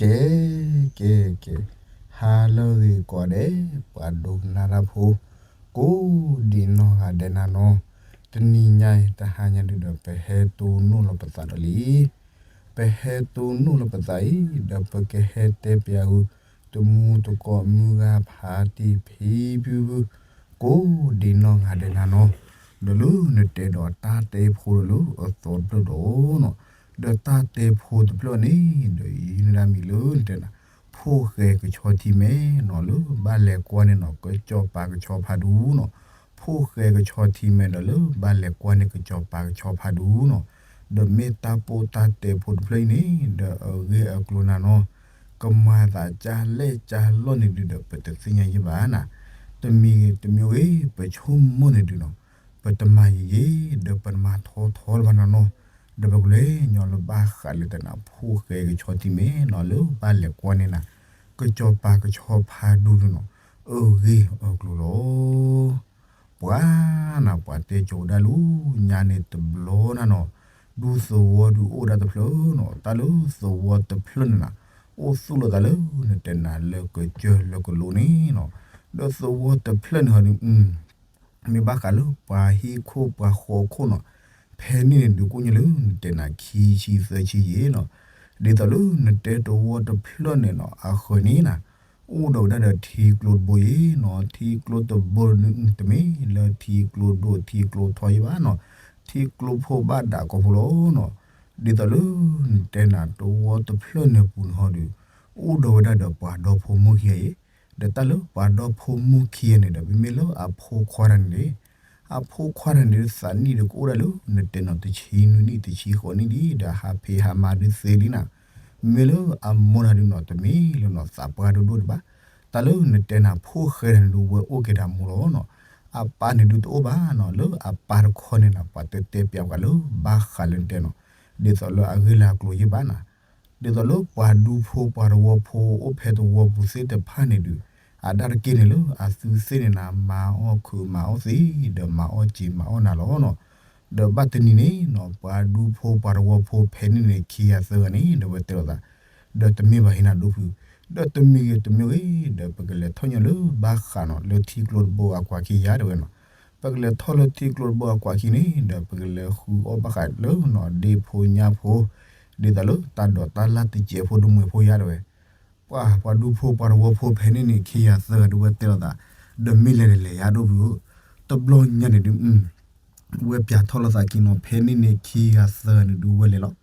ကဲ ကဲ ကဲ, ဟါလၢအဂ့ၤကိးဂၤဒဲး ပှၤဒိကနၣ်တၢ်ဖိ ကိးဒံးနီၢ်ဂၤဒဲးနၤနီၤ, တနံၤညါအံၤ တဟါညါဒုဒီး ပဟဲတိၢ်နီၣ်လီၤပသးဒီးလံ. ပဟဲတိၢ်နီၣ်လီၤပသးအံၤ ဒီးပကဟဲတဲပျးဃုာ် တမူတကိးမုၢ်ဂၤဖးတံၢ်ဖံဖုဖု ကိးဒံးနီၢ်ဂၤဒဲးနၤနီၤ, ဒီးလၢနတဲဒီးတၢ်တဲဖိဒီးလၢအသီတဖျၢၣ်ဒီးနီၤ, ဒီးတၢ်တဲဖိတဖျၢၣ်န့ၣ် ဒီးယုၢ်နဒၣ်မံၤလၢနတဲနၤ ဖိၣ်ဃဲကဆီထံမဲနီၤ လၢဘၣ်လဲၤကွၢ်န့ၣ်နီၤ ကစီၤပၤကဆီဖးဒူနီၤ, ဖိၣ်ဃဲကဆီထံမဲဒီးလၢဘၣ်လဲၤကွၢ်န့ၣ် ကစီၤပၤကဆီဖးဒူနီၤ, ဒီးမ့ၢ်တၢ်ပိၢ်တၢ်တဲဖိတဖျၢၣ်အံၤန့ၣ် ဒီးအဂ့ၢ်အကျိၤနၤနီၤ, ကမၤသးကၢ်လဲၣ်ကၢ်လီၢ်န့ၣ်ဒုဒီး ပတသ့ၣ်ညါယဲၢ်ဘၣ်နၤ, တမံၤဂ့ၤတမံၤဂ့ၤ ပဆိကမိၣ်န့ၣ်ဒုနီၤ, ပတမၤယံာ်ယံာ် ဒီးပတမၤထီထီလၢၤဘၣ်နၤနီၤ, ဒီးပကလဲၤညီလၢဘၣ်ဃးလၢတဲနၤ ဖိၣ်ဃဲကဆီထံမဲနီၤ လၢဘၣ်လဲၤကွၢ်န့ၣ်နၤ, ကစီၤပၤကဆီဖးဒူဒုနီၤ, အဂ့ၢ်အကျိၤလီၤ. ပှၤနၤ ပှၤတဲကၠီၤဝဲဒၣ်လၢ ညါန့ၣ်တဘျီနၤနီၤ, ဒူသဝီဒုအိၣ်ဝဲဒၣ်တဖျၢၣ်နီၤ, တၢ်လၢသဝီတဖျၢၣ်န့ၣ်နၤ, အိၣ်သူၣ်လီၤသးလၢနတဲနၤလၢကစၢၢ်လၢကလိန့ၣ်နီၤ, ဒီးသဝီတဖျၢၣ်န့ၣ်ဟီဒု မ့ၢ်ဘၣ်ဃးလၢပှၤဟံၣ်ခိၣ်ပှၤဃီခိၣ်နီၤ, ဖဲန့ၣ်န့ၣ်ဒုးကိၣ်ညါလၢနတဲနၤခံဆံသၢဆံယဲၢ်နီၤ, ဒ်သိးလၢနတဲသဝီတဖျၢၣ်န့ၣ်နီၤ အဃၢၤန့ၣ်နၤ, အိၣ်ဒီးဝဲဒၣ်ဒီးထံကျိတဘိယဲၢ်နီၤ, ထံကျိတဘိန့ၣ် တမ့ၢ်လၢထံကျိဒိၣ်ထံကျိထီယဲၢ်ဘၣ်နီၤ, ထံကျိဖိဘၣ်ဒၣ်ကိာ်ဖိလီၤနီၤ, ဒ်သိးလၢနတဲနၤသဝီတဖျၢၣ်န့ၣ်ပူၤန့ၣ်ဟီဒုး အိၣ်ဒီးဝဲဒၣ်ဒီးပှၤဒီဖိမိၢ်ခံဂၤအံၤ, ဒီးတၢ်လၢပှၤဒီဖိမိၢ်ခံဂၤန့ၣ်ဒီး မ့မ့ၢ်လၢအဖိခွါတဂၤန့ၣ်န့ၣ်, အဖိခွါတဂၤန့ၣ်ဒုးသးနံၣ်ဒီးကအိၣ်ဒၣ်လၢနတဲနီၤ တဆံနွံနံၣ် တဆံဃိးနံၣ်ဒံး ဒီးဟးဖံးဟးမၤဒုးသ့လံနၤ, မ့မ့ၢ်လၢအမိၢ်တဂၤဒုးနီၤ တမ့ၢ်လၢနီၤသးပှၢ်ဒိၣ်ဒိၣ်တဘၣ်, တၢ်လၢနတဲနၤဖိၣ်ဃဲတဂၤန့ၣ်ဒုးဝဲအိၣ်က့ၤဒီးအမိၢ်လီၤနီၤ, အပၢ်န့ၣ်ဒုးတအိၣ်ဘၣ်နီၤ, လၢအပၢ်တခီန့ၣ်နၤ ပှၤတတဲပျးပှၤလၢဘၣ်ဃးလၢနတဲနီၤ, ဒ်သိးလၢအဂ့ၢ်လၢအကျိၤယဲၢ်ဘၣ်နၤ, ဒ်သိးလၢပှၤဒူဖိပှၤသဝီဖိအိၣ်ဖဲသဝီပူၤသ့ၣ်တဖၣ်န့ၣ်ဒုး, အတၢ်တက့ၢ်န့ၣ်လၢအသုသ့ၣ်န့ၣ်နၤ မၤအီၣ်ခုးမၤအီၣ်သံ ဒီးမၤအီၣ်စံာ်မၤအီၣ်နၤလီၤနီၤ, ဒီးဘၣ်တနံၤန့ၣ်နီၤ ပှၤဒူဖိပှၤသဝီဖိဖဲန့ၣ်န့ၣ် ခံဂၤသၢဂၤန့ၣ် ဒီးဝဲတဲလိာ်သး, ဒီးတမ့ၢ်ဘၣ်ဟ့ၣ်နၤဒိၣ်ဖုး, ဒီးတမံၤဂ့ၤတမံၤဂ့ၤ ဒီးပကလဲၤထီၣ်ညီလၢဘၣ်ဃးနီၤ လၢထံကျိတဘိအကွၢ်ခံယါတဲဝဲနီၤ, ပကလဲၤထီၣ်လၢထံကျိတဘိအကွၢ်ခံန့ၣ် ဒီးပကလဲၤဃုအီၣ်ဘၣ်ဃးလၢနီၤ ဒ့ဖိညါဖိ, ဒ်သိးလၢတၢ်ဒိးတၢ်လၢ်တစဲးဖိတမှဲၤဖိယါတဲဝဲ, ပှၤ ပှၤဒူဖိပှၤသဝီဖိဖဲန့ၣ်န့ၣ် ခံဂၤသၢဂၤဒုးဝဲတဲလိာ်သး, ဒီးမ့ၢ်လဲၤန့ၣ်လဲၤယါဒိၣ်ဖုးဧၢ, တဘျီညါန့ၣ်ဒုး ဝဲပၠးထီၣ်လိာ်သးခံနီၤ ဖဲန့ၣ်န့ၣ်ခံဂၤသၢဂၤန့ၣ်ဒုးဝဲလဲၤလီၤ,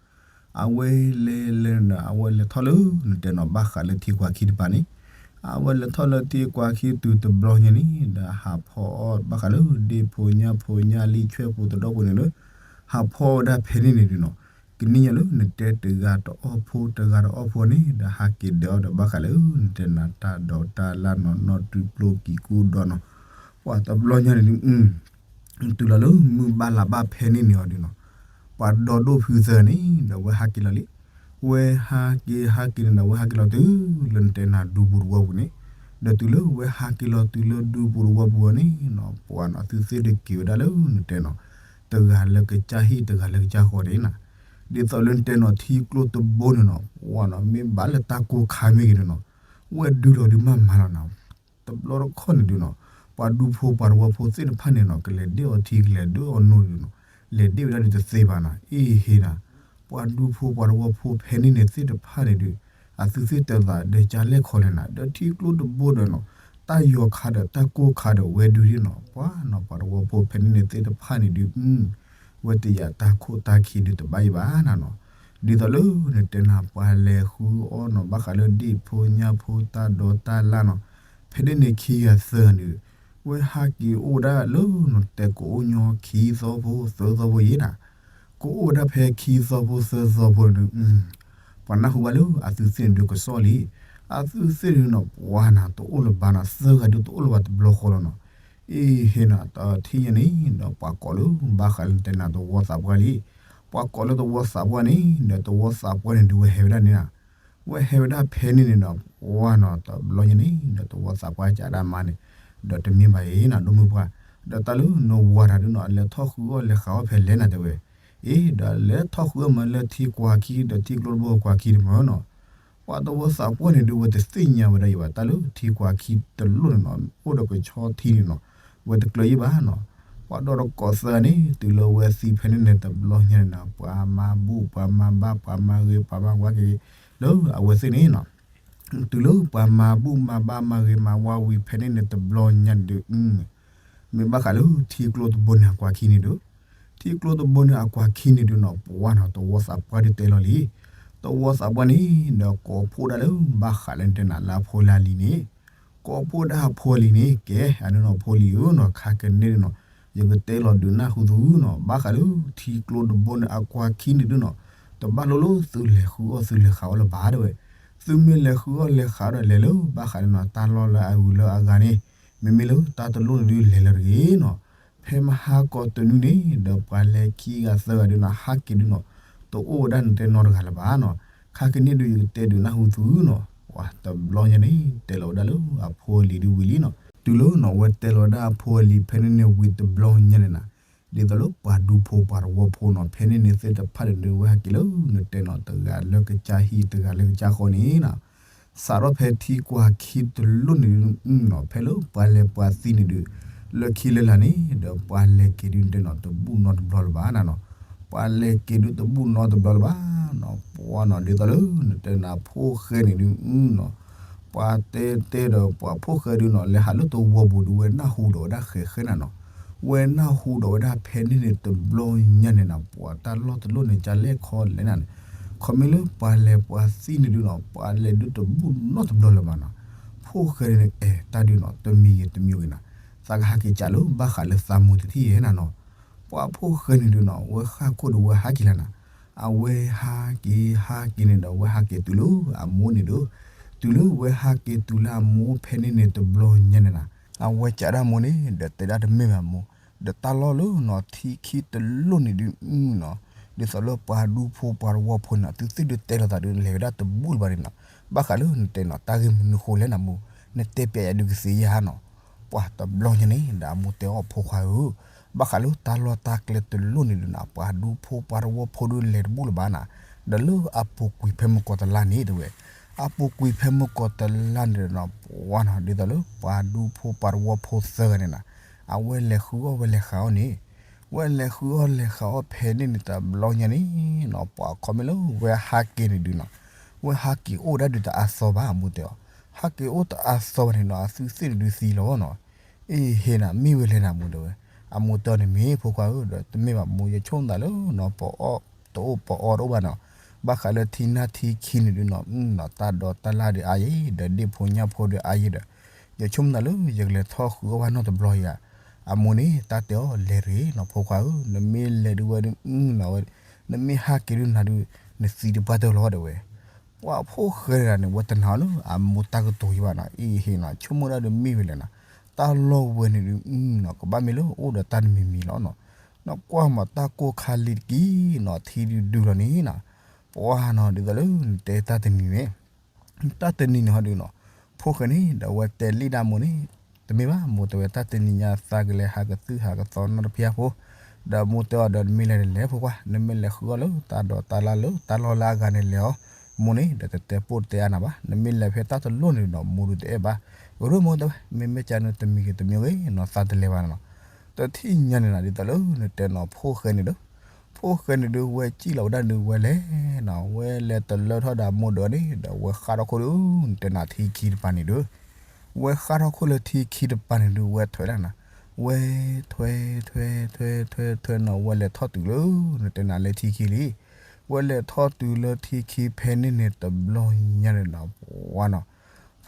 အဝဲလဲၤလဲၤဒီး အဝဲလဲၤထီၣ်လၢနတဲနီၤ ဘၣ်ဃးလၢထံကွၢ်ခံတပၤန့ၣ်, အဝဲလဲၤထီၣ်လၢထံကွၢ်ခံတုၤတဘျီညါန့ၣ် ဒီးဟးဖီအီၣ်ဘၣ်ဃးလၢ ဒ့ဖိညါဖိညါလံဆွဲၣ်ပူၤသဒီၣ်ပူၤန့ၣ်လၢ ဟးဖီဝဲဒၣ်ဖဲန့ၣ်န့ၣ်ဒုးနီၤ, ကနံၣ်ညါလၢနတဲတဂၤတအီၣ်ဖိတဂၤတအီၣ်ဖိန့ၣ် ဒီးဟးက့ၤဒၢးအီၣ်ဒီးဘၣ်ဃးလၢ နတဲနၤတၢ်ဒိးတၢ်လၢ်နီၤ နီၢ်တုပျိကံၤကူၣ်ဒီးနီၤ, ပှၤတဘျီညါန့ၣ်ဒုး တုၤလီၤလၢမုၢ်ဘၣ်လါဘၣ်ဖဲန့ၣ်န့ၣ်အီၤဒုးနီၤ, ပှၤဒီဒိၣ်ဖုသၢဂၤန့ၣ် ဒီးဝဲဟးက့ၤလီၤလံ, ဝဲဟးက့ၤန့ၣ်ဒီး ဝဲဟးက့ၤလီၤတုၤလၢနတဲနၤဒူပူၤတဝီပူၤန့ၣ်, ဒီးတုၤလၢဝဲဟးက့ၤလီၤတုၤလၢဒူပူၤတဝီပူၤအီၤန့ၣ်နီၤ ပှၤနီၤ သုသ့ၣ်တက့ၤဝဲဒၣ်လၢနတဲနီၤ, တဂၤလၢကစၢ်ဟံၣ်တဂၤလၢကစၢ်ဃီန့ၣ်နၤ, ဒ်သိးလၢနတဲနီၤ ထံကျိတဘိန့ၣ်နီၤ ပှၤနီၤ မ့ၢ်ဘၣ်လၢတၢ်ကိၢ်ခါမ့ၢ်ဂ့ၤန့ၣ်နီၤ, ဝဲဒုးလီၤဒုးမးမၤလီၤနၤ တဘျီတခီၣ်န့ၣ်ဒုးနီၤ, ပှၤဒူဖိပှၤသဝီဖိသ့ၣ်တဖၣ်န့ၣ်နီၤ ကလဲၤဒ့ၣ်အီၤထံ ကလဲၤဒ့ၣ်အီၤနိဒုးနီၤ, လဲၤဒ့ၣ်ဝဲဒၣ်ဒုးတသ့ဘၣ်နၤ, အ့ဟ့နၤ, ပှၤဒူဖိပှၤသဝီဖိဖဲန့ၣ်န့ၣ်သ့ၣ်တဖၣ်န့ၣ်ဒုး အသုသ့ၣ်တဲသးဒီးကၢ်လဲၣ်ခီလဲၣ်နၤ ဒီးထံကျိတဘိဒီးနီၤ, တၢ်ယီၤခါဒီးတၢ်ကိၢ်ခါဒီးဝဲဒုးဒၣ်နီၤ, ပှၤနီၤ ပှၤသဝီဖိဖဲန့ၣ်န့ၣ်သ့ၣ်တဖၣ်န့ၣ်ဒုး ဝဲတယာ်တၢ်ခိၣ်တၢ်ခံဒုးတဘၣ်အံၤဘၣ်နၤနီၤ, ဒ်သိးလၢနတဲနၤ ပှၤလဲၤဃုအီၣ်နီၤ ဘၣ်ဃးလၢဒ့ၣ်ဖိညါဖိတၢ်ဒိးတၢ်လၢ်နီၤ, ဖဲန့ၣ်န့ၣ်ခံဂၤသၢဂၤန့ၣ်, ဝဲဟးက့ၤအိၣ်ဝဲဒၣ်လၢနီၤ တဲကအိၣ်ညီခံသီဖိသၢသီဖိယဲၢ်နၤ, ကအိၣ်ဝဲဒၣ်ဖဲခံသီဖိသၢသီဖိန့ၣ်ဒုး ပှၤနၢ်ဟူဘၣ်လၢအသုသ့ၣ်န့ၣ်ဒုးကစီၣ်လံ, အသုသ့ၣ်န့ၣ်နီၤ ပှၤနၤတအိၣ်လၢၤဘၣ်နၤ သၢဂၤဒုးတအိၣ်လၢၤဘၣ်တဘျီဃီလီၤနီၤ, အ့ဟ့နၤ တထံၣ်ညါန့ၣ်ဒီးပှၤကိးလၢ ဘၣ်ဃးလၢနတဲနၤသဝီသးပှၢ်လံ, ပှၤကိးလၢသဝီသးပှၢ်န့ၣ် ဒီးသဝီသးပှၢ်န့ၣ်ဒုးဝဲဟဲဝဲဒၣ်န့ၣ်နၤ, ဝဲဟဲဝဲဒၣ်ဖဲန့ၣ်န့ၣ်ဒီး ပှၤနီၤ တဘျီညါန့ၣ်ဒီးသဝီသးပှၢ်ကးဒၣ်မါန့ၣ်, ဒီးတမ့ၢ်ဘၣ်အံၤနၤ ဒိၣ်မုၢ်ပှၢ်, ဒီးတၢ်လၢနဝၤတၢ်ဒုးနီၤ အလဲၤထီၣ်ဃုအီၣ်လဲၤဃးအီၣ်ဖဲလဲၣ်နၤတဲဝဲ, အ့ ဒီးလဲၤထီၣ်ဃုအီၣ်မးလၢထံကွၢ်ခံဒီးထံကျိတဘိကွၢ်ခံတမၢနီၤ, ပှၤသဝီသးပှၢ်န့ၣ်ဒုး ဝဲတသ့ၣ်ညါဝဲဒၣ်ယံၤဘၣ်, တၢ်လၢထံကွၢ်ခံတလိၣ်န့ၣ်နီၤ အိၣ်ဒီးကဆီထံန့ၣ်နီၤ ဝဲတကျၢၤယံၤဘၣ်နီၤ. ပှၤဒီတကိးသၢဂၤန့ၣ် တုၤလၢဝဲသံဖဲန့ၣ်န့ၣ် တဘျီညါန့ၣ်နီၤ ပှၤမၤဘူၣ် ပှၤမၤဘါ ပှၤမၤဂ့ၤ ပှၤမၤဝါက့ၤ လၢအဝဲသ့ၣ်န့ၣ်နီၤ တုၤလၢပှၤမၤဘူၣ်မၤဘါမၤဂ့ၤမၤဝါဝံၤဖဲန့ၣ်န့ၣ် တဘျီညါန့ၣ်ဒုး မ့ၢ်ဘၣ်ဃးလၢထံကျိတဘိန့ၣ်အကွၢ်ခံန့ၣ်ဒုး, ထံကျိတဘိန့ၣ်အကွၢ်ခံန့ၣ်ဒုးနီၤ ပှၤနီၤ သဝီသးပှၢ်ဒုးတဲလီၤလံ. သဝီသးပှၢ်န့ၣ်ဒီးကိးဖှိၣ်ဒၣ်လၢဘၣ်ဃးလၢနတဲနၤလၢအဖိလၢအလံၤန့ၣ်, ကိးဖှိၣ်ဒၣ်အဖိအလံၤန့ၣ် ကဲ အဒုးနီၤဖိလံၤဧၢနီၤ ခါကန့ၣ်ဒုးနီၤ ယကတဲလီၤဒုးနၢ်ဟူသုနီၤ ဘၣ်ဃးလၢထံကျိတဘိန့ၣ်အကွၢ်ခံန့ၣ်ဒုးနီၤ တဘၣ်လိၣ်လၢသုလဲၤဃုအီၣ်သုလဲၤဃးအီၣ်လၢၤဘၣ်တဲဝဲ. သုမ့ၢ်လဲၤဃုအီၣ်လဲၤဃးဒီးလဲၤလၢဘၣ်ဃးန့ၣ်နီၤ တၢ်လီၢ်လၢအဂုၤလၢအဂၤန့ၣ် မ့မ့ၢ်လၢတၢ်တလိၣ်န့ၣ်ဒုးလဲၤလၢၤတဂ့ၤနီၤ. ဖဲမဟါကီးတနွံန့ၣ် ဒီးပှၤလဲၤခံဂၤသၢဂၤဒုးနီၤ ဟးက့ၤဒုးနီၤ တအိၣ်ဝဲဒၣ်နတဲနီတဂၤလၢၤဘၣ်နီၤ. ခါကန့ၣ်ဒုးယကတဲဒုးနၢ်ဟူသုနီၤ ပှၤတဘျီညါန့ၣ် တဲလီၤဝဲဒၣ်လၢအဖိအလံၤဒုးဝံၤလံနီၤ. တုၤလၢနီၤ ဝဲတဲလီၤဝဲဒၣ်အဖိအလံၤဖဲန့ၣ်န့ၣ်ဝံၤတဘျီညါန့ၣ်နီၤ ဒ်သိးလၢပှၤဒူဖိပှၤသဝီဖိနီၤ ဖဲန့ၣ်န့ၣ်သ့ၣ်တဖၣ်န့ၣ်ဒုး ဝဲဟးက့ၤလၢနတဲနီၤ တဂၤလၢကစၢ်ဟံၣ် တဂၤလၢကစၢ်ဃီန့ၣ်နီၤ စးထီၣ်ဖဲထံကွၢ်ခံတလိၣ်န့ၣ်ဒုးနီၤ ဖဲလၢပှၤလဲၤပှၤသံန့ၣ်ဒုး လၢခံလၢလာ်န့ၣ် ဒီးပှၤလဲၤက့ၤဒုးနတဲနီၤ တဘူၣ်နီတဘျီလၢၤဘၣ်နီၤ. ပှၤလဲၤက့ၤဒုးတဘူၣ်နီတဘျီလၢၤဘၣ်နီၤ ပှၤနီၤ ဒ်သိးလၢနတဲနၤဖိၣ်ဃဲန့ၣ်ဒုးနီၤ ပှၤတဲတဲဒီးပှၤဖိၣ်ဃဲဒုးနီၤ လဲၤဟးလၢသဝီပူၤဒုး ဝဲနၢ်ဟူဒီးဝဲဒၣ်ဃဲးဃဲးနၤနီၤ. ဝဲနၢ်ဟူဒီးဝဲဒၣ်ဖဲန့ၣ်န့ၣ်တဘျီညါန့ၣ်နီၤ ပှၤတၢ်လီၢ်တလိၣ်န့ၣ် ကလဲၣ်ခီလဲၣ်နၤန့ၣ် ခီမ့ၢ်လၢပှၤလဲၤပှၤသံန့ၣ်ဒုးနီၤ ပှၤလဲၤဒုးတဘူၣ်နီတဘျီလၢၤဘၣ်နီၤ. ဖိၣ်ဃဲန့ၣ် အဲၣ်တၢ်ဒုးနီၤ တမံၤဂ့ၤတမံၤဂ့ၤနၤ သးကဟးက့ၤကးလၢဘၣ်ဃးလၢသးမိၢ်တထံၣ်ယဲနၤနီၤ. ပှၤဖိၣ်ဃဲန့ၣ်ဒုးနီၤ ဝဲဃၣ်ခိၣ်ဒီးဝဲဟးက့ၤလၢနၤ အဝဲဟးက့ၤဟးက့ၤန့ၣ်ဒီး ဝဲဟးက့ၤတုၤလၢအမိၢ်န့ၣ်ဒီး တုၤလၢဝဲဟးက့ၤတုၤလၢအမိၢ်ဖဲန့ၣ်န့ၣ်တဘျီညါန့ၣ်နၤ အဝဲကးဒၣ်မိၢ်န့ၣ် ဒီးတဲဒၣ်တမ့ၢ်ဘၣ်မိၢ်, ဒီးတၢ်လီၢ်လၢနီၤထံခံတလိၣ်န့ၣ်ဒုးနီၤ ဒ်သိးလၢပှၤဒူဖိပှၤသဝီဖိန့ၣ် သုသ့ၣ်ဒုးတဲလိာ်သးဒုး လဲၤဝဲဒၣ်တဘူၣ်လၢၤဘၣ်န့ၣ်နီၤ. ဘၣ်ဃးလၢနတဲနီၤ တၢ်ဂ့ၢ်မနုၤဃိလဲၣ်နၤမိၢ်, နတဲပျးယၤဒုးကသ့ဧါနီၤ. ပှၤတဘျီညါန့ၣ် ဒီးအမိၢ်တဲအီၤဖိခွါဧၢ, ဘၣ်ဃးလၢတၢ်လီၢ်တၢ်ကျဲတလိၣ်န့ၣ်ဒုးနၤ ပှၤဒူဖိပှၤသဝီဖိဒုးလဲၤတဘူၣ်လၢၤဘၣ်နၤ. ဒီးလၢအပူၤကွံာ်ဖဲမုၢ်ကီၢ်တလါန့ၣ် တဲဝဲ, အပူၤကွံာ်ဖဲမုၢ်ကီၢ်တလါန့ၣ်ဒီးနီၤ ပှၤနီၤ ဒ်သိးလၢပှၤဒူဖိပှၤသဝီဖိသၢဂၤန့ၣ်နၤ အဝဲလဲၤဃုအီၣ်ဝဲလဲၤဃးအီၣ်န့ၣ် ဝဲလဲၤဃုအီၣ်လဲၤဃးအီၣ်ဖဲန့ၣ်န့ၣ် တဘျီညါန့ၣ်နီၤ ပှၤခီမ့ၢ်လၢဝဲဟးက့ၤန့ၣ်ဒုးနီၤ ဝဲဟးက့ၤအိၣ်ဒၣ်ဒုးတအါသီဘၣ် အမိၢ်တဲအီၤ, ဟးက့ၤအိၣ်တအါသီဘၣ်န့ၣ်နီၤ အသုသ့ၣ်န့ၣ်ဒုးသံလီၤနီၤ. အ့ဟ့နၤ မ့ၢ်ဝဲလဲၣ်နၤမိၢ်တဲဝဲ, အမိၢ်တဲအီၤန့ၣ်မ့ၢ်ဖိခွါဧၢ ဒီးတမ့ၢ်ဘၣ်မိၢ် ယဆိကမိၣ်သးလၢနီၤ ပအီၣ်တအိၣ်ပအီတအိၣ်ဘၣ်နီၤ, ဘၣ်ဃးလၢထံနၢ်ထံခံန့ၣ်ဒုးနီၤ တၢ်ဒိးတၢ်လၢ်ဒုးအါယဲ ဒီးဒ့ၣ်ဖိညၣ်ဖိဒုးအါယဲဒီး ယဆိကမိၣ်သးလၢယကလဲၤထီၣ်ဃုအီၣ်ဘၣ်နီတဘျီဧါ. အမိၢ်န့ၣ် တၢ်တဲအီၤလဲၤတဂ့ၤနီၤ ဖိခွါဧၢ, နမ့ၢ်လဲၤဒုးဝဲဒုးနီၤ နမ့ၢ်ဟးက့ၤဒုးနၤဒုး နသံတပှၢ်တၢၢ်လီၤတဲဝဲ. ပှၤဖိၣ်ဃဲန့ၣ်န့ၣ် ဝဲတနာ်အီၤလၢအမိၢ်တၢ်ကတိၤယံၤဘၣ်နီၤ အ့ဟ့နီၤ ဆိကမိၣ်ဒၣ်ဒုးမ့ၢ်ဝဲလဲၣ်နီၤ, တၢ်လီၢ်ဝဲန့ၣ်ဒုးနီၤ ကဘၣ်မ့ၢ်လၢအိၣ်ဒီးတၢ်တမံၤမံၤလီၤနီၤ. နကွၢ်မးတၢ်ကိၢ်ခါလံတက့ၢ်နီၤ ထံဒုးဒုးလီၤန့ၣ်နီၤ, ပှၤနီၤ ဒ်သိးလၢနတဲတၢ်တနံၤန့ၣ် တၢ်တနံၤန့ၣ်ဟီဒုးနီၤ, ဖိၣ်ဃဲန့ၣ် ဒီးဝဲတဲလံဒၣ်မိၢ်န့ၣ်, တမ့ၢ်ဘၣ် မိၢ်တဲဝဲ တၢ်တနံၤညါသးကလဲၤဟးကသုၣ်ဟးကသီနီတဖျၢၣ်ဖိ, ဒီးမိၢ်တဲအီၤဒီး နမ့ၢ်လဲၤန့ၣ်လဲၤဖိခွါ, နမ့ၢ်လဲၤဃုအီၣ်လၢတၢ်ဒိးတၢ်လၢ်လၢတၢ်လီၢ်လၢအဂၤန့ၣ်လဲၤအီၤ, မိၢ်န့ၣ် ဒီးတတဲပိၢ်တတဲအါနၤဘၣ်, နမ့ၢ်လဲၤဖဲတၢ်တလိၣ်န့ၣ်ဒီး မိၢ်ဒုးတအဲၣ်ဘၣ်, အရ့မိၢ်တဲဝဲ မ့မ့ၢ်ကန့ၣ်တမံၤဂ့ၤတမံၤဂ့ၤနီၤ သးတလဲၤဘၣ်နီၤ, တထံၣ်ညါန့ၣ်နီၤ ဒ်သိးလၢနတဲနီၤ ဖိၣ်ဃဲန့ၣ်ဒီး ဖိၣ်ဃဲန့ၣ်ဒုး ဝဲစံၣ်လီၤဝဲဒၣ်ဒုးဝဲလဲၤနီၤ, ဝဲလဲၤတလၢထီၣ်ဒီးအမိၢ်ဒီးန့ၣ် ဒီးဝဲဃၣ်ထီၣ်ခိၣ်ဒီး နတဲနၤထံခံတပၤန့ၣ်ဒီး, ဝဲဃၣ်ထီၣ်ခိၣ်လၢထံခံတပၤန့ၣ်ဒုး ဝဲထွဲဒၣ်နၤ, ဝဲထွဲထွဲထွဲထွဲထွဲထွဲနီၤ ဝဲလဲၤထီၣ်တုၤလၢ နတဲနၤလၢထံခံလံ, ဝဲလဲၤထီၣ်တုၤလၢထံခံဖဲန့ၣ်န့ၣ်တဘျီညါန့ၣ်နီၤ ပှၤနီၤ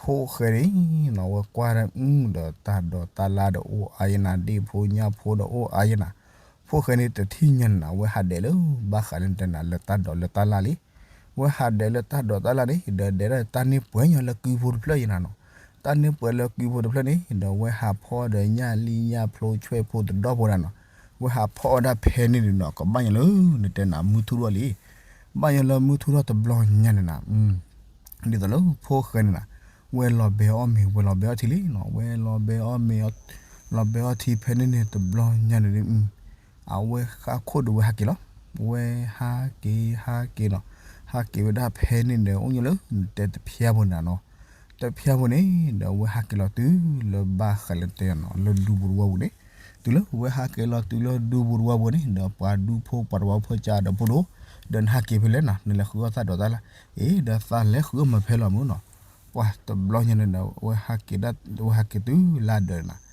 ဖိၣ်ဃဲန့ၣ်နီၤ ဝဲကွၢ်ဒၣ်အုၣ်ဒီး တၢ်ဒိးတၢ်လၢ်ဒီးအိၣ်အါယဲနၤ, ဒ့ၣ်ဖိညၣ်ဖိဒီးအိၣ်အါယဲနၤ, ဖိၣ်ဃဲန့ၣ်တထံၣ်ညါန့ၣ်နီၤ ဝဲဟးဒဲးလၢ ဘၣ်ဃးလၢနတဲနၤလၢတၢ်ဒိးလၢတၢ်လၢ်လံ, ဝဲဟးဒဲးလၢတၢ်ဒိးတၢ်လၢ်န့ၣ် ဒီးဒဲးဒၣ်တၢ်န့ၢ်ပှဲၤညီလၢကုဖိတဖျၢၣ်ယဲနၤနီၤ, တၢ်န့ၢ်ပှဲၤလၢကုဖိတဖျၢၣ်န့ၣ် ဒီးဝဲဟးဖီဒီးညၣ်လံၣ်ညၣ်ဖျိဆွဲၣ်ဖိတဒီဖိဒၣ်နီၤ, ဝဲဟးဖီအီၣ်ဒၣ်ဖဲန့ၣ်န့ၣ်နီၤ ကဘၣ်ညီလၢ နတဲနၤမုၢ်ထူၣ်ထီၣ်လံ, ဘၣ်ညီလၢမုၢ်ထူၣ်ထီၣ်တဘျီညါန့ၣ်နၤ ဒ်သိးလၢဖိၣ်ဃဲန့ၣ်နၤ, ဝဲလီၤဘဲအီၣ်မ့ၤ ဝဲလီၤဘဲအီၣ်ထံလံနီၤ, ဝဲလီၤဘဲအီၣ်မ့ၤ လီၤဘဲအီၣ်ထံဖဲန့ၣ်န့ၣ်တဘျီညါန့ၣ်ဒုး, အဝဲဃၣ်ခိၣ်ဒီးဝဲဟးက့ၤလီၤ, ဝဲဟးက့ၤဟးက့ၤနီၤ, ဟးက့ၤဝဲဒၣ်ဖဲန့ၣ်ဒီး အိၣ်ညီလၢနတဲတဖျါဖိန့ၣ်နီၤ, တဖျါဖိန့ၣ်ဒီး အဝဲဟးက့ၤလီၤတုၤလၢဘၣ်ဃးလၢတဲနီၤ လၢဒူပူၤတဝီပူၤန့ၣ်, တုၤလၢအဝဲဟးက့ၤလီၤတုၤလၢဒူပူၤတဝီပူၤန့ၣ်ဒီး ပှၤဒူဖိပှၤတဝီဖိကးဒီးဖိဒိၣ်, ဒီးနဟးက့ၤဖဲလဲၣ်နီၤ, နလဲၤဃုအီၣ်တၢ်ဒိးတၢ်လၣ်, အ့ ဒီးသးလဲၤဃုအီၣ်မၤဖဲလီၤမုၢ်နီၤ, ပှၤတဘျီညါန့ၣ်ဒီး အဝဲဟးက့ၤဒၣ် အဝဲဟးက့ၤတုၤလၢဒၢးန့ၣ်နီၤ,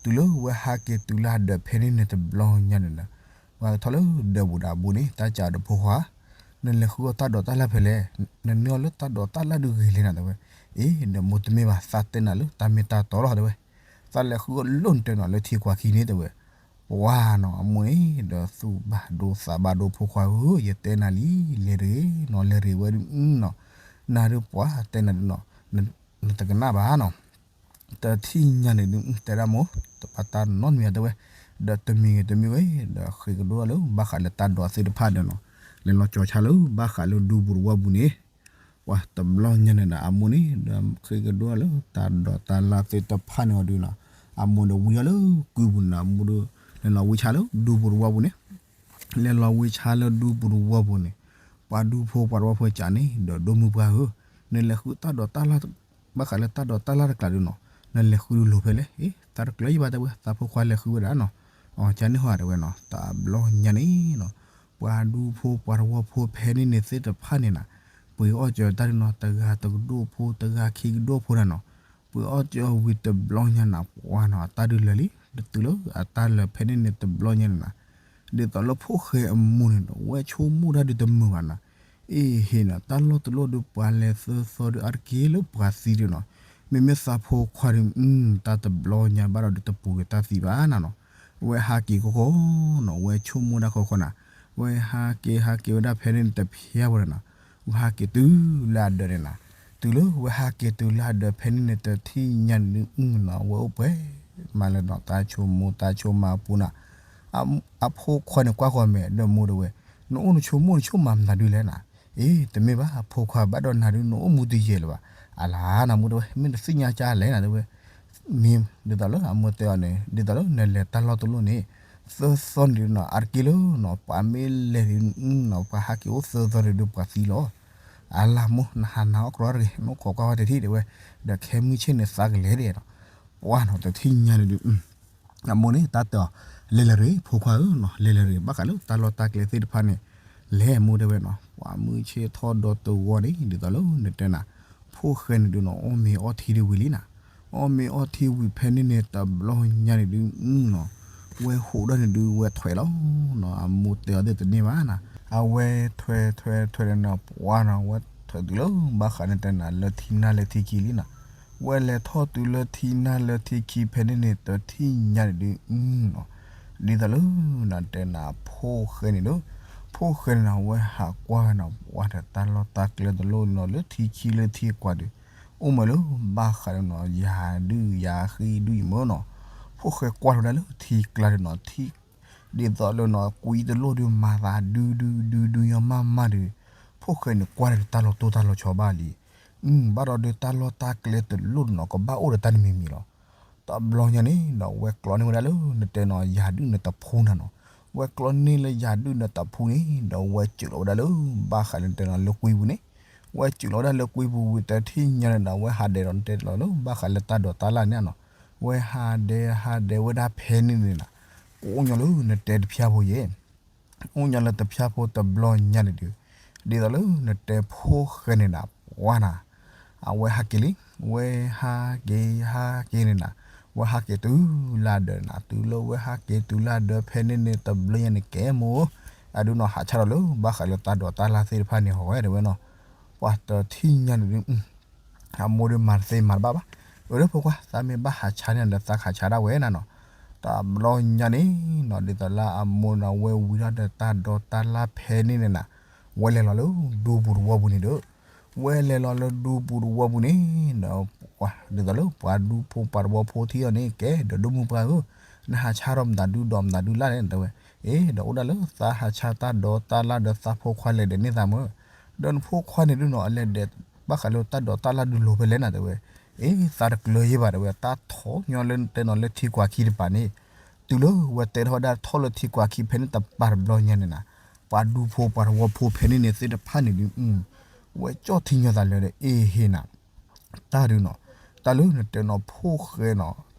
တုၤလၢအဝဲဟးက့ၤတုၤလၢဒၢးဖဲန့ၣ်န့ၣ်တဘျီညါန့ၣ်ဒီး ပှၤကထီၣ်လၢဒၢးပူၤဒီးအဘူးန့ၣ် တၢ်ကးဒီးဖိခွါ, နလဲၤဃုအီၣ်တၢ်ဒိးတၢ်လၣ်ဖဲလဲၣ်, နန့ၢ်အီၣ်လၢတၢ်ဒိးတၢ်လၣ်ဒုးဂ့ၤလဲၣ်နီၤ တဲဝဲ, အ့ ဒီးမိၢ်တမ့ၢ်ဘၣ် သးတဲနၤလၢတၢ်မ့ၢ်တၢ်တီလီၤ တဲဝဲ, သးလဲၤဃုအီၣ်လိၣ်နတဲနီၤလၢထံကွၢ်ခံန့ၣ် တဲဝဲ, ပှၤနီၤ အမိၢ်န့ၣ်ဒီးသူၣ်ဘၣ်ဒိသးဘၣ်ဒိ ဖိခွါဧၢ, ယတဲနၤလံ လဲၤတဂ့ၤနီၤ လဲၤတဂ့ၤဝဲဒုးနီၤ, နၤဒုးပှၤတဲနၤဒုးနီၤ, နတကနၣ်ဘၣ်နီၤ တထံၣ်ညါန့ၣ်ဒုး တဲဒၣ်မိၢ် တဘၣ်တၢ်နီတမံၤ တဲဝဲ, ဒီးတမံၤဂ့ၤတမံၤဂ့ၤ ဒီးဃ့ကဒီးလၢဘၣ်ဃးလၢတၢ်ဒိးသ့ၣ်တဖၣ်ဒီးနီၤ, လဲၤလီၤကၠီၤဆါလၢဘၣ်ဃးလၢဒူပူၤတဝီပူၤန့ၣ်, ပှၤတဘျီညါန့ၣ်ဒီး အမိၢ်န့ၣ်ဒီးဃ့ကဒီးလၢတၢ်ဒိးတၢ်လၣ်သ့ၣ်တဖၣ်န့ၣ်အီၤဒုးနီၤ, အမိၢ်ဒီးဝံထီၣ်လၢကုပူၤန့ၣ် အမိၢ်ဒီး လဲၤလီၤဝံဆါလၢဒူပူၤတဝီပူၤန့ၣ် လဲၤလီၤဝံဆါလၢဒူပူၤတဝီပူၤန့ၣ်, ပှၤဒူဖိပှၤတဝီဖိကးန့ၣ်ဒီး ဒိၣ်မုၢ်ပှၢ်ဧၢ, နလဲၤဃုတၢ်ဒိးတၢ်လၣ် ဘၣ်ဃးလၢတၢ်ဒိးတၢ်လၣ်တကျးဒုးနီၤ, နလဲၤဃုလိၤဖဲလဲၣ်, အ့ သးတကျၢၤယဘၣ် တဲဝဲ, သးဖိခွါလဲၤဃုဝဲဒၣ်နီၤ, အကန့ၣ်ဟီတဲဝဲနီၤ, တဘျီညါန့ၣ်နီၤ, ပှၤဒူဖိပှၤတဝီဖိဖဲန့ၣ်န့ၣ်သ့ၣ်တဖၣ်န့ၣ်နီၤ, ပှ့ၤအီၣ်ကၢၤတၢ်ဒုးနီၤ တဂၤတကဒိၣ်ဖိ တဂၤခံကဒိၣ်ဖိဒၣ်နီၤ, ပှ့ၤအီၣ်ကၢၤဝံၤတဘျီညါန့ၣ် ပှၤနီၤ အတၢ်ဒုးလၢာ်လံ, ဒီးတုၤလၢအတၢ်လၢာ်ဖဲန့ၣ်န့ၣ်တဘျီညါန့ၣ်နီၤ, ဒ်သိးလၢဖိၣ်ဃဲအမိၢ်န့ၣ်ဒီး ဝဲဆိကမိၣ်တၢ်ဒုးတမုာ်ဘၣ်နီၤ, အ့ဟ့ၣ်နီၤ တၢ်လီၢ်တလီၢ်ဒီးပှၤလဲၤသၢသီဒီး အါတက့ၢ်လၢပှၤသံဒုးနီၤ, မ့မ့ၢ်သးဖိခွါဒီး တၢ်တဘျီညါဘၣ်ဒီးဒုးတပူၤက့ၤတၢ်သံဘၣ်နၤနီၤ, ဝဲဟးက့ၤဃီဃီနီၤ ဝဲဆိကမိၣ်ဒၣ်ဃီဃီနၤ, ဝဲဟးက့ၤဟးက့ၤဝဲဒၣ်ဖဲန့ၣ်န့ၣ်တဖျါဖိန့ၣ်နီၤ, ဝဲဟးက့ၤတုၤလၢအဒၢးန့ၣ်နီၤ, တုၤလၢဝဲဟးက့ၤတုၤလၢအဒၢးဖဲန့ၣ်န့ၣ် တထံၣ်ညါန့ၣ်ဒုးနီၤ ဝဲအိၣ်ပှဲၤမးလၢနီၤ တၢ်ဆိကမိၣ်တၢ်ဆိကမးအပူၤနီၤ, အဖိခွါန့ၣ်ကွၢ်ဃီၤမဲာ်ဒီးမိၢ်တဲဝဲ, နအိၣ်နဆိကမိၣ်နဆိကမးမတၤဒုးလဲၣ်နၤ, အ့ တမ့ၢ်ဘၣ် ဖိခွါဘၣ်ဒီးနၤဒုး နအိၣ်မူတယဲၢ်လၢၤဘၣ်, အလၤနၤမိၢ်တဲဝဲ မ့ၢ်တသ့ၣ်ညါကလဲၣ်နၤတဲဝဲ, မ့ၢ်ဒ်သိးလၢအမိၢ်တဲအီၤန့ၣ် ဒ်သိးလၢနလဲၤတၢ်လီၢ်တလီၢ်န့ၣ် သၢသီန့ၣ်ဒုးနီၤ အါတက့ၢ်လၢနီၤ ပှၤမ့ၢ်လဲၤဒုးနီၤ ပှၤဟးက့ၤအိၣ်သၢသီန့ၣ်ဒုးပှၤသံလီၤ, အလၤမိၢ် နဟးနၤအီၣ်ကြီတဂ့ၤ နအိၣ်ခိးကွၢ်ဝဲတထံၣ်တဲဝဲ, ဒီးခဲမုၢ်ဆ့ၣ်န့ၣ်သးကလဲၤဒဲးနီၤ, ပှၤနီၤ တထံၣ်ညါန့ၣ်ဒုး အမိၢ်န့ၣ်တၢ်တဲအီၤ, လဲၤလဲၤတဂ့ၤ ဖိခွါဧၢနီၤ လဲၤလဲၤတဂ့ၤ ဘၣ်ဃးလၢတၢ်လီၢ်တၢ်ကျဲသ့ၣ်တဖၣ်န့ၣ်, လဲၤမိၢ်တဲဝဲနီၤ ပှၤမုၢ်ဆ့ၣ်ထီၣ်ဒီးတဝီန့ၣ် ဒ်သိးလၢနတဲနၤ, ဖိၣ်ဃဲန့ၣ်ဒုးနီၤ အီၣ်မ့ၤအီထံတဝံၤလံနၤ, အီၣ်မ့ၤအီထံဝံၤဖဲန့ၣ်န့ၣ် တဘျီညါန့ၣ်ဒုးနီၤ, ဝဲဟူးဒီးန့ၣ်ဒုးဝဲထွဲးလီၤနီၤ အမိၢ်တဲအီၤသ့ၣ်တန့ၢ်ဘၣ်နၤ, အဝဲထွဲးထွဲးထွဲးန့ၣ်နီၤ ပှၤနီၤ ဝဲထွဲးတုၤလၢဘၣ်ဃးန့ၣ်တဲနၤ လၢထံနၢ်လၢထံခံလံနၤ, ဝဲလဲၤထီၣ်တုၤလၢထံနၢ်လၢထံခံဖဲန့ၣ်န့ၣ် တထံၣ်ညါန့ၣ်ဒုးနီၤ, ဒ်သိးလၢနတဲနၤ ဖိၣ်ဃဲန့ၣ်ဒီး, ဖိၣ်ဃဲန့ၣ်နီၤ ဝဲဟးကွၢ်နီၤ ပှၤဒီးတၢ်လီၢ်တၢ်ကျဲတလိၣ်နီၤ လၢထံခံလၢထံကွၢ်ဒီး, အိၣ်မးလၢဘၣ်ဃးဒီးနီၤ ယၤဒုးယၤဃံဒုးယမၢနီၤ, ဖိၣ်ဃဲကွၢ်ထီၣ်ဒၣ်လၢထံကျါဒီးနီၤ ထံ ဒ်သိးလၢနီၤ ကွံတလိၣ်ဒီးမၤသးဒုဒုဒုဒုညီမးမးဒီး, ဖိၣ်ဃဲန့ၣ်ကွၢ်ဒီးတၢ်လီၤတိၢ်တၢ်လီၤဆီဘၣ်လံ, ဘၣ်ဒီးဒီးတၢ်လီၢ်တၢ်ကျဲတလိၣ်နီၤ ကဘၣ်အိၣ်ဒီးတၢ်တမံၤမံၤလီၤ. တဘျီညါန့ၣ်ဒီး ဝဲကျီန့ၢ်ဝဲဒၣ်လၢနတဲနီၤ ယၤဒုၣ်နတဖူနၤနီၤ, ဝဲကျီန့ၢ်လၢယၤဒုၣ်နတဖူန့ၣ်ဒီး ဝဲစၢၤလီၤဝဲဒၣ်လၢ ဘၣ်ဃးလၢနတဲနီၤ လၢကွံပူၤန့ၣ်, ဝဲစၢၤလီၤဝဲဒၣ်လၢကွံပူၤဝံၤ တထံၣ်ညါန့ၣ်ဒီး ဝဲဟးဒဲးဒီးနတဲလီၤလၢဘၣ်ဃးလၢတၢ်ဒိးတၢ်လၣ်န့ၣ်နီၤ, ဝဲဟးဒဲးဟးဒဲးဝဲဒၣ်ဖဲန့ၣ်န့ၣ်နီၤ, ကအိၣ်ညီလၢနတဲတဖျါဖိယဲၢ် အိၣ်ညီလၢတဖျါဖိတဘျီညါန့ၣ်ဒီး, ဒ်သိးလၢနတဲဖိၣ်ဃဲန့ၣ်နၤ ပှၤနၤ, အဝဲဟးက့ၤလံ, ဝဲဟးက့ၤဟးက့ၤန့ၣ်နၤ, ဝဲဟးက့ၤတုၤလၢဒၢးနၤ, တုၤလၢဝဲဟးက့ၤတုၤလၢဒၢးဖဲန့ၣ်န့ၣ် တဘျီညါန့ၣ်ကဲမိၢ်, အဒုးနီၤ ဟးဆါဒီးလၢ ဘၣ်ဃးလၢတၢ်ဒိးတၢ်လၣ်သ့ၣ်တဖၣ်န့ၣ် ဟီဝဲတဲဝဲနီၤ, ပှၤတထံၣ်ညါန့ၣ်ဒုး အမိၢ်ဒီးမၤတသ့မၤတဘၣ်ဘၣ်, အၢ ဒီးဖိခွါ သးမ့ၢ်ဘၣ်ဟးဆါန့ၣ်ဒီး သးဟးဆါဒၣ်ဝဲနၤနီၤ, တဘျီညါန့ၣ်နီၤ ဒ်သိးလၢအမိၢ်နီၤ ဝဲဝံၤထီၣ်ဒီးတၢ်ဒိးတၢ်လၣ်ဖဲန့ၣ်န့ၣ်နၤ, ဝဲလဲၤလီၤလၢဒူပူၤတဝီပူၤန့ၣ်ဒီး, ဝဲလဲၤလီၤလၢဒူပူၤတဝီပူၤန့ၣ်ဒီး, ဒ်သိးလၢပှၤဒူဖိပှၤတဝီဖိထံၣ်အီၤန့ၣ် ကဲ ဒီးဒိၣ်မုၢ်ပှၢ်ဧၢ, နဟးဆါထီၣ်မတၤဒုဒီးမတၤဒုလၣ်လဲၣ် တဲဝဲ, အ့ ဒီးအိၣ်ဒၣ်လၢသးဟးဆါတၢ်ဒိးတၢ်လၣ်ဒီးသးဖိခွါလဲၤဒီးန့ၢ်သးမၢ်, ဒီးနဖိခွါန့ၣ်ဒုနီၤ အလဲၤဒီး ဘၣ်ဃးလၢတၢ်ဒိးတၢ်လၣ်ဒုးလိၤဖဲလဲၣ်နၤ တဲဝဲ, အ့ သးတကျၢၤယဲၢ်ဘၣ် တဲဝဲ, တၢ်ထီၣ်ညီလၢတဲနီၤလၢထံကွၢ်ခံတပၤန့ၣ်, တုၤလၢဝဲတဲထီၣ်ဝဲဒၣ်ထီၣ်လၢထံကွၢ်ခံဖဲန့ၣ်တပၤတဘျီညါန့ၣ်နၤ, ပှၤဒူဖိပှၤသဝီဖိဖဲန့ၣ်န့ၣ်သ့ၣ်တဖၣ်န့ၣ်ဒုး ဝဲကၠီၣ်ထံညီသးလၢဒီး အ့ဟ့ၣ်နၤ တၢ်ဒုးနီၤ, တၢ်လၢနတဲနီၤဖိၣ်ဃဲနီၤ,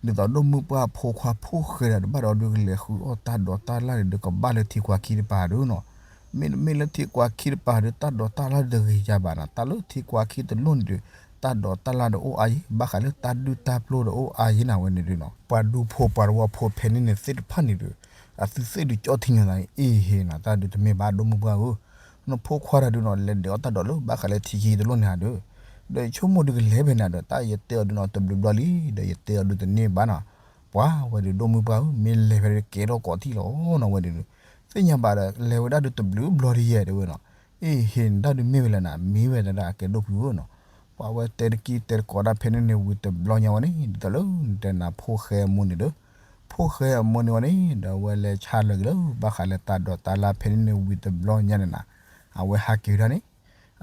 ဒ်သိးဒိၣ်မုၢ်ပှၢ်ဖိခွါဖိၣ်ဃဲဒီး တဘၣ်ဒီးဒုးကလဲၤဃုအီၣ်တၢ်ဒိးတၢ်လၣ်န့ၣ်ဒီး ကဘၣ်လၢထံခွါခံတပၤဒုးနီၤ, မ့တမ့ၢ်လၢထံခွါခံတပၤဒီး တၢ်ဒိးတၢ်လၣ်ဒုးတဂ့ၤယၤဘၣ်နီၤ, တၢ်လၢထံခွါခံတလိၣ်န့ၣ်ဒီး တၢ်ဒိးတၢ်လၣ်ဒီးအိၣ်အါယံၤ ဘၣ်ဃးလၢတၢ်ဒုၣ်တၢ်ပျိၢ်ဒီးအိၣ်အါယံၤနၤဝဲန့ၣ်ဒုးနီၤ, ပှၤဒူဖိပှၤသဝီဖိဖဲန့ၣ်န့ၣ်သ့ၣ်တဖၣ်န့ၣ်ဒီး အသုသ့ၣ်ဒုးကၠီၣ်ထံညီသး အ့ဟ့ၣ်နၤ တၢ်ဒုးတမ့ၢ်ဘၣ်ဒိၣ်မုၢ်ပှၢ်ဧၢ, နဖိခွါတၢ်ဒုးနီၤ လဲၤဒုးအီၣ်တၢ်ဒိးလၢဘၣ်ဃးလၢထံခံတလိၣ်န့ၣ်ဧါဒီး, ဒီးယဆိကမိၣ်ဒုးကလဲၤဖဲန့ၣ်ဒီး တၢ်ယတဲအီၤဒုးနီၤတဘျုးဘျီလံ, ဒီးယတဲအီၤဒုးတန့ၢ်ဘၣ်နီၤ, ပှၤဝဲဒုးဒိၣ်မုၢ်ပှၢ်ဧၢ မ့ၢ်လဲၤဖဲဒုးကဲထီၣ်ကိးထံၣ်လီၤနီၤဝဲဒုး, သ့ၣ်ညါဘၣ်ဒီး လဲၤဝဲဒၣ်ဒုးတဘျုးဘျီဒ်ယဲၢ်တဲဝဲနီၤ, အ့ဟ့ၣ်နၤ တၢ်ဒုးမ့ၢ်ဝဲလဲၣ်နၤ မ့ၢ်ဝဲတၢ်ဒုးအကဲဒိၣ်ဖုဧၢနီၤ, ပှၤဝဲတဲတကံၢ်တဲတကိးတၢ်ဖဲန့ၣ်န့ၣ်ဝံၤတဘျီညါဝဲန့ၣ် ဒ်သိးလၢနတဲနၤဖိၣ်ဃဲအမိၢ်န့ၣ်ဒီး, ဖိၣ်ဃဲအမိၢ်န့ၣ်ဝဲန့ၣ် ဒီးအဝဲလဲၤဆါလၢာ်က့ၤလၢဘၣ်ဃးလၢတၢ်ဒိးတၢ်လၣ်ဖဲန့ၣ်န့ၣ်ဝံၤတဘျီညါန့ၣ်နၤ, အဝဲဟးက့ၤဝဲဒၣ်န့ၣ်,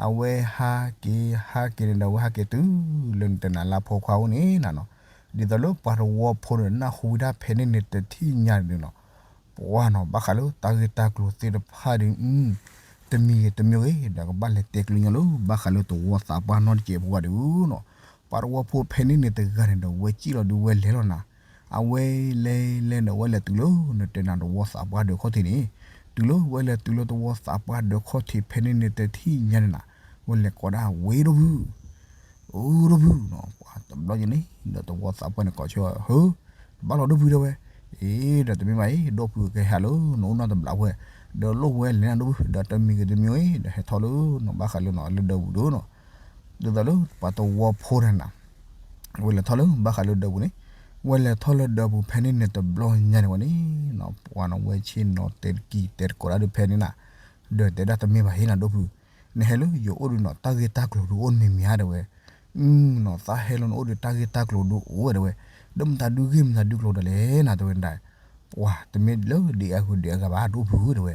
အဝဲဟးက့ၤဟးက့ၤန့ၣ်ဒီး အဝဲဟးက့ၤတုၤလၢနတဲနၤလၢဖိခွါအိၣ်န့ၣ်နၤနီၤ, ဒ်သိးလၢပှၤသဝီဖိန့ၣ် နၢ်ဟူဝဲဒၣ်ဖဲန့ၣ်န့ၣ်တထံၣ်ညါန့ၣ်နီၤ, ပှၤနီၤ ဘၣ်ဃးလၢတၢ်ဂ့ၢ်တၢ်ကျိၤသ့ၣ်တဖၣ်ဒီး တမံၤဂ့ၤတမံၤဂ့ၤ ဒီးကဘၣ်လဲၤတဲကျိညီလၢဘၣ်ဃးလၢသဝီသးပှၢ်နီတစဲးဖိဂၤဒုးနီၤ, ပှၤသဝီဖိဖဲန့ၣ်န့ၣ်တဂၤန့ၣ်ဒီး ဝဲစံၣ်လီၤဒုးဝဲလဲၤလီၤနၤ, အဝဲလဲၤလဲၤဒီး ဝဲလဲၤတုၤလၢနတဲနၤသဝီသးပှၢ်ဒၢးခီၣ်ထံးန့ၣ်, တုၤလၢဝဲလဲၤတုၤလၢသဝီသးပှၢ်ဒၢးခီၣ်ထံးဖဲန့ၣ်န့ၣ်တထံၣ်ညါန့ၣ်နၤ, ဝဲလဲၤကိးဒၣ်ဝဲဒိၣ်ဖု အိၣ်ဒိၣ်ဖုနီၤ, ပှၤတဘျီညါန့ၣ် ဒီးသဝီသးပှၢ်န့ၣ်ကိးဆၢ ဟၢ, တဘၣ်လီၤဒိၣ်ဖုတဲဝဲ, အ့ ဒီးတမ့ၢ်ဘၣ်အံၤ ဒိၣ်ဖုကဟဲလၢနအိၣ်နီတဘျီဝဲ, ဒီးလိၣ်ဝဲလဲၤနၤဒိၣ်ဖု ဒီးတမံၤဂ့ၤတမံၤဂ့ၤ ဒီးဟဲထီၣ်လၢနဘၣ်ဃးလၢနလၢဒၢးပူၤဒုးနီၤ, ဒ်သိးလၢပှၤသဝီဖိတဂၤန့ၣ် ဝဲလဲၤထီၣ်လၢဘၣ်ဃးလၢဒၢးပူၤန့ၣ်, ဝဲလဲၤထီၣ်လၢဒၢးပူၤဖဲန့ၣ်န့ၣ်တဘျီညါန့ၣ်ဝဲန့ၣ်နီၤ, ပှၤနီၤဝဲဆ့ၣ်နီၤတဲတကံၢ်တဲတကိးတၢ်ဒုးဖဲန့ၣ်နၤ, ဒီးတဲဒၣ်တမ့ၢ်ဘၣ်ဟ့ၣ်နၤဒိၣ်ဖု, နဟဲလၢယအိၣ်ဒုးနီၤ တၢ်ဂ့ၢ်တၢ်ကျိၤဒုးအိၣ်မံၤမံၤဧါတဲဝဲ, နီၤ သးဟဲလၢနအိၣ်ဒုးတၢ်ဂ့ၢ်တၢ်ကျိၤဒုးအိၣ်ဝဲတဲဝဲ, ဒီးမတၤဒုးဂ့ၢ်မတၤဒုးကျိၤဒီးလဲၣ်နၤတဲဝဲဒၣ်, ပှၤတမ့ၢ်လၢဒ်အဂုၤဒ်အဂၤဘၣ်ဒိၣ်ဖုတဲဝဲ,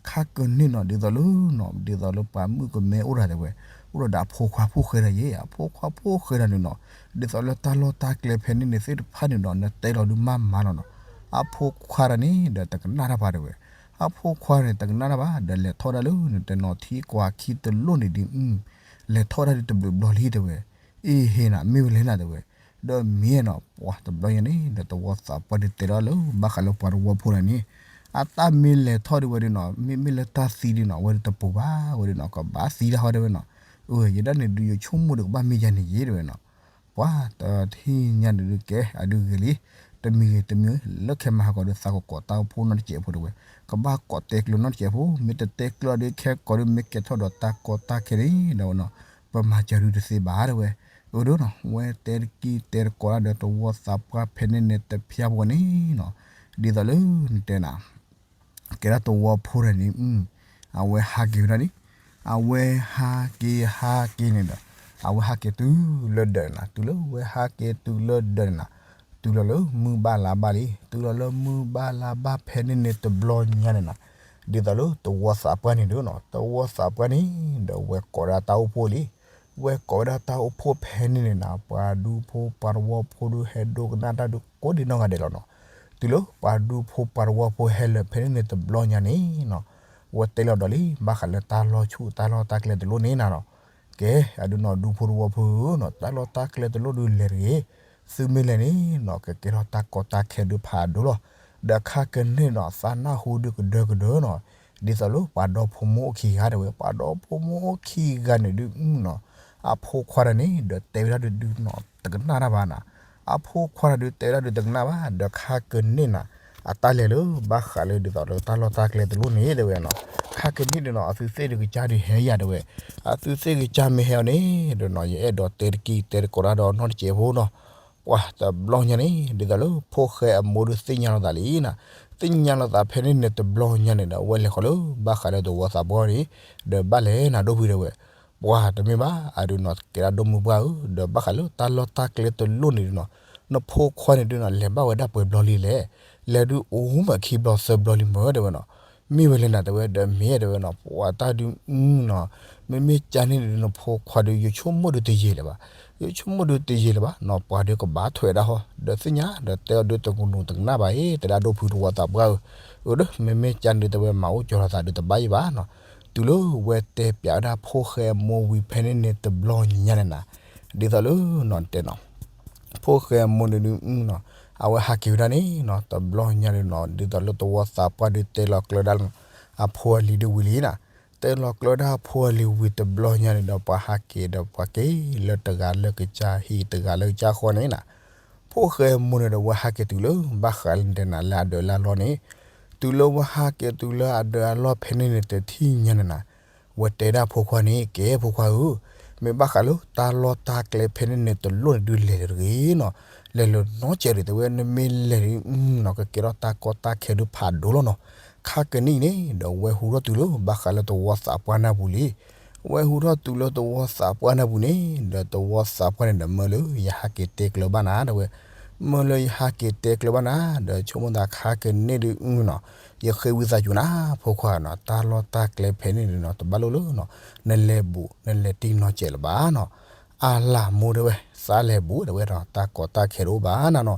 ခါကန့ၢ်နီၤ ဒ်သိးလၢနီၤ ဒ်သိးလၢပှၤမုၣ်ကမဲအိၣ်တၢ်တဲဝဲ, အိၣ်ဒီးဒီးအဖိခွါဖိၣ်ဃဲတၢ်ယဲ အဖိခွါဖိၣ်ဃဲတၢ်န့ၣ်နီၤ, ဒ်သိးလၢတၢ်လီၢ်တၢ်ကျဲဖဲန့ၣ်န့ၣ်သ့ၣ်တဖၣ်န့ၣ်ဒီး နတဲလီၤဒုးမၤမၤလီၤနီၤ, အဖိခွါတၢ်န့ၣ်ဒီးတကနၣ်တၢ်ဘၣ်တဲဝဲ, အဖိခွါန့ၣ်တကနၣ်တၢ်ဘၣ် ဒီးလဲၤထီၣ်ဒၣ်လၢနတဲနီၤထံကွၢ်ခံတလိၣ်န့ၣ်ဒုး လဲၤထီၣ်ဒၣ်ဒုးတဘျုးဘျီလံတဲဝဲ, အ့ဟ့ၣ်နၤ မ့ၢ်ဝဲလဲၣ်နၤတဲဝဲ, ဒီးမ့ၢ်နီၤပှၤတဘျီညါန့ၣ် ဒီးသဝီသးပှၢ်ဒုးတဲထီၣ်လၢဘၣ်ဃးလၢပှၤသဝီဖိတဂၤန့ၣ်, အတၢ်မ့ၢ်လဲၤထီၣ်ဒုးဝဲဒုးနီၤ မ့မ့ၢ်လၢတၢ်သံဒုးနီၤ အဝဲဒုးတပူၤဘၣ်ဝဲဒုးနီၤ ကဘၣ်သံတၢ်ဟီတဲဝဲနီၤ, အယဲဒၣ်န့ၣ်ဒုးယဆိကမိၣ်ဒီးကဘၣ်မ့ၢ်ယၤန့ၣ်ယဲတဲဝဲနီၤ, ပှၤတထံၣ်ညါန့ၣ်ဒုးကဲ အဒုးဂ့ၤလံ, တမံၤဂ့ၤတမံၤ လၢခဲမၤဟးဂီၤဒီးသးကကိးတၢ်အိၣ်ဖှိၣ်နီတစဲးဖိတဲဝဲ, ကဘၣ်ကိးတဲကျိၤနီတစဲးဖိ မ့ၢ်တတဲကျိၤဒီးခဲကိးဒုးမ့ၢ်ကဲထီၣ်ဒီးတၢ်ကီတၢ်ခဲန့ၣ်ဒီးနီၤ, ပမၤစၢၤဒုးတသ့ဘၣ်တဲဝဲ, အဒိနီၤ ဝဲတဲတကံၢ်တဲတကိးတၢ်ဒီးသဝီသးပှၢ်ဖဲန့ၣ်န့ၣ်တဖျါဖိန့ၣ်နီၤ, ဒ်သိးလၢနတဲနၤ ကဲဒၣ်သဝီဖိတဂၤန့ၣ်, အဝဲဟးက့ၤဝဲဒၣ်န့ၣ်, အဝဲဟးက့ၤဟးက့ၤန့ၣ်ဒီး, အဝဲဟးက့ၤတုၤလၢဒၢးန့ၣ်နၤ တုၤလၢဝဲဟးက့ၤတုၤလၢဒၢးန့ၣ်နၤ, တုၤလီၤလၢမုၢ်ဘၣ်လါဘၣ်လံ တုၤလီၤလၢမုၢ်ဘၣ်လါဘၣ်ဖဲန့ၣ်န့ၣ်တဘျီညါန့ၣ်နၤ, ဒ်သိးလၢသဝီသးပှၢ်န့ၣ်ဒုးနီၤ သဝီသးပှၢ်န့ၣ် ဒီးဝဲကိးဒၣ်တၢ်အိၣ်ဖှိၣ်လံ, ဝဲကိးဝဲဒၣ်တၢ်အိၣ်ဖှိၣ်ဖဲန့ၣ်န့ၣ်နၤ ပှၤဒူဖိပှၤသဝီဖိဒုးဟဲဒိကနၣ်တၢ်ဒုးကိးဒံးနီၢ်ဂၤဒဲးလီၤနီၤ, တုၤလၢပှၤဒူဖိပှၤသဝီဖိဟဲလၢာ်ဖဲန့ၣ်န့ၣ်တဘျီညါန့ၣ်နီၤ, ဝဲတဲလီၤဒီးလံ ဘၣ်ဃးလၢတၢ်လီၢ်ဆူၣ်တၢ်လီၢ်တၢ်ကျဲတလိၣ်န့ၣ်နၤနီၤ, ကဲ အဒုးနီၤ ဒူဖိသဝီဖိဧၢနီၤ တၢ်လီၢ်တၢ်ကျဲတလိၣ်ဒုးလဲၤတဂ့ၤ, သုမ့ၢ်လဲၤန့ၣ်နီၤ ကကဲထီၣ်တၢ်ကီတၢ်ခဲဒုးဖးဒိၣ်လီၤ, ဒီးခါကန့ၢ်နီၤ သးနၢ်ဟူဒုးကဒၢကဒၢနီၤ, ဒ်သိးလၢပှၤဒီဖိမိၢ်အိၣ်ခံဂၤတဲဝဲ ပှၤဒီဖိမိၢ်အိၣ်ခံဂၤန့ၣ်ဒုးနီၤ, အဖိခွါတၢ်န့ၣ် ဒီးတဲဝဲဒၣ်ဒုးနီၤ တကနၣ်တၢ်ဘၣ်နၤ, အဖိခွါတၢ်ဒုးတဲဝဲဒၣ်ဒုးတကနၣ်ဘၣ် ဒီးခါကန့ၢ်နၤ အတၢ်လဲၤလၢဘၣ်ဃးလၢဒ်သိးလၢတၢ်လီၢ်တၢ်ကျဲတလိၣ်န့ၣ်တဲဝဲနီၤ, ခါကန့ၢ်န့ၣ်နီၤ အသုသ့ၣ်ဒုးကစၢ်ဒုးဟဲယၤတဲဝဲ, အသုသ့ၣ်ကစၢ်မ့ၢ်ဟဲအီၤန့ၣ် ဒီးနီၤ ယအဲၣ်ဒိးတဲတကံၢ်တဲတကိးတၢ်ဒီးနီၢ်တစဲးဖိနီၤ, ပှၤတဘျီညါန့ၣ် ဒ်သိးလၢဖိၣ်ဃဲအမိၢ်ဒုးသ့ၣ်ညါလီၤသးလံနၤ, သ့ၣ်ညါလီၤသးဖဲန့ၣ်န့ၣ်တဘျီညါန့ၣ်ဒီး ဝဲလဲၤဃီၤလၢဘၣ်ဃးလၢသဝီသးပှၢ်န့ၣ်, ဒီးဘၣ်လဲၤနၤဒိၣ်ဖုတဲဝဲ, ပှၤတမ့ၢ်ဘၣ် အဒုးနီၤ ကဲဒၣ်ဒိၣ်မုၢ်ပှၢ်ဧၢ ဒီးဘၣ်ဃးလၢတၢ်လီၢ်တၢ်ကျဲတလိၣ်န့ၣ်ဒုးနီၤ, နဖိခွါန့ၣ်ဒုးနီၤ လဲၤဘၣ်ဝဲဒၣ်ပှဲၤဘျီလံလဲၣ်, လဲၤဒုးအိၣ်မးခံဘျီသၢဘျီလံမ့ၢ်တဲဝဲနီၤ, မ့ၢ်ဝဲလဲၣ်နၤတဲဝဲ ဒီးမ့ၢ်တဲဝဲနီၤ ပှၤတၢ်ဒုးနီၤ မ့မ့ၢ်ကန့ၣ်ဒုး နဖိခွါဒုး ယဆိကမိၣ်ဒုးတယံာ်လၢၤဘၣ်, ယဆိကမိၣ်ဒုးတယံာ်လၢၤဘၣ်နီၤ, ပှၤဒုးကဘၣ်ထွဲဒၣ်ဟီ, ဒီးသ့ၣ်ညါ ဒီးတဲအီၤဒုးတကနူၤတကနၣ်ဘၣ်အံၤ တဲဒၣ်ဒိၣ်ဖုတဝီသးပှၢ်ဧၢ, အၢ ဒီးမ့မ့ၢ်ကန့ၣ်ဒုး တဲဝဲမၤအိၣ်ကၠီၤလီၤသးဒုးတဘၣ်ယံၤဘၣ်နီၤ, တုၤလၢဝဲတဲပၠးဝဲဒၣ်ဖိၣ်ဃဲအမိၢ်ဝံၤဖဲန့ၣ်န့ၣ် တဘျီညါန့ၣ်နၤ, ဒ်သိးလၢနီၤတဲနီၤ ဖိၣ်ဃဲအမိၢ်န့ၣ်ဒုးနီၤ, အဝဲဟးက့ၤဝဲဒၣ်န့ၣ်နီၤ, တဘျီညါဒုးနီၤ ဒ်သိးလၢတဝီသးပှၢ်ဒုးတဲလီၤကျၢၤဒၣ်လၢ အဖိအလံၤဒုးဝံၤလံနၤ, တဲလီၤကျၢၤဒၣ်အဖိအလံၤဝံၤတဘျီညါန့ၣ်ဒီး ပှၤဟးက့ၤဒီးပှၤက့ၤလၢတဂၤလၢကစၢ်ဟံၣ် တဂၤလၢကစၢ်ဃီန့ၣ်နၤ, ဖိၣ်ဃဲအမိၢ်န့ၣ်ဒီး ဝဲဟးက့ၤတုၤလၢ ဘၣ်ဃးလၢနတဲနၤလၢအဒၢးလၢအလီၢ်န့ၣ်, တုၤလၢဝဲဟးက့ၤတုၤလၢအဒၢးအလီၢ်ဖဲန့ၣ်န့ၣ် တထံၣ်ညါန့ၣ်နၤ, ဝဲတဲဒၣ်ဖိခွါန့ၣ် ကဲဖိခွါဧၢ, မ့ၢ်ဘၣ်ဃးလၢတၢ်လီၢ်တၢ်ကျဲဖဲန့ၣ်န့ၣ်တလိၣ်န့ၣ်ဒုးလဲၤလၢၤတဂ့ၤနီၤ, လဲၤလၢၤနီတစဲးဒုး တဲဝဲ နမ့ၢ်လဲၤဒုးနီၤ ကကဲထီၣ်တၢ်ကီတၢ်ခဲဒုးဖးဒိၣ်လီၤနီၤ, ခါကနံၣ်အံၤန့ၣ်ဒီး ဝဲဟူထီၣ်တုၤလၢဘၣ်ဃးလၢတဝီသးပှၢ်နၢ်ပူၤလံ ဝဲဟူထီၣ်တုၤလၢတဝီသးပှၢ်နၢ်ပူၤန့ၣ် ဒီးတဝီသးပှၢ်န့ၣ်ဒီး မၢလၢယဟးက့ၤတဲကျၢၤဘၣ်နၤ တဲဝဲ, မၢလၢယဟးက့ၤတဲကျၢၤဘၣ်နၤ ဒီးဆိကမိၣ်သးခါကနံၣ်ဒုးနီၤ, ယဃ့ဝံသးစူၤနၤ ဖိခွါနီၤ, တၢ်လီၢ်တၢ်ကျဲဖဲန့ၣ်န့ၣ်နီၤ တဘၣ်လိၣ်လၢနီၤ, နလဲၤဘူး နလဲၤတံၢ်နီၤစဲးလၢၤဘၣ်နီၤ, အလၤမိၢ်တဲဝဲ သးလဲၤဘူးတဲဝဲဒီး တၢ်ကီတၢ်ခဲတအိၣ်ဘၣ်နၤနီၤ,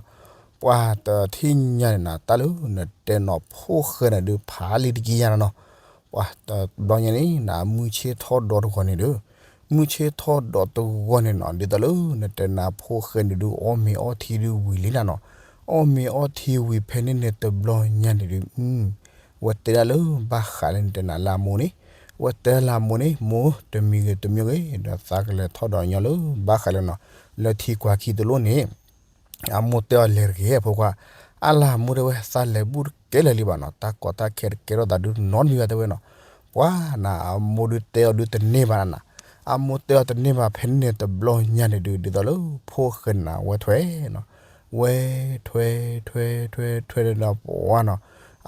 ပှၤတထံၣ်ညါန့ၣ်နၤ တၢ်လၢနတဲနီၤ ဖိၣ်ဃဲန့ၣ်ဒုးဖးလံတက့ၢ်ယါနၤနီၤ, ပှၤတဘျီညါန့ၣ် နမုၢ်ဆ့ၣ်ထီၣ်ဒီးတဂီၤန့ၣ်ဒီး, မုၢ်ဆ့ၣ်ထီၣ်ဒီးတဂီၤန့ၣ်နီၤ ဒ်သိးလၢနတဲနၤ ဖိၣ်ဃဲန့ၣ်ဒုး အီၣ်မ့ၤအီထံဒုးဝံၤလံနၤနီၤ, အီၣ်မ့ၤအီထံဝံၤဖဲန့ၣ်န့ၣ်တဘျီညါန့ၣ်ဒုး, ဝဲတဲဒၣ်လၢဘၣ်ဃးလၢနတဲနၤလၢအမိၢ်န့ၣ်, ဝဲတဲလၢအမိၢ်န့ၣ် မိၢ်တမံၤဂ့ၤတမံၤဂ့ၤ ဒီးသးကလဲၤထီၣ်ဒီးညီလၢဘၣ်ဃးလၢနီၤ, လၢထံကွၢ်ခံတလိၣ်န့ၣ် အမိၢ်တဲအီၤလဲၤတဂ့ၤ ဖိခွါ, အလၤမိၢ်တဲဝဲ သးလဲၤဘူးတကဲလၢာ်လံဘၣ်နီၤ, တၢ်ကီတၢ်ခဲတကဲထီၣ်သးဒုးနီတမံၤဘၣ်တဲဝဲနီၤ, ပှၤနၤ အမိၢ်ဒုးတဲအီၤဒုးတန့ၢ်ဘၣ်နၤ, အမိၢ်တဲအီၤတန့ၢ်ဘၣ်ဖဲန့ၣ်န့ၣ်တဘျီညါန့ၣ်ဒုး ဒ်သိးလၢဖိၣ်ဃဲန့ၣ်နၤ ဝဲထွဲနီၤ, ဝဲထွဲ ထွဲ ထွဲ ထွဲန့ၣ်ဒီးပှၤနီၤ,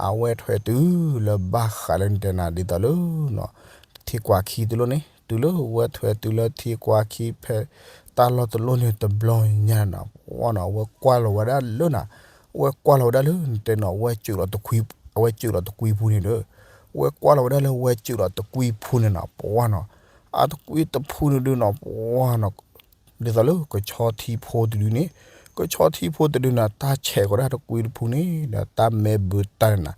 အဝဲထွဲတုၤလၢဘၣ်ဃးလၢနတဲနၤ ဒ်သိးလၢ ထံကွၢ်ခံတလိၣ်န့ၣ် တုၤလၢဝဲထွဲတုၤလၢထံကွၢ်ခံဖဲ တၢ်လီၢ်တလိၣ်န့ၣ်တဘျီညါန့ၣ်နီၤ ပှၤနီၤ အဝဲကွၢ်လီၤဝဲဒၣ်လၢနၤ, အဝဲကွၢ်လီၤဝဲဒၣ်လၢနတဲနီၤ ဝဲစၢးလီၤတကွံ, အဝဲစၢးလီၤတကွံဖူန့ၣ်ဒီး, အဝဲကွၢ်လီၤဝဲဒၣ်လၢဝဲစၢးလီၤတကွံဖူန့ၣ်နီၤ ပှၤနီၤ, အတကွံတဖူန့ၣ်ဒုးနီၤ ပှၤနီၤ ဒ်သိးလၢကဆီထံဖိတဒုန့ၣ်, ကဆီထံဖိတဒုန့ၣ် တၢ်ဆဲးကီးဒၣ်တကွံတဖူန့ၣ် ဒီးတၢ်မဲာ်ဘၢတၢ်န့ၣ်နၤ,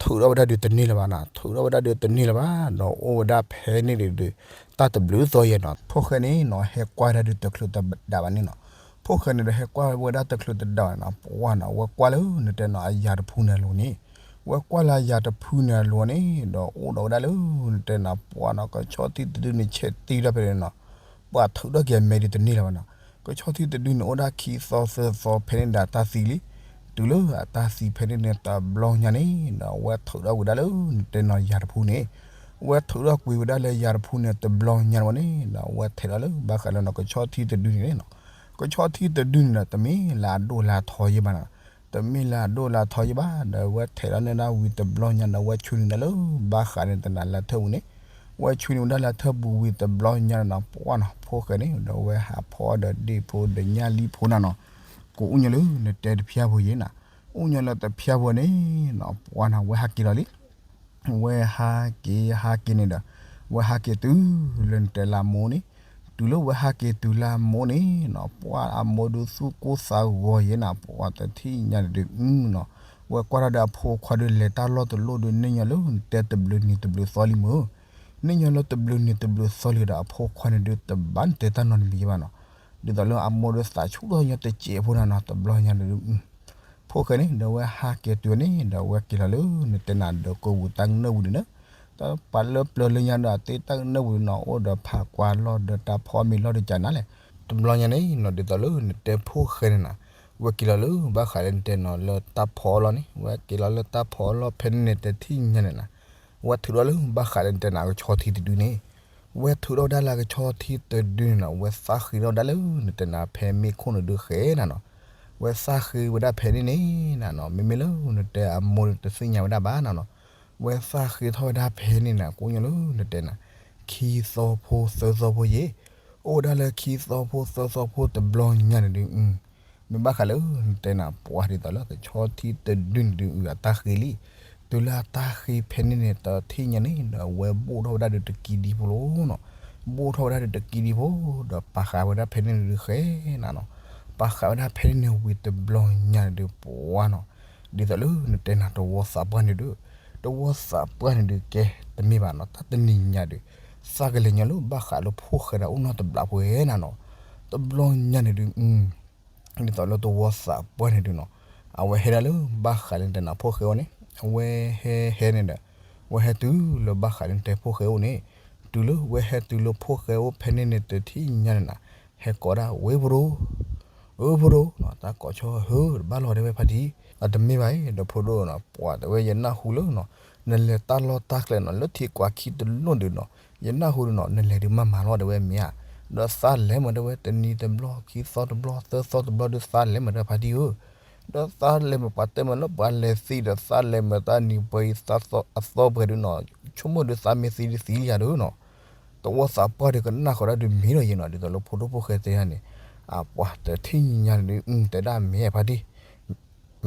ထုးထီၣ်ဝဲဒၣ်ဒုးတန့ၢ်လၢၤဘၣ်နၤ, ထုးထီၣ်ဝဲဒၣ်ဒုးတန့ၢ်လၢၤဘၣ်, ဒီးအိၣ်ဝဲဒၣ်ဖဲန့ၣ်ဒုး တၢ်တဘျုးသီယဲၢ်နီၤ, ဖိၣ်ဃဲန့ၣ်နီၤ ဟဲကွၢ်ဒၣ်ဒုးတချုးတဒးဘၣ်န့ၣ်နီၤ, ဖိၣ်ဃဲန့ၣ်ဒီးဟဲကွၢ်ဝဲဒၣ်တချုးတဒးဘၣ်နီၤ ပှၤနီၤ အဝဲကွၢ်လၢနတဲနီၤ အယၤတဖုန့ၣ်အလိၤန့ၣ်, ဝဲကွၢ်လၢအယၤတဖုန့ၣ်အလိၤန့ၣ် ဒီးအိၣ်ဒီးဝဲဒၣ်လၢနတဲနီၤ ပှၤနီၤ ကဆီထံတဒုန့ၣ် ဆဲးတံၢ်ဒၣ်ဖဲန့ၣ်နီၤ ပှၤထုးထီၣ်က့ၤအမဲာ်ဒုးတန့ၢ်လၢၤဘၣ်နီၤ, ကဆီထံတဒုန့ၣ် အိၣ်ဒၣ်ခံသီသၢသီဖဲန့ၣ်ဒီးအတၢ်သံလံ, တုၤလၢအတၢ်သံဖဲန့ၣ်န့ၣ်တဘျီညါန့ၣ် ဒီးအဝဲထုးထီၣ်ကွံာ်ဝဲဒၣ်လၢနတဲနီၤယၤတဖုန့ၣ်, ဝဲထုးထီၣ်ကွံာ်ဝဲဒၣ်လၢယၤတဖုန့ၣ်တဘျီညါန့ၣ်ဝဲန့ၣ် ဒီးအဝဲထဲးထီၣ်လၢဘၣ်ဃးလၢနီၤ ကဆီထံတဒုန့ၣ်နီၤ, ကဆီထံတဒုန့ၣ်ဒီး တမ့ၢ်လၢအဒိၣ်လၢအထီယဲၢ်ဘၣ်နီၤ, တမ့ၢ်လၢအဒိၣ်လၢအထီယဲၢ်ဘၣ်, ဒီးအဝဲထဲးထီၣ်န့ၢ်ဒၣ်ဝံၤတဘျီညါဒီး အဝဲဆူန့ၢ်ဒၣ်လၢဘၣ်ဃးန့ၣ် တနၤလၢထၢၣ်ပူၤန့ၣ်, ဝဲဆူန့ၢ်ဝဲဒၣ်လၢထၢၣ်ပူၤဝံၤတဘျီညါန့ၣ်နီၤ ပှၤနီၤ ဖိၣ်ဃဲန့ၣ် ဒီးဝဲဟးဖီဒီးဒ့ၣ်ဖိဒီးညၣ်လံၣ်ဖိနၤနီၤ, ကအိၣ်ညီလၢနတဲတဖျၢၣ်ဖိယဲၢ်နၤ, အိၣ်ညီလၢတဖျၢၣ်ဖိန့ၣ်နီၤ ပှၤနီၤ ဝဲဟးက့ၤလီၤလံ ဝဲဟးက့ၤဟးက့ၤန့ၣ်ဒီး ဝဲဟးက့ၤတုၤလၢနတဲလၢအမိၢ်န့ၣ်, တုၤလၢဝဲဟးက့ၤတုၤလၢအမိၢ်န့ၣ်နီၤ ပှၤအမိၢ်ဒုးသူၣ်ကိၢ်သးဂီၤယဲၢ်နၤ ပှၤတထံၣ်ညါန့ၣ်ဒုးနီၤ, ဝဲကွၢ်ထီၣ်ဒီးအဖိခွါဒုးလဲၤတၢ်လီၢ်တလိၣ်ဒုး န့ၢ်ညီလၢနတဲတဘျုးနံၤတဘျုးသီလံမုၢ်, န့ၢ်ညီလၢတဘျုးနံၤတဘျုးသီလံဒီး အဖိခွါန့ၣ်ဒုးတဘၣ်နတဲတၢ်နီတမံၤယဲၢ်ဘၣ်နီၤ, ဒ်သိးလၢအမိၢ်ဒုးသးဆူၣ်ထီၣ်ညီတစဲးဖိနၤနီၤ တဘျီညါန့ၣ်ဒုး ဖိၣ်ဃဲန့ၣ် ဒီးဝဲဟးက့ၤတုၤန့ၣ် ဒီးဝဲက့ၤလီၤလၢနတဲနၤဒီးကိးပူၤတၢ်ကနၢၣ်ပူၤန့ၣ်လၢ တပာ်လၢပျၢၤလၢညါဒီး အတ့တၢ်ကနၢၣ်ပူၤန့ၣ်နီၤ အိၣ်ဒီးဖးကွၢ်လီၢ်ဒီးတၢ်ဖီမ့ၤလီၢ်ဒီးကနၤလဲၣ်, တဘျီညါန့ၣ်နီၤ ဒ်သိးလၢနတဲဖိၣ်ဃဲန့ၣ်နၤ ဝဲက့ၤလီၤလၢဘၣ်ဃးလၢနတဲနီၤလၢတၢ်ဖီအလီၢ်န့ၣ် ဝဲက့ၤလီၤလၢတၢ်ဖီအလီၢ်ဖဲန့ၣ်န့ၣ် တထံၣ်ညါန့ၣ်နၤ ဝဲထုးထီၣ်လၢဘၣ်ဃးလၢနတဲနၤကဆီထံတဒုန့ၣ် ဝဲထုးထီၣ်ဝဲဒၣ်လၢကဆီထံတဒုန့ၣ်နီၤ ဝဲသးဃ့ထီၣ်ဝဲဒၣ်လၢနတဲနၤဖဲမ့ၢ်ခိၣ်န့ၣ်ဒုးဃဲနၤနီၤ, ဝဲသးဃ့ဝဲဒၣ်ဖဲန့ၣ်န့ၣ်နၤနီၤ မ့မ့ၢ်လၢနတဲအမိၢ်န့ၣ်တသ့ၣ်ညါဝဲဒၣ်ဘၣ်နၤနီၤ, ဝဲသးဃ့ထီၣ်ဝဲဒၣ်ဖဲန့ၣ်နၤ ကိးညါလၢနတဲနၤ ခံသီဖိသၢသီဖိယဲၢ်, အိၣ်ဝဲဒၣ်လၢခံသီဖိသၢသီဖိတဘျီညါန့ၣ်ဒုး မ့ၢ်ဘၣ်ဃးလၢနတဲနၤပှၤဒ်သိးလၢကဆီထံတဒုန့ၣ်ဒုး အတၢ်ဃ့လံ, တုၤလၢအတၢ်ဃ့ဖဲန့ၣ်န့ၣ် တထံၣ်ညါန့ၣ်ဒီး အဝဲဘိၣ်ထီၣ်ဝဲဒၣ်ဒုးတကံဒံဖိလီၤနီၤ, ဘိၣ်ထီၣ်ဝဲဒၣ်ဒီးတကံဒံဖိ ဒီးပာ်ဃာ်ဝဲဒၣ်ဖဲန့ၣ်န့ၣ်ဒုးဃဲနၤနီၤ. ပာ်ဃာ်ဝဲဒၣ်ဖဲန့ၣ်န့ၣ်ဝံၤတဘျီညါန့ၣ်ဒုးပှၤနီၤ, ဒ်သိးလၢနတဲနၤတဝီသးပှၢ်န့ၣ်ဒုး, တဝီသးပှၢ်န့ၣ်ဒုးကဲတမ့ၢ်ဘၣ်နီၤ, တၢ်တနံၤညါဒုး သးကလဲၤညီလၢဘၣ်ဃးလၢဖိၣ်ဃဲဒီးအိၣ်နီတဘျီပှဲၤနၤနီၤ. တဘျီညါန့ၣ်ဒုး ဒ်သိးလၢတဝီသးပှၢ်န့ၣ်ဒုးနီၤ, အဝဲဟဲဒၣ်လၢဘၣ်ဃးလၢနတဲနၤဖိၣ်ဃဲအိၣ်န့ၣ်, အဝဲဟဲဟဲန့ၣ်ဒီး ဝဲဟဲတုၤလၢဘၣ်ဃးလၢနတဲဖိၣ်ဃဲအိၣ်န့ၣ်, တုၤလၢဝဲဟဲတုၤလၢဖိၣ်ဃဲအိၣ်ဖဲန့ၣ်န့ၣ်တထံၣ်ညါန့ၣ်နၤ, ဟဲကိးဒၣ်ဝဲဖိဒိၣ်, အၢဖိဒိၣ်နီၤ, တၢ်ကိးဆီဟၢတဘၣ်လီၤတဲဝဲဖါတံၢ်, အတမ့ၢ်ဘၣ်အံၤ ဒီးဖိဒိၣ်နီၤ, ပှၤတဲဝဲယနၢ်ဟူလၢနီၤ, နလဲၤတၢ်လီၢ်တၢ်ကျဲနီၤ လၢထံကွၢ်ခံတလိၣ်ဒုးနီၤ, ယနၢ်ဟူဒုးနီၤ နလဲၤဒုးမၤမၤလီၤတဲဝဲမ့ၢ်ဧါ, ဒီးသးလဲၤမးတဲဝဲ တနံၤတဘျီ ခံသီတဘျီ သၢသီတဘျီဒုးသးလဲၤမးတဲဖါတံၢ်ဧၢ, ဒီးသးလဲၤမးပှၤတဲမးလၢပှၤလဲၤသံဒီးသးလဲၤမးတၢ်နံၤပှဲၤအံၤ အသီပှဲၤဒုးနီၤ, ဆိကမိၣ်ဒုးသးမ့ၢ်သံဒုးသံလံယၤဒုးနီၤ, တဝီသးပှၢ်ဒုးကနၣ်ဃီၤဒၣ်ဒုးမ့ၢ်ဒီးယံၤနီၤ, ဒ်သိးလၢဖိဒိၣ်ဖိၣ်ဃဲတဲယၤန့ၣ်, အပှၤတထံၣ်ညါန့ၣ်ဒုး တဲဒၣ်မ့ၢ်ဖါတံၢ်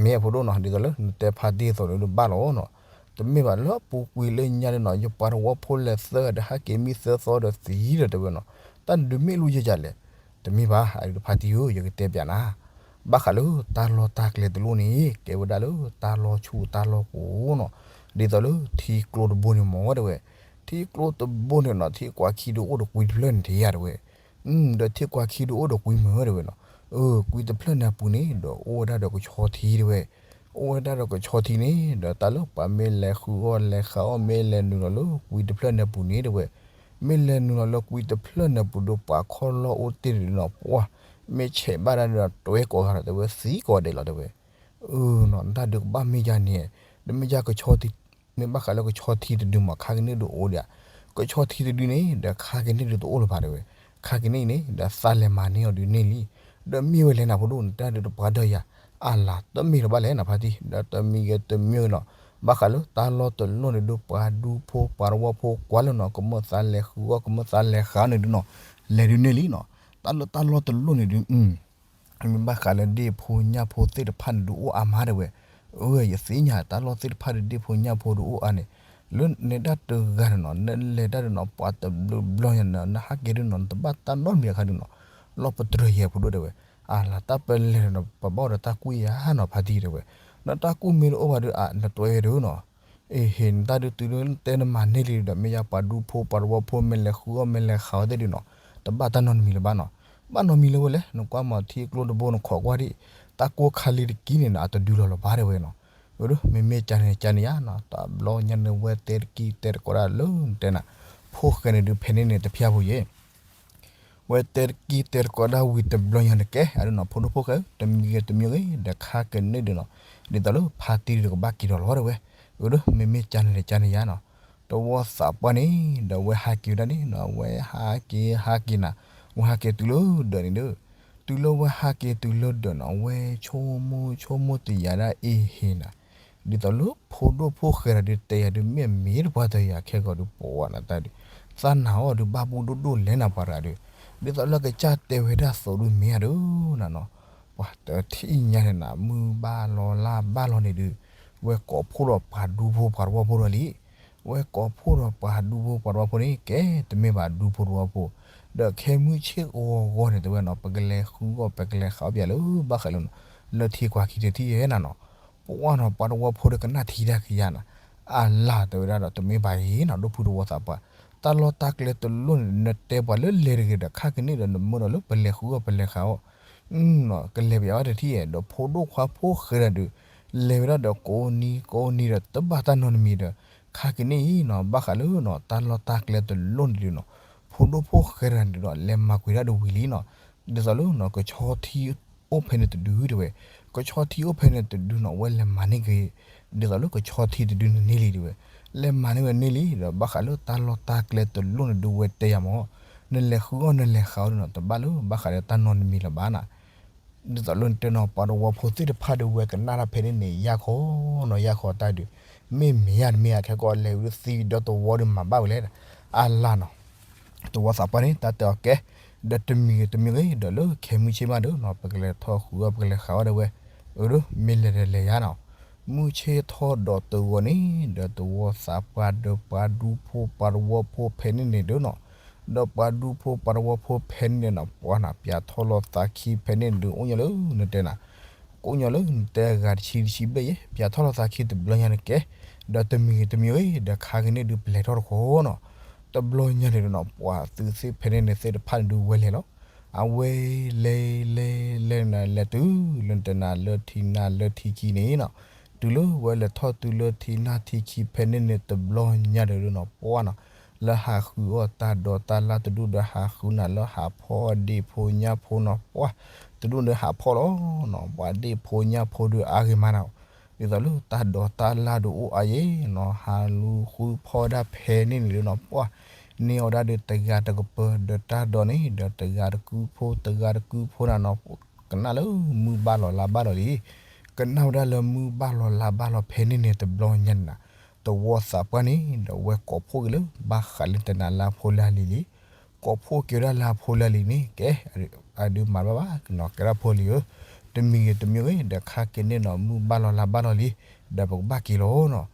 မ့ၢ်ဖိဒိၣ်နီၤ, ဒ်သိးလၢနတဲဖါတံၢ်အသိးန့ၣ်ဒုးဘၣ်လီၤနီၤ, တမ့ၢ်ဘၣ်လၢအပူၤကွံာ်လၢညါန့ၣ်နီၤ, ယပှၤတဝီဖိလဲၤသၢဂၤဒီးဟးက့ၤမံသၢသီဒီးသံဒီးတဲဝဲနီၤ, တၢ်ဒုးမ့ၢ်လူယယၤလဲၣ်, တမ့ၢ်ဘၣ် အဒုးဖါတံၢ်ဧၢ, ယကတဲပျးနၤ, ဘၣ်ဃးလၢတၢ်လီၢ်တၢ်ကျဲတလိၣ်န့ၣ် ကဲဝဲဒၣ်လၢတၢ်လီၢ်ဆူၣ်တၢ်လီၢ်ကိၤနီၤ, ဒ်သိးလၢထံကျိတဘိန့ၣ်မ့ၢ်တဲဝဲ, ထံကျိတဘိန့ၣ်နီၤ ထံကွၢ်ခံဒုးအိၣ်ဒီးကွံတဖျၢၣ်န့ၣ်တယၤတဲဝဲ ဒီးထံကွၢ်ခံဒုးအိၣ်ဒီးကွံမ့ၢ်တဲဝဲနီၤ, အၢ ကွံတဖျၢၣ်န့ၣ်အပူၤန့ၣ် ဒီးအိၣ်ဝဲဒၣ်ဒီးကဆီထံတဲဝဲ, အိၣ်ဝဲဒၣ်ဒီးကဆီထံန့ၣ် ဒီးတၢ်လၢပှၤမ့ၢ်လဲၤဃုအီၣ်လဲၤဃုအီၣ် မ့ၢ်လဲၤနုာ်လီၤလၢကွံတဖျၢၣ်န့ၣ်အပူၤန့ၣ်တဲဝဲ, မ့ၢ်လဲၤနုာ်လီၤလၢကွံတဖျၢၣ်န့ၣ်အပူၤဒီးပှၤခီၣ်လီၢ်အိၣ်တ့ၢ်န့ၣ်နီၤ ပှၤ မ့ၢ်ဆဲးဘၣ်ဒၣ်ဒီးတွဲကိးဂၤဒီးတဲဝဲ သံကိးဂၤဒဲးလီၤတဲဝဲ အၢနီၤ တၢ်ဒုးကဘၣ်မ့ၢ်ယၤန့ၣ်, ဒီးမ့ၢ်ယၤကဆီထံ, မ့ၢ်ဘၣ်ဃးလၢကဆီထံတဒုမး ခါကန့ၣ်ဒုးအိၣ်ဒီး, ကဆီထံတဒုန့ၣ် ဒီးခါကန့ၣ်ဒုးတအိၣ်လၢၤဘၣ်တဲဝဲ, ခါကန့ၣ်အံၤန့ၣ် ဒီးသးလဲၤမၤန့ၢ်အီၤဒုးန့ၢ်လံ, ဒီးမ့ၢ်ဝဲလဲၣ်နၤဖိဒိၣ် နတၢ်ဒုးတပှၤဒီးယၤ, အလၤတမ့ၢ်လၢၤဘၣ်လဲၣ်နၤဖါတံၢ် ဒီးတမံၤဂ့ၤတမံၤဂ့ၤနီၤ, ဘၣ်ဃးလၢတၢ်လီၢ်တလိၣ်န့ၣ်ဒုး ပှၤဒူဖိပှၤတဝီဖိကွၢ်လၢနီၤ ကမၢသးလဲၤဃုအီၣ် ကမၢသးလဲၤဃုအီၣ်န့ၣ်ဒုးနီၤ, လဲၤဒုးန့ၢ်လံနီၤ, တၢ်လၢတၢ်လီၢ်တလိၣ်န့ၣ်ဒုး မ့ၢ်ဘၣ်ဃးလၢဒ့ၣ်ဖိညၣ်ဖိသ့ၣ်တဖၣ်န့ၣ်ဒုးအိၣ်အါမးတဲဝဲ, အၢ ယသ့ၣ်ညါတၢ်လီၢ်သ့ၣ်တဖၣ်ဒီးဒ့ၣ်ဖိညၣ်ဖိဒုးအိၣ်အါန့ၣ်, လၢနဒၣ်တဂၤန့ၣ်နီၤ နလဲၤတၢ်ဒုးနီၤ ပှၤတဘျုးဘျီညါန့ၣ် နဟးက့ၤဒုးနီၤ နတဘၣ်တၢ်နီတမံၤအခါဒုးနီၤ, လီၢ်ပတြၢၤယဲၢ်ဖိဒိၣ်တဲဝဲ, အလၤတၢ်ပလဲၤန့ၣ်နီၤ ပဘၣ်အိၣ်ဒီးတၢ်ကူၣ်ယၤနီၤဖါတံၢ်တဲဝဲ, နတၢ်ကူၣ်မ့ၢ်တအိၣ်ဘၣ်ဒုး အ နတွဲဒုးနီၤ အ့ဟ့ၣ် နတၢ်ဒုးတုၤလၢနတဲနမၤန့ၢ်လံဒီး မ့ၢ်ယါပှၤဒူဖိပှၤတဝီဖိ မ့ၢ်လဲၤဃုအီၣ်မ့ၢ်လဲၤဃုအီၣ်သ့ၣ်ဒုးနီၤ, တဘၣ်တၢ်နီတမံၤလၢၤဘၣ်နီၤ, ဘၣ်နီတမံၤလၢၤဝဲလဲၣ်, နကွၢ်မးထံကျိတဘိနခိးကွၢ်ဒံး, တၢ်ကိၢ်ခါလံတကံန့ၣ်နီၤ အတဒုးလီၤလၢၤဘၣ်တဲဝဲနီၤ, အၢ မ့မ့ၢ်ကန့ၣ်ကန့ၣ်ယါနီၤ, တဘျီညါန့ၣ်ဝဲတဲတကံတဲတကိးဒၣ်လၢနတဲနၤ, ဖိၣ်ဃဲန့ၣ်ဒုး ဖဲန့ၣ်န့ၣ်တဖျါဖိယဲၢ် ဝဲတဲတကံတဲတကိးဒၣ်ဝံၤတဘျီညါန့ၣ်ကဲ အဒုးနီၤ ဖိဒိၣ်ဖိၣ်ဃဲ တမံၤဂ့ၤတမံၤဂ့ၤ ဒီးခါကန့ၢ်ဒုးနီၤ, ဒ်သိးလၢဖါတံၢ်ဒုးကဘၣ်က့ၤဒီးလီၤတဲဝဲ, အၢ မ့မ့ၢ်ကန့ၣ်ကန့ၣ်ယါနီၤ, တဝီသးပှၢ်န့ၣ် ဒီးဝဲဟးက့ၤဝဲဒၣ်န့ၣ်နီၤ ဝဲဟးက့ၤဟးက့ၤနၤ, ဝဲဟးက့ၤတုၤလၢဒၢးန့ၣ်ဒီး, တုၤလၢဝဲဟးက့ၤတုၤလၢဒၢးနီၤ ဝဲဆိကမိၣ်ဆိကမိၣ်တယာ်ဒၣ်အ့ဟ့ၣ်နၤ ဒ်သိးလၢဖိဒိၣ်ဖိၣ်ဃဲဒီးဒုးတဲယၤဒုး မ့ၢ်မ့ၢ်တပှၢ်တယၤခဲကီးဒုး ပဝဲနၤတၢ်ဒုး သးနာ်အီၤဒုးဘၣ်ဘူၣ်ဒိၣ်ဒိၣ်လဲၣ်နၤပှၤတဂၤဒုး, ဒ်သိးလၢကစၢ်တဲဝဲဒၣ်သိးဒုးမ့ၢ်ဧါဒုးနၤနီၤ, ပှၤတထံၣ်ညါန့ၣ်နၤ မုၢ်ဘၣ်လီၤလါဘၣ်လီၤန့ၣ်ဒုး, ဝဲကိးဖှိၣ်ဒီးပှၤဒူဖိပှၤတဝီဖိဒီးလံ ဝဲကိးဖှိၣ်ဒီးပှၤဒူဖိပှၤတဝီဖိန့ၣ် ကဲတမ့ၢ်ဘၣ်ဒူဖိတဝီဖိ, ဒီးခဲမုၢ်ဆ့ၣ်ဂီၤဂီၤန့ၣ် တဲဝဲနီၤ ပကလဲၤဃုအီၣ် ပကလဲၤဃုအီၣ်ပျဲလၢဘၣ်ဃးလၢနီၤ, လၢထံကွၢ်ခံတထံၣ်ယဲၢ်နၤနီၤ, ပှၤနီၤ ပှၤတဝီဖိဒီးကနၣ်ထံတၢ်ကယၤနၤ, အလၤတဲဝဲဒၣ်ဒီး တမ့ၢ်ဘၣ်အံၤနီၤ ဒိၣ်ဖုတဝီသးပှၢ်, တၢ်လီၢ်တၢ်ကျဲတလိၣ်န့ၣ် နတဲပှၤလၢလဲၤတဂ့ၤဒီး ခါကန့ၢ်ဒီး နမၢဒီးလၢပလဲၤဃုအီၣ်ပလဲၤဃုအီၣ် ကလဲၤပယါဝဲတထံၣ်ဒီး ဖိဒိၣ်ခွါဖိၣ်ဃဲတဂၤဒုး လဲၤဝဲဒၣ်ဒီးကိးနံၤကိးနံၤဒီး တဘၣ်တၢ်နီတမံၤဒီး ခါကန့ၢ်အံၤနီၤ ဘၣ်ဃးလၢနီၤ တၢ်လီၢ်တၢ်ကျဲတလိၣ်န့ၣ်ဒုးနီၤ ဖိဒိၣ်ဖိၣ်ဃဲတဂၤန့ၣ်ဒီး လဲၤမၤကွံာ်ဒၣ်ဒီးဝံၤလံနီၤ ဒ်သိးလၢနီၤ ကဆီထံအိၣ်ဖဲန့ၣ်တဒုတဲဝဲ, ကဆီထံအိၣ်ဖဲန့ၣ်တဒုနီၤ အဝဲလဲၤမၤန့ၢ်က့ၤ ဒ်သိးလၢကဆီထံတဒုန့ၣ်န့ၢ်လံတဲဝဲ, လဲၤမၤန့ၢ်ဝဲန့ၢ်လံဒီး ဘၣ်ဃးလၢတၢ်လီၢ်တၢ်ကျဲတလိၣ်န့ၣ်ဒုးဝဲတဲယၤမး, နလဲၤဃုအီၣ်နလဲၤဃုအီၣ်ဒုးနီၤ တဘၣ်လၢဘၣ်ဃးဒီးတၢ်နီတမံၤလၢၤဘၣ်နီၤ ဒ်သိးလၢနတဲနီၤ ပှၤတဝီဖိသ့ၣ်တဖၣ်ဒီးဝဲကနၣ်တၢ်ဖဲန့ၣ်န့ၣ် ယၢ်ခီနီၤ ယၢ်ခီတၢ်ဒုး မ့ၢ်မ့ၢ်ယါတမ့ၢ်ယါ ခဲကီးလဲၤဝံၤဒီးသံဒီးတဝီဒီးမၤဘၣ်ဝဲလဲၣ် အါလါနီၤ တဝီသးပှၢ်န့ၣ် တၢ်တဲအီၤကဲ ဒီးတမံၤဂ့ၤတမံၤဂ့ၤ ဒီးလၢခဲမုၢ်ဆ့ၣ်မးဒီးနီၤ ပကလဲၤထီၣ်ဃုအီၣ် ပကလဲၤဃုအီၣ်ဒၣ်ဝဲ အၢ မ့ၢ်လဲၤဒီးလဲၤယါနီၤ မုၢ်ဆ့ၣ်ထီၣ်ဒီးတဂီၤန့ၣ် ဒီးတဝီသးပှၢ်ဒီးပှၤဒူဖိပှၤတဝီဖိဖဲန့ၣ်န့ၣ်ဒီးနီၤ ဒီးပှၤဒူဖိပှၤတဝီဖိဖဲန့ၣ်န့ၣ်နီၤ ပှၤနၤ ပၠးထီၣ်လီၤသးခံဖဲန့ၣ်ဒုး အိၣ်ညီလၢနတဲနၤ ကအိၣ်ညီလၢနတဲအဂၤတဆံတဆံဘျဲၣ်ယဲ ပၠးထီၣ်လီၤသးခံတဘျီညါန့ၣ်ကဲ, ဒီးတမံၤဂ့ၤတမံၤဂ့ၤ ဒီးခါက့ၤန့ၣ်ဒုး ပလဲၤထီၣ်တခီနီၤ, တဘျီညါန့ၣ်ဒီးနီၤ ပှၤသုးသ့ၣ်ဖဲန့ၣ်န့ၣ်သ့ၣ်တဖၣ်န့ၣ်ဒုး ဝဲလဲၤလီၤ, အဝဲလဲၤ လဲၤ လဲၤ လဲၤ လဲၤတုၤလၢနတဲနၤလၢထံနၢ်လၢထံခံန့ၣ်နီၤ, တုၤလၢဝဲလဲၤထီၣ်တုၤလၢထံနၢ်ထံခံဖဲန့ၣ်န့ၣ် တဘျီညါဒီးနီၤ ပှၤနီၤ လၢဟးဃုအီၣ်တၢ်ဒိးတၢ်လၢ်တဒူၣ်ဒီးဟးဃုနၤလၢဟးဖီၣ်အီၣ်ဒ့ၣ်ဖိညၣ်ဖိနီၤ ပှၤတဒူၣ်ဒီးဟးဖီၣ်လီၤနီၤ, ပှၤဒ့ၣ်ဖိညၣ်ဖိဒုးအါဂ့ၤမးနီၤ, ဒ်သိးလၢတၢ်ဒိးတၢ်လၢ်ဒုးအိၣ်အါယဲနီၤ, ဟးလူၤဃုဖီၣ်ဒၣ်ဖဲန့ၣ်န့ၣ်ဒုးနီၤ ပှၤန့ၢ်အီၣ်ဒၣ်ဒီးတဂၤတကပၤ ဒီးတၢ်ဒိးန့ၣ် ဒီးတဂၤတကုဖိ တဂၤတကုဖိနၤနီၤ, ကနၣ်လၢမုၢ်ဘၣ်လီၤလါဘၣ်လီၤလံ ကနၣ်ဝဲဒၣ်လၢမုၢ်ဘၣ်လီၤလါဘၣ်လီၤဖဲန့ၣ်န့ၣ် တဘျီညါန့ၣ်နၤ, တဝီသးပှၢ်န့ၣ် ဒီးဝဲကိးဖှိၣ်က့ၤလၢ ဘၣ်ဃးလၢနတဲနၤလၢအဖိလၢအလံၤလံ, ကိးဖှိၣ်က့ၤဝဲဒၣ်လၢအဖိလၢအလံၤန့ၣ် ကဲ, အဒုးမၤဘၣ်ဘၣ်နီၤ ကဲဒၣ်ဖိလံၤဧၢ, တမံၤဂ့ၤတမံၤဂ့ၤ ဒီးခါက့ၤန့ၣ်နီၤ မုၢ်ဘၣ်လီၤလါဘၣ်လီၤလံ, ဒီးပကဘၣ်က့ၤလီၤနီၤ,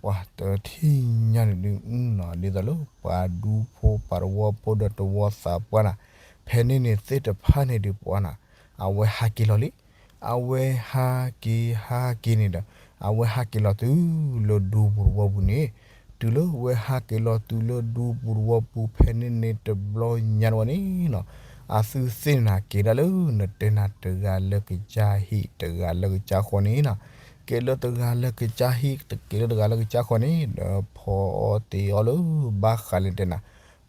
ပှၤတထံၣ်ညါန့ၣ်ဒုးနီၤ ဒ်သိးလၢပှၤဒူဖိပှၤတဝီဖိဒီးတဝီသးပှၢ်နၤ, ဖဲန့ၣ်န့ၣ်သ့ၣ်တဖၣ်န့ၣ်ဒုးပှၤနၤ, အဝဲဟးက့ၤလီၤလံ အဝဲဟးက့ၤဟးက့ၤန့ၣ်ဒီး အဝဲဟးက့ၤလီၤတုၤလၢဒူပူၤတဝီပူၤန့ၣ်, တုၤလၢဝဲဟးက့ၤလီၤတုၤလၢဒူပူၤတဝီပူၤဖဲန့ၣ်န့ၣ်တဘျီညါတဝဲန့ၣ်နီၤ, အသုသ့ၣ်န့ၣ်နၤ က့ၤဒၣ်လၢနတဲနၤတဂၤလၢကစၢ်ဟံၣ် တဂၤလၢကစၢ်ဃီန့ၣ်နီၤ, က့ၤလၢတဂၤလၢကစၢ်ဟံၣ် က့ၤလၢတဂၤလၢကစၢ်ဃီန့ၣ် ဒီးဖီအီၣ်တ့ၤအီၣ်လၢ ဘၣ်ဃးလၢနတဲနၤ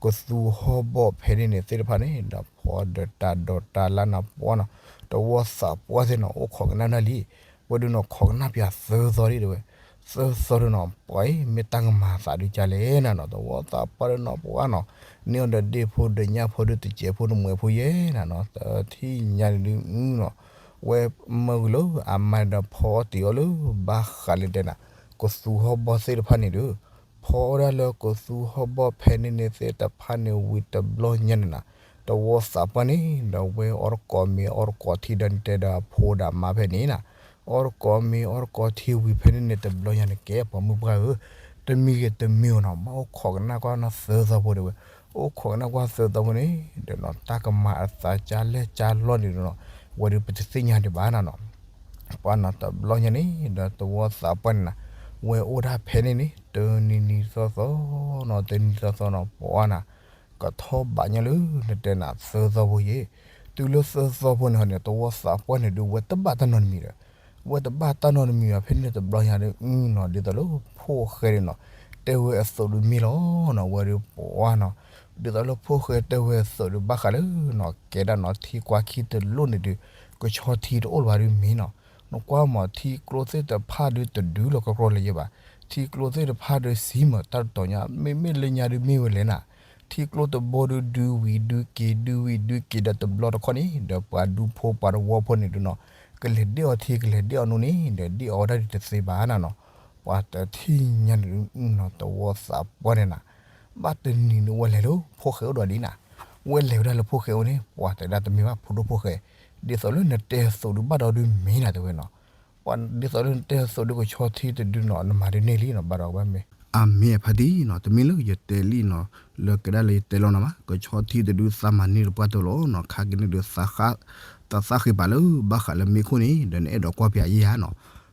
ကသူဟီၣ်ဘီၣ်ဖဲန့ၣ်န့ၣ်သ့ၣ်တဖၣ်န့ၣ် ဒီးဖီဒီးတၢ်ဒိးတၢ်လၢ်နၤပှၤနီၤ, တဝီသးပှၢ်သ့ၣ်နီၤ အိၣ်ခိးကနၣ်ဒၣ်လံ, ဝဲဒုးနီၤ ခိးကနၣ်ပၠးသၢသီဒံးတဲဝဲ, သၢသီဒုးနီၤ ပှၤအံၤ မ့ၢ်တၢ်ကမၤသးဒုးကလဲၣ်နၤနီၤ, တဝီသးပှၢ်ဒုးနီၤ ပှၤနီၤ, န့ၢ်အီၤဒီးဒ့ၣ်ဖိဒီးညၣ်ဖိဒုး တစဲးဖိတမှဲးဖိယဲနၤနီၤ, တထံၣ်ညါန့ၣ်ဒုးနီၤ, ဝဲမၢက့ၤလၢအမါဒီးဖီအီၣ်တ့ၤအီၣ်လၢ ဘၣ်ဃးလၢနတဲနၤ ကသူဟီၣ်ဘီၣ်သ့ၣ်တဖၣ်န့ၣ်ဒီး ဖီအီၣ်ဒၣ်လၢကသူဟီၣ်ဘီၣ်ဖဲန့ၣ်န့ၣ်သ့ၣ်တဖၣ်န့ၣ်ဝံၤတဘျီညါန့ၣ်နၤ, တဝီသးပှၢ်န့ၣ် ဒီးဝဲအီၣ်တကိးမ့ၤအီၣ်တကိးထံဒီးနတဲဒီးအဖိဒီးအမါဖဲန့ၣ်နၤ, အီၣ်တကိးမ့ၤအီၣ်တကိးထံဝံၤဖဲန့ၣ်န့ၣ် တဘျီညါန့ၣ်ကဲ ပှၤမုၣ်ပှၢ်ဧၢ, တမံၤဂ့ၤတမံၤနီၤ ဘၣ်အိၣ်ခိးကနၣ်ကွၢ်နီၤသၢသီဖိတဲဝဲ, အိၣ်ခိးကနၣ်ကွၢ်သၢသီဖိန့ၣ် ဒီးနီၤ တၢ်ကမၤအသးကၢ်လဲၢ်ကၢ်လီၢ်န့ၣ်ဒီးနီၤ, ဝဲဒုးပတသ့ၣ်ညါဒံးဘၣ်နၤနီၤ ပှၤနီၤ တဘျီညါန့ၣ် ဒီးတဝီသးပှၢ်န့ၣ်နၤ, ဝဲအိၣ်ဒၣ်ဖဲန့ၣ်န့ၣ် တနံၤနံၤသီသီနီၤ တနံၤသီသီနီၤ ပှၤနၤ, ကထီၣ်ဘးညါလၢနတဲနၤသၢသီဖိယဲ, တုၤလၢသၢသီဖိန့ၣ်ဟီန့ၣ် တဝီသးပှၢ်န့ၣ်ဒုး ဝဲတဘၣ်တၢ်နီတမံၤဒီး, ဝဲတဘၣ်တၢ်နီတမံၤဘၣ် ဖဲန့ၣ်တဘျီညါဒုးနီၤ ဒ်သိးလၢဖိၣ်ဃဲန့ၣ်နီၤ, တဲဝဲအသိးဒုးမ့ၢ်လီၤနီၤ ဝဲဒုးပှၤနီၤ, ဒ်သိးလၢဖိၣ်ဃဲတဲဝဲအသိးဒုး ဘၣ်ဃးလၢနီၤ ကဲဒၣ်နီၤ ထံကွၢ်ခံတလိၣ်န့ၣ်ဒုး ကဆီထံတအိၣ်လၢၤဘၣ်ဒုးမ့ၢ်နီၤ, နကွၢ်မး ထံကျိသ့ၣ်တဖၣ်ဒုးတဒုလီၤကကြီလၢၤယဲဘၣ်, ထံကျိသ့ၣ်တဖၣ်ဒုးစံးမးတၢ်တတီၤညါ မ့မ့ၢ်လၢညါဒုးမ့ၢ်ဝဲလဲၣ်နၤ, ထံကျိတဘိဒုးဒုးဝံၤဒုးက့ၤ ဒုးဝံၤဒုးက့ၤဒီးတဘျီတခီၣ်န့ၣ် ဒီးပှၤဒူဖိပှၤတဝီဖိန့ၣ်ဒုးနီၤ, ကလဲၤဒ့ၣ်အီၤထံ ကလဲၤဒ့ၣ်အီၤနိန့ၣ် ဒီးဒ့ၣ်အီၤဝဲဒၣ်ဒုးတသ့ဘၣ်နၤနီၤ, ပှၤတထံၣ်ညါန့ၣ်ဒုးနီၤ တဝီသးပှၢ်န့ၣ်နၤ, ဘၣ်တနံၤန့ၣ်ဝဲလဲၤလၢဖိၣ်ဃဲအိၣ်ဒီးဒ်နၤ, ဝဲလဲၤဝဲဒၣ်လၢဖိၣ်ဃဲအိၣ်န့ၣ် ပှၤတဲဒၣ်တမ့ၢ်ဘၣ်ဖိဒိၣ်ဖိၣ်ဃဲ, ဒ်သိးလၢနတဲအသိးဒုးဘၣ်ဒီးဒုးမ့ၢ်နၤတဲဝဲနီၤ, ပှၤဒ်သိးလၢနတဲအသိးဒုး ကဆီထံတဒုနီၤ နမၤဒုးန့ၢ်လံနီၤ ဘၣ်ဒီးကဘၣ်မ့ၢ် အမ့ၢ်ဖါတံၢ်နီၤ တမ့ၢ်လၢယတဲလံနီၤ, လၢကဲဒၣ်လၢယတဲလီၤနၤဘၣ်, ကဆီထံတဒုသးမၤန့ၢ်တပှၢ်တၢၢ်လီၤနီၤ, ခါက့ၤန့ၣ်ဒုး သးဃ့ပာ်လၢ ဘၣ်ဃးလၢမ့ၢ်ခိၣ်န့ၣ် ဒီးနအဲၣ်ဒိးကွၢ်ပၠးယဲဧါနီၤ,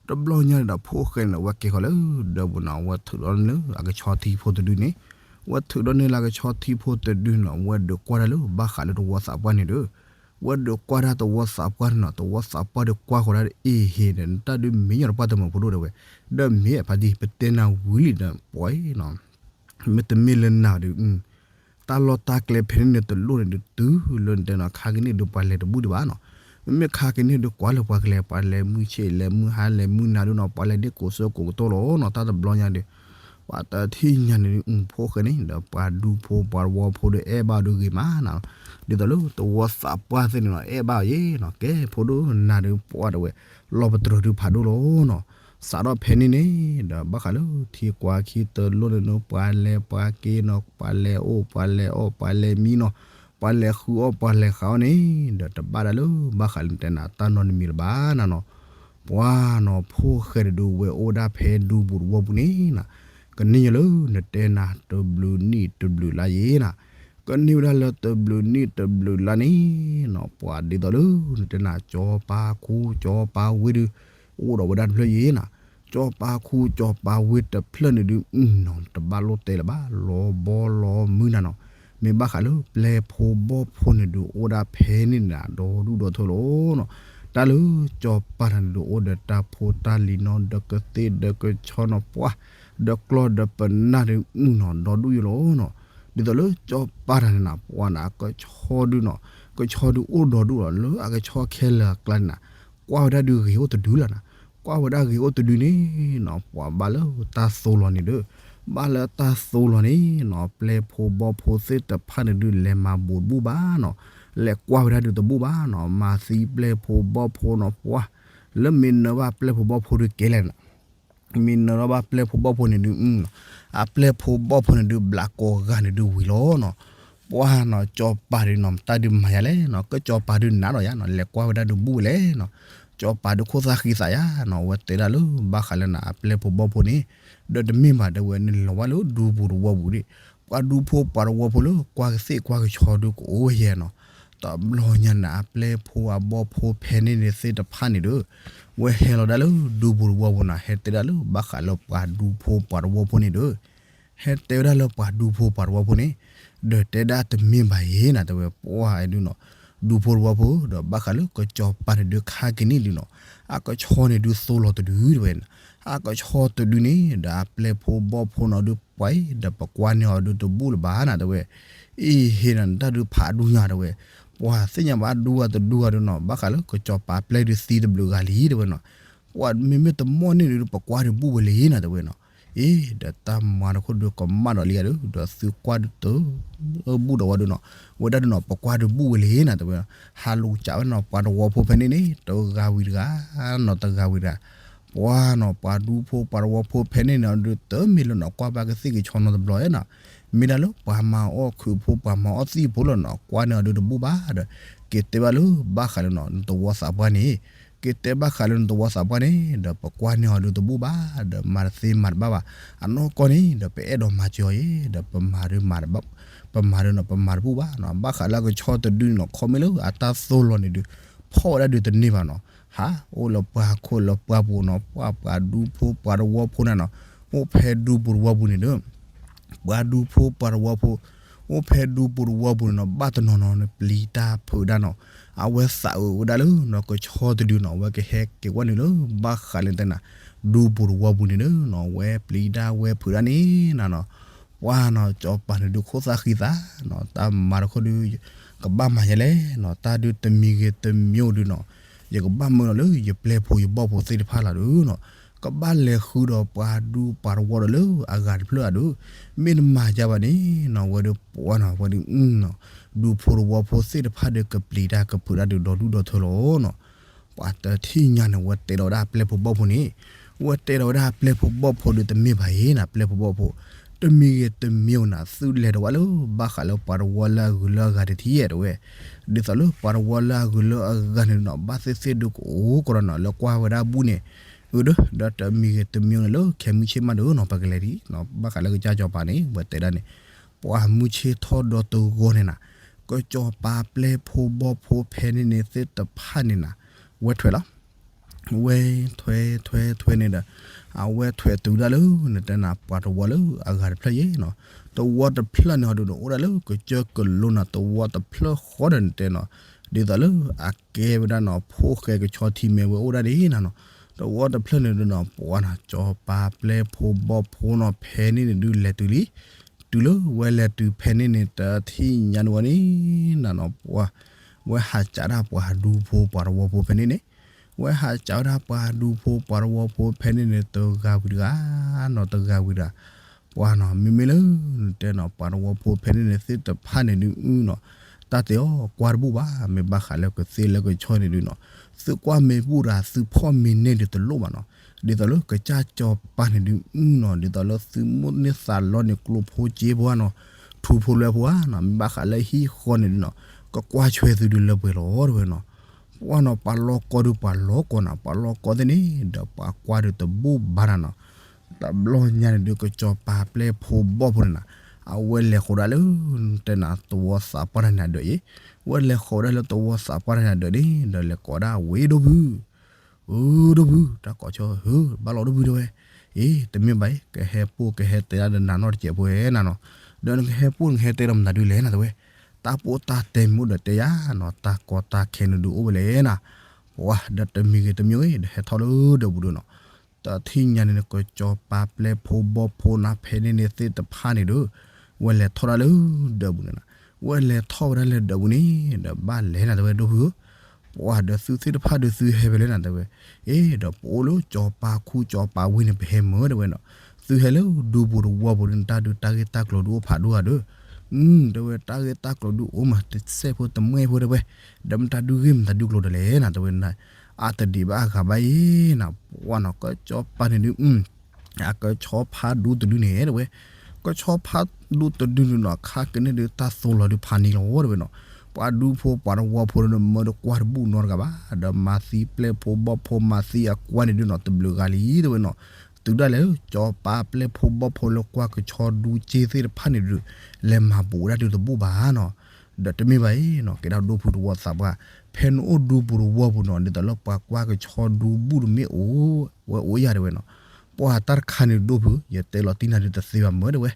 တဘျီညါန့ၣ်ဒီး ဖိၣ်ဃဲန့ၣ် ဝဲက့ၤဃီၤလၢဒၢးပူၤနီၤ, ဝဲထုးဒီးန့ၢ်လၢအကဆီထံဖိတဒုန့ၣ်, ဝဲထုးဒီးန့ၢ်လၢအကဆီထံဖိတဒုနီၤ, ဝဲဒုးကွၢ်တၢ်လၢ ဘၣ်ဃးလၢတဝီသးပှၢ်န့ၣ်ဒီး ဝဲဒုးကွၢ်တၢ်တဝီသးပှၢ်န့ၣ်နီၤ, တဝီသးပှၢ်ဒုးကွၢ်ဃီၤဒၣ်အ့ၣ်ဟ့ၣ်ဒီး နတၢ်ဒုးမ့ၢ်ညီတပှၢ်တၢၢ်မးဖိဒိၣ်တဲဝဲ, ဒီးမ့ၢ်ဖါတံၢ် ပတဲနၤဝံၤလံဒီး ပှၤနီၤ, မ့တမ့ၢ်လၢနၤဒီး တၢ်လီၢ်တၢ်ကျဲဖဲန့ၣ်န့ၣ်တလိၣ်န့ၣ်ဒုး တုၤလၢနတဲနီၤ ခါက့ၤန့ၣ်ဒုး ပှၤလဲၤတဘူၣ်ဒံးဘၣ်နီၤ, မ့မ့ၢ်ခါက့ၤန့ၣ်ဒုး ကွၢ်လၢပှၤကလဲၤ ပှၤလဲၤမုၢ်ဆ့ၣ် လဲၤမုၢ်ဟါ လဲၤမုၢ်နၤဒုးနီၤ, ပှၤလဲၤဒ့ၣ်ကိးဆၢကိးကတီၢ်လီၤနီၤ, တၢ်တဘျီညါဒီး ပှၤတထံၣ်ညါန့ၣ် ဖိၣ်ဃဲန့ၣ်ဒီး ပှၤဒူဖိပှၤတဝီဖိဒီး အဲၣ်ဘၣ်ဒုးဂ့ၤမးနီၤ, ဒ်သိးလၢတဝီသးပှၢ်သ့ၣ်န့ၣ်နီၤ အဲၣ်ဘၣ်အီၤယဲနီၤ, ကဲ ဖိဒိၣ်နၤဒုး ပှၤတဲဝဲ လီၢ်ပတြၢၤဒုးဖးဒိၣ်လီၤနီၤ, စးထီၣ်ဖဲန့ၣ်န့ၣ်ဒီး ဘၣ်ဃးလၢထံကွၢ်ခံတလိၣ်န့ၣ်နီၤ ပှၤလဲၤပှၤက့ၤနီၤ, ပှၤလဲၤအိၣ်ပှၤလဲၤအီၣ် ပှၤလဲၤမံနီၤ, ပှၤလဲၤဃုအီၣ်ပှၤလဲၤဃုအီၣ်န့ၣ်ဒီး တဘၣ်ဒၣ်လၢ ဘၣ်ဃးလၢနတဲနၤ တၢ်နီတမံၤလၢၤဘၣ်နၤနီၤ, ပှၤနီၤ ဖိၣ်ဃဲတဒု ဝဲအိၣ်ဒၣ်ဖဲဒူပူၤတဝီပူၤန့ၣ်နီၤ, ကန့ၢ်ယလၢနတဲနၤ တဘျုးနံၣ်တဘျုးလါယဲနီၤ, ကန့ၢ်ဝဲဒၣ်လၢတဘျုးနံၣ်တဘျုးလါန့ၣ်နီၤ ပှၤဒ်သိးလၢ နတဲနၤ ကၠီၤပၤခူ ကၠီၤပၤဝ့ဒီး အိၣ်ဒီးဝဲဒၣ်တဖျၢၣ်ယဲနီၤ, ကၠီၤပၤခူ ကၠီၤပၤဝ့တဖျၢၣ်န့ၣ်ဒုး နီၤ တဘၣ်လိၣ်တဲလၢၤဘၣ် လီၤဘီလီၤမုၢ်နၤနီၤ, မ့ၢ်ဘၣ်ဃးလၢပျဲၢ်ဖိဘီၣ်ဖိန့ၣ်ဒုး အိၣ်ဒၣ်ဖဲန့ၣ်နၤ ဒီဒူၣ်ဒီထၢလီၤနီၤ, တၢ်လၢကၠီၤပၤတၢ်န့ၣ်ဒုး အိၣ်ဒီးတၢ်ဖိတၢ်လံၤနီၤ ဒီးကသ့ၣ်ဒီးကဆီနီၤ ပှၢ် ဒီးကျီၢ်ဒီးပနၢ်ဒုး နီၤ ဒီဒူၣ်ယိာ်လီၤနီၤ, ဒ်သိးလၢကၠီၤပၤတၢ်န့ၣ်နၤ ပှၤနၤ ကဆီဒုးနီၤ, ကဆီဒုးအိၣ်ဒီဒူၣ်လီၤ လၢအကဆီခဲလၢာ်အကျါန့ၣ်နၤ, ကွၢ်ဝဲဒၣ်ဒုးဂ့ၤအိၣ်တဒုလီၤနၤ, ကွၢ်ဝဲဒၣ်ဂ့ၤအိၣ်တဒုန့ၣ်နီၤ ပှၤဘၣ်လၢတၢ်သိလီၤန့ၣ်ဒီး, ဘၣ်လၢတၢ်သိလီၤန့ၣ်နီၤ ပျဲၢ်ဖိဘီၣ်ဖိသ့ၣ်တဖၣ်န့ၣ်ဒုး လဲၤမၤဘူးတဘူၣ်ဘၣ်နီၤ, လဲၤကွၢ်ဝဲဒၣ်ဒုးတဘူၣ်ဘၣ်နီၤ, မၤသံပျဲၢ်ဖိဘီၣ်ဖိနီၤ ပှၤ လၢမ့ၢ်နၢဘၣ်ပျဲၢ်ဖိဘီၣ်ဖိဒုးကဲလဲၣ်နၤ မ့ၢ်နၢထီၣ်ဘၣ်ပျဲၢ်ဖိဘီၣ်ဖိန့ၣ်ဒုး, အပျဲၢ်ဖိဘီၣ်ဖိန့ၣ်ဒုး ဘျးကိးဂၤန့ၣ်ဒုးဝံၤလီၤနီၤ, ပှၤနီၤ ကၠီၤပၤဒုးနီၤ တၢ်ဒုးမၤယၤလဲၣ်နီၤ, ကၠီၤပၤဒုးနးဒီးယၤနီၤ လဲၤကွၢ်ဝဲဒၣ်ဒုးဘူၣ်ဝဲလဲၣ်နီၤ, ကၠီၤပၤဒုးခိၣ်သၣ်ဃံသးယၤနီၤ ဝဲတဲဒၣ်လၢ ဘၣ်ဃးလၢနၤ အပျဲၢ်ဖိဘီၣ်ဖိန့ၣ်, ဒီးတမ့ၢ်ဘၣ်တဲဝဲ နလီၤဝဲလၢဒူပူၤတဝီပူၤဒၣ်, ပှၤဒူဖိပှၤတဝီဖိလၢကွၢ်ကသ့ၣ်ကွၢ်ကဆီဒုးကအိၣ်ဝဲယဲနီၤ, တဘျီညါန့ၣ် အပျဲၢ်ဖိအဘီၣ်ဖိဖဲန့ၣ်န့ၣ်သ့ၣ်တဖၣ်န့ၣ်ဒီး ဝဲဟဲလီၤဒၣ်လၢဒူပူၤတဝီပူၤနီၤ ဟဲတဲဒၣ်လၢဘၣ်ဃးလၢပှၤဒူဖိပှၤတဝီဖိန့ၣ်ဒီး, ဟဲတဲဝဲဒၣ်လၢပှၤဒူဖိပှၤတဝီဖိန့ၣ်, ဒီးတဲဒၣ်တမ့ၢ်ဘၣ်ယဲနၤ တဲဝဲ ပှၤဒုးနီၤ, ဒူဖိတဝီဖိ ဒီးဘၣ်ဃးလၢကၠီၤပၤန့ၣ်ဒုးခါက့ၤန့ၣ်ဒုးနီၤ, အကဆီန့ၣ်ဒုးသိလီၤတဒုတဲဝဲ, အကဆီတဒုန့ၣ် ဒီးအပျဲၢ်ဖိဘီၣ်ဖိနီၤဒုး ပှၤအံၤ ဒီးပကွၢ်န့ၢ်အီၤဒုးတဘူၣ်လၢၤဘၣ်နၤ တဲဝဲ, အ့ၣ် ဟ့ၣ်နၤတၢ်ဒုးဖးဒူညါတဲဝဲ, ပှၤသ့ၣ်ညါဘၣ်ဒူဂၤတဒူဂၤဒုးနီၤ ဘၣ်ဃးလၢကၠီၤပၤပျဲၢ်ဒုးသံတဘျုးဂၤလံတဲဝဲနီၤ, ပှၤမ့မ့ၢ်တမီၢ်န့ၣ်ဒုး ပကွၢ်ဒုးဘူၣ်ဝဲလံနၤ တဲဝဲနီၤ, အ့ၣ် ဒီးတၢ်မၤတခိၣ်ဒုးကမၣ်ဒီးလံဧါဒုး ဒီးသုကွၢ်ဒုးတ ဘူၣ်ဒီးဝဲဒုးနီၤ, ဝဲဒၣ်ဒုးနီၤ ပကွၢ်ဒုးဘူၣ်ဝဲလံနၤ တဲဝဲ, ဟးလူၤကးဝဲနီၤ ပှၤတဝီဖိဖဲန့ၣ်န့ၣ် တဂၤဝံၤတဂၤနီၤ တဂၤဝံၤတဂၤ, ပှၤနီၤ ပှၤဒူဖိပှၤတဝီဖိဖဲန့ၣ်န့ၣ်ဒုး တမ့ၢ်လၢနီၤ ကွၢ်ဘၣ်ကသ့ၣ်ကဆီနီတဘျီနီၤ, မ့ၢ်ဒၣ်လၢပှၤမၤအီၣ်ခုးဖိ ပှၤမၤအီၣ်သံၣ်ဖိလီၤနီၤ ကွၢ်န့ၢ်အီၤဒုးတဘူၣ်ဘၣ်ဒီး, က့ၤတဲဘၣ်လၢဘၣ်ဃးလၢနီၤ နသဝီသးပှၢ်န့ၣ်, က့ၤတဲဘၣ်ဃးလၢနသဝီသးပှၢ်န့ၣ် ဒီးပကွၢ်န့ၢ်အီၤဒုးတဘူၣ်ဘၣ် ဒီးမၤတသ့မၤတဘၣ်ဘၣ်, အနီၢ်ကီၢ်န့ၣ် ဒီးပအဲၣ်ဒိးမၤစၢၤအီၤအံၤ ဒီးပမၤဒုးမၤတဘၣ်, ပမၤဒုးနီၤ ပမၤတဘူၣ်ဘၣ်နီၤ, ဘၣ်ဃးလၢကဆီတဒုန့ၣ်နီၤ ခီမ့ၢ်လၢအတၢ်သိလီၤန့ၣ်ဒုး ဖီၣ်ဝဲဒၣ်ဒုးတန့ၢ်ဘၣ်နီၤ, ဟး အိၣ်လၢပှၤခိၣ်လၢပှၤပူၤနီၤ ပှၤပှၤဒူဖိပှၤတဝီဖိန့ၣ်နီၤ, အိၣ်ဖဲဒူပူၤတဝီပူၤန့ၣ်ဒီး ပှၤဒူဖိပှၤတဝီဖိ, အိၣ်ဖဲဒူပူၤတဝီပူၤန့ၣ်နီၤ ဘၣ်တနီၤနီၤန့ၣ် ပျံၤတၢ်ဖုးတၢ်နီၤ, အဝဲသးအုးဝဲဒၣ်လၢနီၤ ကဆီတဒုနီၤ အဝဲကဟဲက့ၤဝဲန့ၣ်လၢ ဘၣ်ဃးလၢတဲနၤ ဒူပူၤတဝီပူၤန့ၣ်ဒီးနီၤ ဝဲပျံၤတၢ်ဝဲဖုးတၢ်န့ၣ်နၤနီၤ, ပှၤနီၤ ကၠီၤပၤန့ၣ်ဒုးခိၣ်သၣ်ဃံသးနီၤ တၢ်မၤတခီဒုး ကဘၣ်မၤယဲလဲၣ်နီၤ, တၢ်ဒုးတမံၤဂ့ၤတမံၤအိၣ်ဒုးနီၤ, ယကဘၣ်မၢနီၤလၢယပျဲၢ်ဖိယဘီၣ်ဖိသ့ၣ်တဖၣ်လီၤဒုးနီၤ, ကဘၣ်လဲၤဃုဒီးပှၤဒူပှၤတဝီဒီးလၢအဂၤတဖျၢၣ်အဒုး, မ့ၢ်တမၤယါဘၣ်န့ၣ်နီၤ ဝဲဒုးပှၤနီၤ ဝဲဒုးနီၤ, ဒူဖိတဝီဖိသ့ၣ်တဖၣ်ဒီးကပျံၤတၢ်ကဖုးတၢ်ဒုး ဒီဒူၣ်ဒီထၢလီၤနီၤ, ပှၤတထံၣ်ညါန့ၣ် ဝဲတဲဒီးဝဲဒၣ်ပျဲၢ်ဖိဘီၣ်ဖိန့ၣ်, ဝဲတဲဒီးဝဲဒၣ်ပျဲၢ်ဖိဘီၣ်ဖိဒီး တမ့ၢ်ဘၣ်အံၤနၤ ပျဲၢ်ဖိဘီၣ်ဖိ, တမံၤဂ့ၤတမံၤအိၣ်နၤ သုလဲၤဒီးဝဲလၢ ဘၣ်ဃးလၢပှၤတဝီလၢအဂုၤလၢအဂၤတထံၣ်ဧါတဲဝဲ, ဒ်သိးလၢပှၤတဝီလၢအဂုၤလၢအဂၤန့ၣ်နီၤ ဘၣ်သ့ၣ်သ့ၣ်ဒုးကအိၣ်ကဒီးနီၤ လၢကွၢ်ဝဲဒၣ်ဘူၣ်န့ၣ်, အၢဒီး ဒီးတမံၤဂ့ၤတမံၤအိၣ်န့ၣ်လၢခဲမုၢ်ဆ့ၣ်မးဒုးနီၤ ပကလဲၤဒံးနီၤ ဘၣ်ဃးလၢကစၢ်ကၠီၤပၤန့ၣ် ဝဲတဲဒၣ်န့ၣ်, ပှၤမုၢ်ဆ့ၣ်ထီၣ်ဒီးတဂီၤန့ၣ်နၤ, ကၠီၤပၤပျဲၢ်ဖိဘီၣ်ဖိဖဲန့ၣ်န့ၣ်သ့ၣ်တဖၣ်န့ၣ်နၤ, ဝဲထွဲလီၤ ဝဲထွဲထွဲထွဲန့ၣ်ဒီး အဝဲထွဲတုၤဒၣ်လၢ နတဲနၤ ပှၤတဝီလၢအဂၤတဖျၢၣ်ယဲနီၤ, တဝီတဖျၢၣ်န့ၣ်ဟီဒုးဒီး အိၣ်ဒၣ်လၢကစၢၢ်ကလိနၤ တဝီတဖျၢၣ်ဃီဒီးနတဲနီၤ, ဒ်သိးလၢအကဲဝဲဒၣ်နီၤ ဖိၣ်ဃဲကဆီထံမဲဝဲအိၣ်ဒၣ်န့ၣ်နၤနီၤ, တဝီတဖျၢၣ်န့ၣ်ဒီးနီၤ ပှၤနီၤ ကၠီၤပၤပျဲၢ်ဖိဘီၣ်ဖိနီၤ ဖဲန့ၣ်န့ၣ်ဒုးလဲၤတုၤလံ, တုၤလၢဝဲလဲၤတုၤဖဲန့ၣ်န့ၣ် တထံၣ်ညါန့ၣ်ဝဲန့ၣ်နၤနီၤ ပှၤ ဝဲဟးစးဒၣ်ပှၤဒူဖိပှၤတဝီဖိဖဲန့ၣ်န့ၣ်, ဝဲဟးစးဝဲဒၣ်ပှၤဒူဖိပှၤတဝီဖိဖဲန့ၣ်န့ၣ် တဂၤဝံၤတဂၤနီၤ တဂၤဝံၤတဂၤ, ပှၤနီၤ မ့မ့ၢ်လၢ နတဲနီၤ ပှၤတဝီဖိဖဲန့ၣ်န့ၣ်သ့ၣ်တဖၣ်န့ၣ်ဒုးနီၤ, တၢ်တဲအီၤကွၢ်တဘူၣ်ဘၣ် မ့ၢ်ဘၣ်ဃးလၢကသ့ၣ်လၢကဆီန့ၣ်ဒုးနီၤ, သုကွၢ်မ့ၢ်ဘူၣ်ဒီး သုဖီၣ်မ့ၢ်န့ၢ်ဒုးတလိၣ်ဘၣ်နီၤ, ဒ်သိးလၢကစၢ်ကၠီၤပၤန့ၣ်ဒုးနီၤ ဒ်သိးလၢသုမိၣ်န့ၢ်သးလီန့ၣ် ကျိဖိစ့ဖိဧါနီၤ, ထူဖိလွဲဖိဧါနီၤ မ့ၢ်ဘၣ်ဃးလၢဟံၣ်ဃီန့ၣ်ဒုးနီၤ, ကကွၢ်ဆွဲသုဒုးလၢပှဲၤလီၤတဲဝဲနီၤ, ပှၤနီၤ ပှၤလီၤကီဒုးပှၤလီၤကီနၤ ပှၤလီၤကီသ့ၣ်န့ၣ် ဒီးပှၤကွၢ်ဒုးတဘူၣ်ဘၣ်နၤနီၤ, တဘျီညါန့ၣ်ဒုး ကစၢ်ကၠီၤပၤပျဲၢ်ဖိဘီၣ်ဖိန့ၣ်နၤ, အဝဲလဲၤဃီၤဒၣ်လၢ တဲနၤသဝီသးပှၢ်တၢ်န့ၣ်အဒၢးအံၤ, ဝဲလဲၤဃီၤဝဲဒၣ်လၢသဝီသးပှၢ်တၢ်န့ၣ်အဒၢးန့ၣ် ဒီးလဲၤကိးဒၣ်ဝဲဒိၣ်ဖု အၢ ဒိၣ်ဖု တၢ်ကိးဆၢ ဟၢ ဘၣ်လီၤဒိၣ်ဖုတဲဝဲ, အ့ တမ့ၢ်ဘၣ်အံၤ ကဟဲပိၢ်ကဟဲတဲဒၣ်ဒီးနၤနီတစဲးဖိဝဲနၤနီၤ, ဒီးနကဟဲပိၢ်နကဟဲတဲဒီးမတၤဒုလဲၣ်နၤတဲဝဲ, တၢ်ပိၢ်တၢ်တဲမ့ၢ်အိၣ်ဒီးတဲယၤနီၤ, တၢ်ကီတၢ်ခဲန့ၣ်ဒုးအိၣ်ဝဲလဲၣ်နၤ, ပှၤဒီးတမံၤဂ့ၤတမံၤဂ့ၤ ဒီးဟဲထီၣ်လၢဒၢးပူၤဒုးနီၤ တထံၣ်ညါန့ၣ် ကစီၤပၤပျဲၢ်ဖိဘီၣ်ဖိနါဖဲန့ၣ်န့ၣ်သ့ၣ်တဖၣ်န့ၣ်ဒီး ဝဲလဲၤထီၣ်ဒၣ်လၢဒၢးပူၤန့ၣ်နၤ, ဝဲလဲၤထီၣ်ဝဲဒၣ်လၢဒၢးပူၤန့ၣ် ဒီးဘၣ်လဲၤနၤတဲဝဲဒိၣ်ဖုဧၢ, ပှၤဒီးသုသ့ၣ်တဖၣ်ဒီးသုဟဲဖဲလဲၣ်နၤတဲဝဲ, အ့ ဒီးပအိၣ်လၢကၠီၤပၤခူကၠီၤပၤဝ့ၢ်န့ၣ် ပဟဲမၢတဲဝဲနီၤ, သုဟဲလၢဒူပူၤတဝီပူၤန့ၣ် တၢ်ဒုးတၢ်ဂ့ၢ်တၢ်ကျိၤဒုးအိၣ်ဖးဒိၣ်ဧါဒီး, တဲဝဲတၢ်ဂ့ၢ်တၢ်ကျိၤဒုးအိၣ်မး တစဲးဖိတမှဲၢ်ဖိတဲဝဲ, ဒီးမတၤဒုးဂ့ၢ်မတၤဒုးကျိၤဒီးလဲၣ်နၤတဲဝဲ, အါတဒံးဘၣ်အဂၤဘၣ်အံၤနၤ, ပှၤနီၤ ကၠီၤပၤန့ၣ်ဒုး အကဆီဖါဒူတဒုန့ၣ်တဲဝဲ, ကဆီဖါဒူတဒုန့ၣ်နီၤ ခါကန့ၣ်ဒုးတၢ်သိၣ်လီၤဒုးဖးန့ၢ်လီၤတဲဝဲနီၤ, ပှၤဒူဖိပှၤတဝီဖိန့ၣ် မၢတကွၢ်တဘူၣ်နီတဂၤဘၣ်, ဒီးမၤသံပျဲၢ်ဖိဘီၣ်ဖိမၤသံအကွၢ်န့ၣ်ဒုးနီၤ တဘျုးဂၤလံတဲဝဲနီၤ, တုၤဒၣ်လဲာ် ကၠီၤပၤပျဲၢ်ဖိဘီၣ်ဖိလၢကွၢ်ကဆီဒူက့သ့ၣ်တဖၣ်န့ၣ်ဒုး လဲၤမၤဘူးဝဲဒၣ်ဒုးတဘူၣ်ဘၣ်နီၤ, ဒီးတမ့ၢ်ဘၣ်အံၤနီၤ ကဲဒၣ်ဒိၣ်ဖုတဝီသးပှၢ်, ဖဲနအိၣ်ဒူပူၤတဝီပူၤနီၤ ဒ်သိးလၢပှၤကွၢ်ကဆီဒူဘူၣ်တမ့ၢ်အိၣ်ဝဲအိၣ်ယၤတဲဝဲနီၤ, ပှၤတၢ်တခါန့ၣ်ဒိၣ်ဖု ယတဲလီၤတံၢ်နၤဒုးတသ့ဘၣ်မၢတဲဝဲ,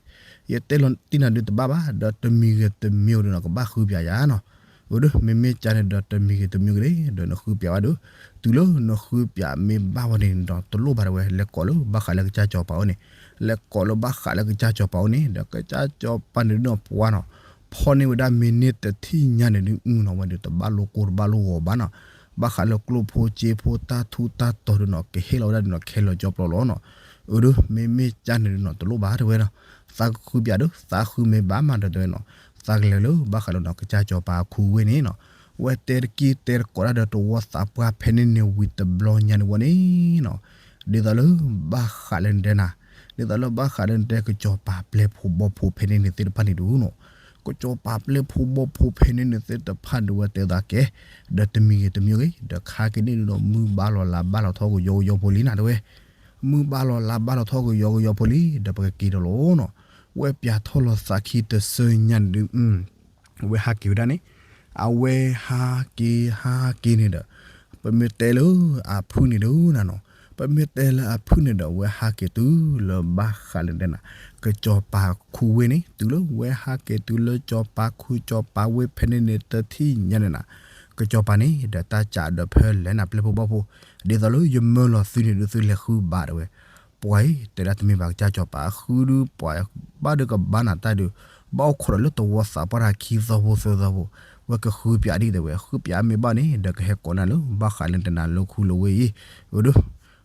ယတဲလီၤတံၢ်နၤဒုးတဘၣ်ဘၣ် ဒီးတမံၤဂ့ၤတမံၤဂ့ၤဒီးနီၤ ကဘၣ်ဃုပၠးယၤနီၤ, အၢ ဒီးမ့မ့ၢ်ကၠါန့ၣ်ဒီးတမံၤဂ့ၤတမံၤဂ့ၤန့ၣ် ဒီးနဃုပၠးဘၣ်ဒီး, တုၤလၢနဃုပၠးမ့ၢ်ဘၣ်ဝဲန့ၣ်ဒီးတလိၣ်ဘၣ်တဲဝဲ လဲၤကိးလၢဘၣ်ဃးလၢကစၢ်ကၠီၤပၤအိၣ်န့ၣ်, လဲၤကိးလၢဘၣ်ဃးလၢကစၢ်ကၠီၤပၤအိၣ်န့ၣ် ဒီးကစၢ်ကၠီၤပၤန့ၣ်ဒုးနီၤ ပှၤနီၤ ဖီၣ်န့ၢ်ဝဲဒၣ်မ့ၢ်န့ၢ်တထံၣ်ညါန့ၣ်ဒုး အုနီၤ ဝဲဒုးတဘၣ်လိကိၢ်တဘၣ်လိဂီၤဘၣ်နီၤ, ဘၣ်ဃးလၢကျိၣ်ဖိစ့ဖိတၢ်ထူးတၢ်တီၤဒုးနီၤ ကဟ့ၣ်လီၤဝဲဒၣ်ဒုးနီၤ ခဲလၢာ်ကၠီပျီလီၤနီၤ, အၢ ဒီးမ့မ့ၢ်ကၠါန့ၣ်ဒုးနီၤ တလိၣ်ဘၣ်တဲဝဲနီၤ, သးကဃုပၠးဒီး သးဃုမ့ၢ်ဘၣ်မးဒီးတဲဝဲနီၤ, သးကလဲၤလၢဘၣ်ဃးလၢနီၤ ကစၢ်ကၠီၤပၤအခူဝ့ၢ်န့ၣ်နီၤ, ဝဲတဲတက့ၢ်တဲတကိးတၢ်ဒီးတဝီသးပှၢ်ဖဲန့ၣ်န့ၣ်ဝံၤတဘျီညါန့ၣ်ဝဲန့ၣ်နီၤ, ဒ်သိးလၢဘၣ်ဃးလၢနတဲနၤ, ဒ်သိးလၢဘၣ်ဃးလၢနတဲကစၢ်ကၠီၤပၤပျဲၢ်ဖိဘီၣ်ဖိဖဲန့ၣ်န့ၣ်သ့ၣ်တဖၣ်န့ၣ်ဒုးနီၤ, ကစၢ်ကၠီၤပၤပျဲၢ်ဖိဘီၣ်ဖိဖဲန့ၣ်န့ၣ်သ့ၣ်တဖၣ်ဒုးဝဲတဲသးကဲ, ဒီးတမံၤဂ့ၤတမံၤဂ့ၤ ဒီးခါက့ၤန့ၣ်ဒုးနီၤ မုၢ်ဘါလီၤလါဘါလီၤထီၣ်ကယီကယီဖိလံနၤတဲဝဲ, မုၢ်ဘါလီၤလါဘါလီၤထီၣ်ကယီကယီဖိလံ ဒီးပကက့ၤဒီးလီၤနီၤ, ဝဲပၠးထီၣ်လီၤသးခံတစၢညါန့ၣ်ဒုး အဝဲဟးက့ၤဝဲဒၣ်န့ၣ်, အဝဲဟးက့ၤဟးက့ၤန့ၣ်ဒီး, ပမ့ၢ်တဲလၢအဖုၣ်န့ၣ်ဒုးနၤနီၤ, ပမ့ၢ်တဲလၢအဖုၣ်န့ၣ်ဒီး ဝဲဟးက့ၤတုၤလၢဘၣ်ဃးလၢနတဲနၤ, ကစၢ်ကၠီၤပၤခူဝ့ၢ်န့ၣ် တုၤလၢဝဲဟးက့ၤတုၤလၢကၠီၤပၤခူကၠီၤပၤဝ့ၢ်ဖဲန့ၣ်န့ၣ်တထံၣ်ညါန့ၣ်နၤ, ကစၢ်ကၠီၤပၤန့ၣ် ဒီးတၢ်ကးဒီးဖဲလဲၣ်နၤပျဲၢ်ဖိဘီၣ်ဖိ, ဒ်သိးလၢယမၢလီၤသုန့ၣ်ဒုးသုလဲၤဃုဘၣ်တဲဝဲ, ပှၤအံၤ တဲဒၣ်တမ့ၢ်ဘၣ်ကစၢ်ကၠီၤပၤ ဃုဒုးပှၤဘၣ်ဒုးကဘၣ်နၤတၢ်ဒုး, ဘၣ်အိၣ်ခိးဒီးလၢတဝီသးပှၢ်တၢ်ခံသီဖိသၢသီဖိ, ဝဲကဃုပၠးဒ်တဲဝဲ ဃုပၠးမ့ၢ်ဘၣ်န့ၣ် ဒီးကဟဲကိးနၤလၢဘၣ်ဃးလၢနတဲနၤလၢခူလၢဝ့ၢ်အံၤ, အၢ ဒီး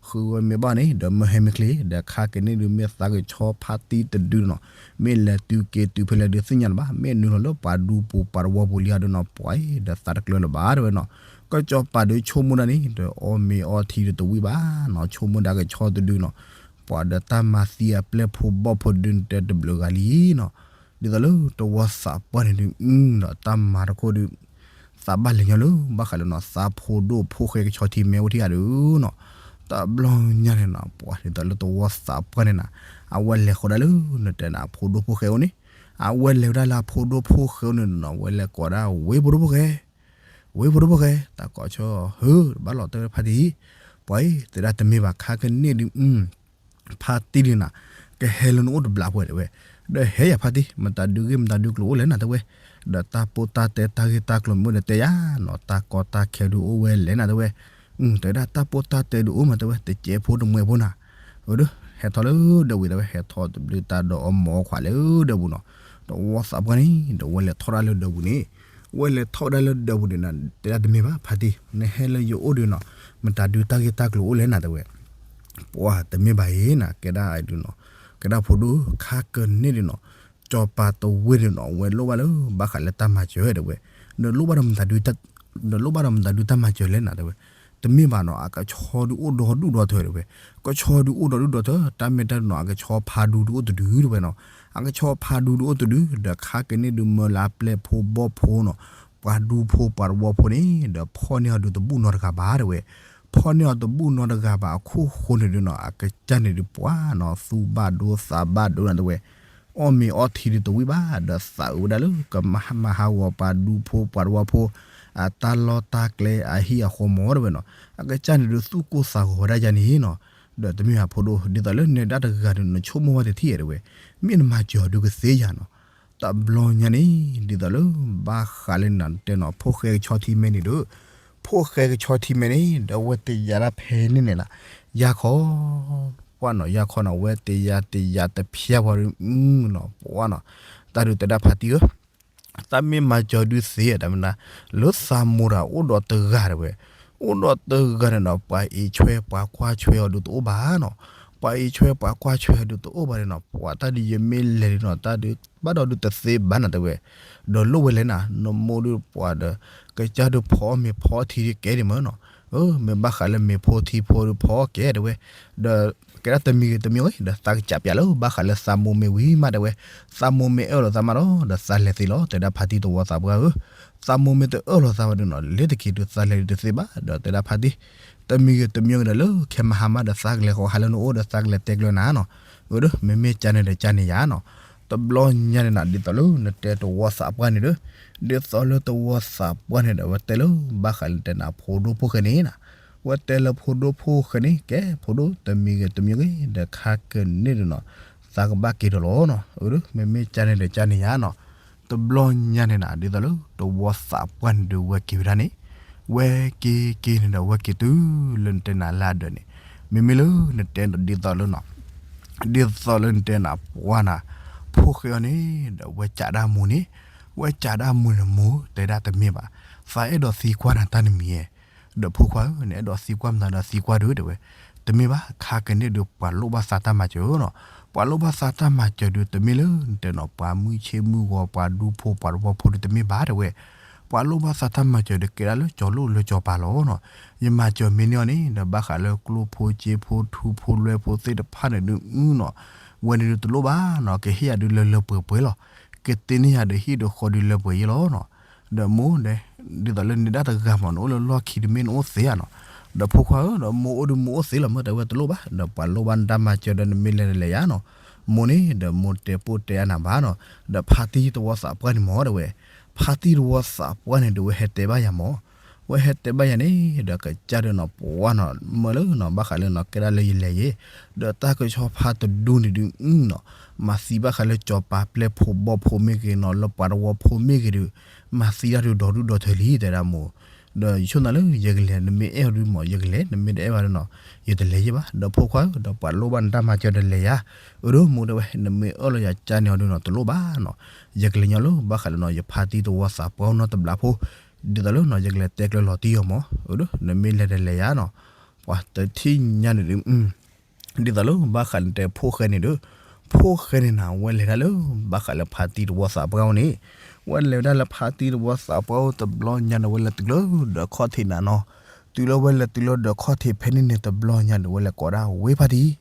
ဃုဝဲမ့ၢ်ဘၣ်န့ၣ် ဒီးမၢဟဲမ့ၢ်ချ့ ဒီးခါက့ၤန့ၣ်ဒုးမ့ၢ်သးကဆီဖါတံၢ်တဒုနီၤ, မ့ၢ်လဲၤတုၤက့ၤတုၤဖဲလဲၣ်ဒုးသ့ၣ်ညါလၢၤဘၣ်, မ့ၢ်နုာ်လီၤလၢပှၤဒူပူၤပှၤတဝီပူၤလံအီၤဒုးနီၤ ပှၤအံၤ ဒီးသးတကျၢၤလၢၤဘၣ်တဲဝဲနီၤ, ကစၢ်ကၠီၤပၤဒုးဆိကမိၣ်ဒၣ်န့ၣ် ဒီးအီၣ်မ့ၤအီထံဒုးတဝံၣ်ဘၣ်နီၤ, ဆိကမိၣ်ဒၣ်ကဆီတဒုနီၤ, ပှၤဒီးတၢ်မၤသံအပျဲၢ်ဖိဘီၣ်ဖိဒုးနတဲတဘျုးဂၤလံနီၤ, ဒ်သိးလၢတဝီသးပှၢ်န့ၣ်ဒုး ဒီးတၢ်မၤတခိၣ်ဒုး သးဘၣ်လဲၤညီလၢဘၣ်ဃးလၢနီၤ သးဖိဒိၣ်ဖိဃဲကဆီထံမဲအိၣ်ထံဂၤဒုးနီၤ, တဘျီညါန့ၣ်နီၤ ပှၤဒ်သိးလၢတဝီသးပှၢ်န့ၣ်နၤ, အဝဲလဲၤဃီၤဒၣ်လၢနတဲနၤအဖိဒိၣ်ဖိဃဲအိၣ်န့ၣ်, အဝဲလဲၤဝဲဒၣ်လၢအဖိဒိၣ်ဖိဃဲအိၣ်န့ၣ်နီၤ ဝဲလဲၤကိးဒၣ်ဝ့ၢ်ဖိဒိၣ်ဖိဃဲ ဝ့ၢ်ဖိဒိၣ်ဖိဃဲ တၢ်ကိးဆၢ ဟၢ ဘၣ်လီၤတဲဝဲဖါတံၢ်, ပှၤအံၤ တဲဒၣ်တမ့ၢ်ဘၣ်ခါကန့ၢ်ဒုး ဖါတံၢ်ဒုးနၤ, ကဟဲလၢနအိၣ်တဘျးဖိတဲဝဲ, ဒီးဟဲယၤဖါတံၢ် မတၤဒုးဂ့ၢ်မတၤဒုးကျိၤအိၣ်လဲၣ်နၤတဲဝဲ, ဒီးတၢ်ပိၢ်တၢ်တဲတၢ်ဂ့ၢ်တၢ်ကျိၤမ့ၢ်အိၣ်ဒီးတဲယၤနီၤ တၢ်ကီတၢ်ခဲဒုးအိၣ်ဝဲလဲၣ်နၤတဲဝဲ, တဲဒၣ်တၢ်ပိၢ်တၢ်တဲဒုးအိၣ်မးတဲဝဲ တစဲးဖိတမှဲးဖိနၤ အၢ ဒီးဟဲထီၣ်လၢဒၢးဝံၤတဲဝဲ ဟဲထီၣ်တဘျုးတၢ်ဒီးအီၣ်မ့ၤအီခွးလၢဒၢးပူၤနီၤ, တဝီသးပှၢ်န့ၣ် ဒီးဝဲလဲၤထီၣ်ဒၣ်လၢဒၢးပူၤန့ၣ်, ဝဲလဲၤထီၣ်ဝဲဒၣ်လၢဒၢးပူၤန့ၣ်နၤ တဲဒၣ်တမ့ၢ်ဘၣ်ဖါတံၢ် နဟဲလၢယအိၣ်ဒုးနီၤ, မတၤဒုးတၢ်ဂ့ၢ်တၢ်ကျိၤအိၣ်လဲၣ်နၤတဲဝဲ, ပှၤတမ့ၢ်ဘၣ်အံၤနၤ ကဲဒၣ်အံၤဒုးနီၤ, ကဲဒၣ်ဖိဒိၣ်ခါကန့ၢ်ဒုးနီၤ, ကၠီၤပၤတဝ့ၢ်ဒုးနီၤ ဝဲလိၣ်ဘၣ်လၢ ဘၣ်ဃးလၢတၢ်မၤစၢၤတဲဝဲ, နလိၣ်ဘၣ်ဒီးမတၤဒုး နလိၣ်ဘၣ်ဒီးမတၤဒုးတၢ်မၤစၢၤလဲၣ်နၤတဲဝဲ, တမ့ၢ်ဘၣ်နီၤ အကဆီဒုးအိၣ်ဒီဒူၣ်ဒီထၢတဲဝဲ, ကဆီဒုးအိၣ်ဒီဒူၣ်ဒီထၢ တၢ်မ့ၢ်တၢ်နီၤ အကဆီဖါဒူဒုးအိၣ်တဒုတဲဝဲနီၤ, အကဆီဖါဒူဒုးအိၣ်တဒု ဒီးခါကန့ၢ်ဒုးမၢလၢအပျဲၢ်ဖိဘီၣ်ဖိနီၤ, ပှၤဒူဖိပှၤတဝီဖိန့ၣ် ဒီးဖီၣ်န့ၢ်အီၤဒုးတဘူၣ်နီတဂၤဘၣ်တဲဝဲ, ဖီၣ်န့ၢ်အီၤတဘူၣ်နီတဂၤဘၣ်အခိၣ်ဃိန့ၣ်ဒုးနီၤ အကစၢ်န့ၣ်ဒုးပှၤနီၤ သူၣ်ဘၣ်ဒိသးဘၣ်ဒိနၤတဲဝဲ, အီၣ်မ့ၤအီထံဒုးတဝံၣ်ဘၣ် ဒီးသးအုးဝဲဒၣ်လၢကမၤဟါဂီၤပှၤဒူဖိပှၤတဝီဖိ အတၢ်လီၢ်တၢ်ကျဲအဟံၣ်အဃီမး တဲဝဲနီၤ. အကစၢ်န့ၣ်ဒုးသူၣ်ကိၢ်သးဂီၤဝဲဒၣ်ယၤန့ၣ်နီၤ. ဒီးတမ့ၢ်ဘၣ်ဖိဒိၣ် ဒ်သိးလၢနဲဒၣ်တဂၤဒုး နဆိကမိၣ်ဝဲတထံၣ်ဧါ တဲဝဲ, မ့ၢ်နမၤစၢၤအီၤဒုးကသ့ယၤနီၤ. တဘျီညါန့ၣ် ဒ်သိးလၢ ဘၣ်ဃးလၢနတဲနီၤ ဖိၣ်ဃဲကဆီထံမဲန့ၣ်ဒီး ဖိၣ်ဃဲကဆီထံမဲန့ၣ် ဒီးဝဲတယၤဒၣ်ဖဲန့ၣ်န့ၣ်လီၤ. ယၤခီ ပှၢ်နီၤ ယၤခီနီၤ ဝဲတယၤတယၤတဖျါဝဲ နီၤ ပှၢ်နီၤ. တၢ်ဒုးတဲဒၣ်ဖါတံၢ်ဧၢ, တၢ်မ့ၢ်မၤစၢၤဒုးသ့ တမ့ၢ်ဒၣ် လၢသးမိၢ်တၢ်အိၣ်ဒီးတဂၤ တဲဝဲ, အိၣ်ဒီးတဂၤန့ၣ်ဒီး ပှၤအံးဆွဲ ပှၤကွၢ်ဆွဲအီၤဒုးတအိၣ်ဘၣ်နီၤ. ပှၤအံးဆွဲ ပှၤကွၢ်ဆွဲအီၤဒုးတအိၣ်ဘၣ်န့ၣ်နီၤ. ပှၤတၢ်ဒုးယမ့ၢ်လဲၤဒုးနီၤ တၢ်ဒုးဘၣ်ဒီးဒုးတသ့ဘၣ်နီၤ တဲဝဲ. ဒီးလိၣ်ဝဲလဲၣ်နၤ နမိၢ်ဒုးပှၤဒီး ကစၢ်ဒုးဖီအီၣ်မ့ၤဖီအီၣ်ထံဒုးကဲဒံးမ့ၢ်နီၤ. မ့ၢ်ဘၣ်ဃးလၢမ့ၤဖိထံဖိဒုးဖီအီၣ်ကဲ တဲဝဲ. ဒီးကဲဒၣ်တမံၤဂ့ၤတမံၤဂ့ၤ ဒီးသးကစးပၠးလၢ ဘၣ်ဃးလၢသးမိၢ်မ့ၢ်ဝံၤမး တဲဝဲ. သးမိၢ်မ့ၢ်အၢၣ်လီၤသးမးဒီး ဒီးသးလဲၤသ့လီၤ တဲဒၣ်ဖါတံၢ်တဝီသးပှၢ်ဧၢ. သးမိၢ်မ့ၢ်တအၢၣ်လီၤသးဘၣ်ဒုးနီၤ လဲၤတက့ၤဒုးသးလဲၤဒုးတသ့ဘၣ် ဒီးတဲဒၣ်ဖါတံၢ် တမံၤဂ့ၤတမံၤဂ့ၤဒီး လၢခဲမဟါမးဒီး သးကလဲၤဃီၤဟးလၢနအိၣ်ဒီး သးကလဲၤတဲကျၢၤနၤနီၤ. အၢ ဒီးမ့မ့ၢ်ကန့ၣ်ဒီးကန့ၣ်ယၤနီၤ. တဘျီညါန့ၣ်နီၤ ဒ်သိးလၢနတဲတဝီသးပှၢ်န့ၣ်ဒီး ဒ်သိးလၢတဝီသးပှၢ်န့ၣ်ဒီး ဝဲတဲလၢ ဘၣ်ဃးလၢတဲနၤ ဖိဒိၣ်ဖိၣ်ဃဲန့ၣ်နီၤ. ဝဲတဲလၢဖိဒိၣ်ဖိၣ်ဃဲန့ၣ် ကဲဖိဒိၣ် တမံၤဂ့ၤတမံၤဂ့ၤ ဒီးခါကန့ၣ်ဒုးနီၤ သးကဘၣ်က့ၤဒီးလီၤနီၤ. အၢ ဒီးမ့မ့ၢ်ကန့ၣ်ဒီးကန့ၣ်ယၤနီၤ. တဘျီညါန့ၣ်နီၤ ဒ်သိးလၢတဝီသးပှၢ်န့ၣ်ဒီး ဝဲက့ၤဝဲဒၣ်န့ၣ် ဝဲက့ၤက့ၤန့ၣ်ဒီး ဝဲက့ၤတုၤလၢနတဲနၤလၢအဒၢးန့ၣ် မ့မ့ၢ်လၢနတဲဒ်သိးလၢနီၤ ဒ်သိးလၢနတဲနၤပှၢ်နၤ ဖိၣ်ဃဲအီၤန့ၣ် ဒီးဝဲကးဒၣ်မိၢ်န့ၣ် ဝဲကးဒၣ်မိၢ်န့ၣ် မိၢ် တဲဒၣ်တမ့ၢ်ဘၣ်, သးအဲၣ်ဒိးသံကွၢ်နၤတၢ်နမံၤဧါ, ဒီးဖိခွါဧၢ နအဲၣ်ဒိးသံကွၢ်မတၤဒီးသံကွၢ်ဒုး တဲဝဲ, တမ့ၢ်ဘၣ် ခါကန့ၣ်ဒုး ပှၤလိၣ်ဘၣ်သးတၢ်မၤစၢၤနီၤ, ပှၤလိၣ်ဘၣ်သးတၢ်မၤစၢၤဒုး တမ့ၢ်လၢနတဲနီၤ ပှၤမုၢ်ဆ့ၣ်မုၢ်ဂီၤ ပှၤဒူဖိ ပှၤတဝီဖိဒုး တမ့ၢ်ဘၣ် တဲဝဲ, ပှၤလိၣ်ဘၣ်သးတၢ်မၤစၢၤဒုး ကဲဒၣ်လၢကၠီၤလိၣ်လၢကၠီၤပၤလီၤနီၤ, ယမၤစၢၤမ့ၢ်န့ၢ်အီၤန့ၣ် ဒီးဘၣ်ဃးလၢကျိၣ်ဖိစ့ဖိထူဖိလွဲဖိသ့ၣ်တဖၣ်န့ၣ်ဒုးနီၤ, ဝဲန့ၣ်ဒုးတလိၣ်ဘၣ်နီၤ, ကဟ့ၣ်ယၤဒုးလၢလၢပှဲၤပှဲၤလီၤ, ကတ့န့ၢ်ယၤဒုးဟံၣ်ဒုးဃီဒုးလၢပှဲၤယဲလီၤနီၤ, ဒီးမိၢ်ဒီး ဒ်သိးလၢနဒၣ်တဂၤမး နအိၣ်လၢလီၢ်ခံဒုးမ့ၢ်နအိၣ်သ့ဧါနီၤ, ဒီးဖိခွါဧၢ ဒီးမိၢ်အိၣ်ဒုးမိၢ်အိၣ်သ့လီၤမၢ် တဲဝဲတလိၣ်ဘၣ်, ဒီးပှၤလိၣ်ဘၣ်နတၢ်မၤစၢၤဒီးနမ့ၢ်လဲၤဒီးလဲၤယၤနီၤ, မိၢ်န့ၣ် ဒီးမိၢ်တဲပိၢ်တဲအါနၤဘၣ်နီၤ, ဒီးဖါတံၢ်တဝီသးပှၢ်န့ၣ်မး တဲဝဲ, ဖါတံၢ်တဝီသးပှၢ်န့ၣ်ဒုး ဝဲဟဲတဲဘၣ်ယၤမး, ဝဲဟဲတဲဘၣ်ယၤန့ၣ် ဒီးကစၢ်ဒုးနီၤ ပှၤနီၤမၢလၢနီၤ ဘၣ်ဃးလၢနီၤ ကဲဒၣ်လၢယလဲၤယဲ, ဒီးတၢ်ကဆီဖါတဒူန့ၣ်ဒုးနီၤ, မၤသံဘၣ်ဃးလၢကၠီၤပၤပျဲၢ်ဖိဘီၣ်ဖိမ့ၢ်ဂ့ၤနီၤ လၢပှၤတဝီဖိမ့ၢ်ဂ့ၤဒုး, မၤသံဒၣ်ဒုးဒီဒူၣ်ဒီထၢလံ တဲဒၣ်မိၢ်, ဒီးယဆိမိၣ်နၤလၢယကလဲၤ နမ့ၢ်အဲၣ်အီၤဒုးမး ယကလဲၤ နမ့ၢ်တအဲၣ်ဘၣ်ဒုးနီၤ ယတလဲၤယဲဘၣ်, ဒီးဖိခွါဧၢ ဒီးပှၤလိၣ်ဘၣ်နတၢ်မၤစၢၤဒီးလဲၤယၤ, အၢ ဒီးမိၢ်တဲဝဲ နမ့ၢ်အၢၣ်လီၤယၤကၢ်န့ၢ်အီၤဒုးနီၤ တလိၣ်ဘၣ်နီၤ, ယကလဲၤညီလၢဘၣ်ဃးလၢနီၤ ယဖါတံၢ်တဝီသးပှၢ်နီတဘျီဖိ, ဒ်သိးလၢနီၤ ယကလဲၤတဲကျၢၤလီၤတံၢ်အီၤမး, အၢ ဒီး နမ့ၢ်လဲၤဒီးလဲၤယၤနီၤ, ပှၤတထံၣ်ညါန့ၣ်ဒုး ဒ်သိးလၢဘၣ်ဃးလၢတဲဖိၣ်ဃဲန့ၣ်ဒီး, ဖိၣ်ဃဲန့ၣ်နၤ ဝဲလဲၤဒၣ်လၢ ဘၣ်ဃးလၢဖါတံၢ်တဝီသးပှၢ်အိၣ်န့ၣ်, ဝဲလဲၤဝဲဒၣ်လၢဖါတံၢ်တဝီသးပှၢ်အိၣ်တဘျီညါဒီး ဝဲလဲၤတုၤလၢဒီးခီၣ်ထံးနၤနီၤ, တုၤလၢဝဲလဲၤတုၤလၢဒီးခီၣ်ထံးဖဲန့ၣ်န့ၣ် တဘျီညါဒီး ဝဲလဲၤကိးဒၣ်ဝ့ၢ်ဖါတံၢ်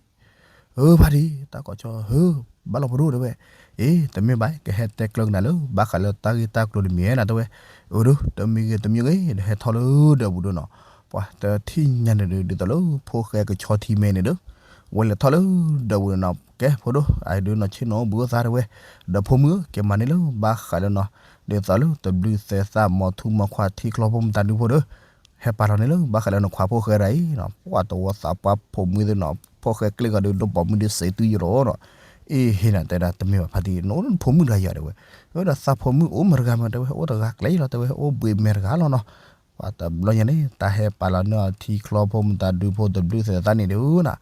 ဧၢ ဖါတံၢ် တၢ်ကိးကၠီ ဧၢ ဘၣ်လီၤဖိဒိၣ်တဲဝဲ, အ့ တမ့ၢ်ဘၣ် ကဟဲတဲကျၢၤကနၤလၢ ဘၣ်ဃးလၢတၢ်ဂ့ၢ်တၢ်ကျိၤတမံၤဧါနၤတဲဝဲ, အၢ ဒီး တမံၤဂ့ၤတမံၤဂ့ၤ ဒီးဟဲထီၣ်လၢဒၢးပူၤဒီးနီၤ, ပှၤတထံၣ်ညါန့ၣ်ဒုး ဒ်သိးလၢဖိၣ်ဃဲကဆီထံမဲန့ၣ်ဒီး, ဝဲလဲၤထီၣ်လၢဒၢးပူၤဒီးနီၤ ကဲဖိဒိၣ် အဒုးနီၤဆ့ၣ်နီၤအိၣ်ဘှံးအိၣ်သါတဲဝဲ, ဒီးဖိမုၣ်ဧၢ က့ၤမၤန့ၢ်လၢဘၣ်ဃးလၢနီၤ, ဒ်သိးလၢတဘျုးသဲးသၣ် မီၤထူမီၤခွါ ထံချီဖိမတၤဒုဖိဒီး ဟဲပာ်လီၤန့ၣ်လၢ ဘၣ်ဃးလၢနခွါဖိၣ်ဃဲဒၣ်အံၤနီၤ, ပှၤတဝီသးပှၢ်ဖိမုၣ်သ့ၣ်နီၤ ဖိၣ်ဃဲကျ့ၣ်ဂီၤဒုး ဒိၣ်ပိာ်မုၣ်ဒုးစံးတုၤယိာ်လီၤနီၤ, အ့ ဟ့ၣ်နၤတဲဒၣ် တမ့ၢ်ဘၣ်ဖါတံၢ် နအိၣ်လၢနဖိမုၣ်တဂၤယၤတဲဝဲ, အၢ ဒီးသးဖိမုၣ်အိၣ်မတဂၤမးတဲဝဲ အိၣ်တဂၤကျဲလီၤတဲဝဲ အိၣ်ဘှံးမဲာ်တဂၤလီၤနီၤ, ပှၤတဘျီညါန့ၣ် တၢ်ဟဲပာ်လီၤန့ၢ်အီၤထံချီဖိမတၤဒုဖိ တဘျုးသဲးသၣ်န့ၣ်ဒုးနီၤ,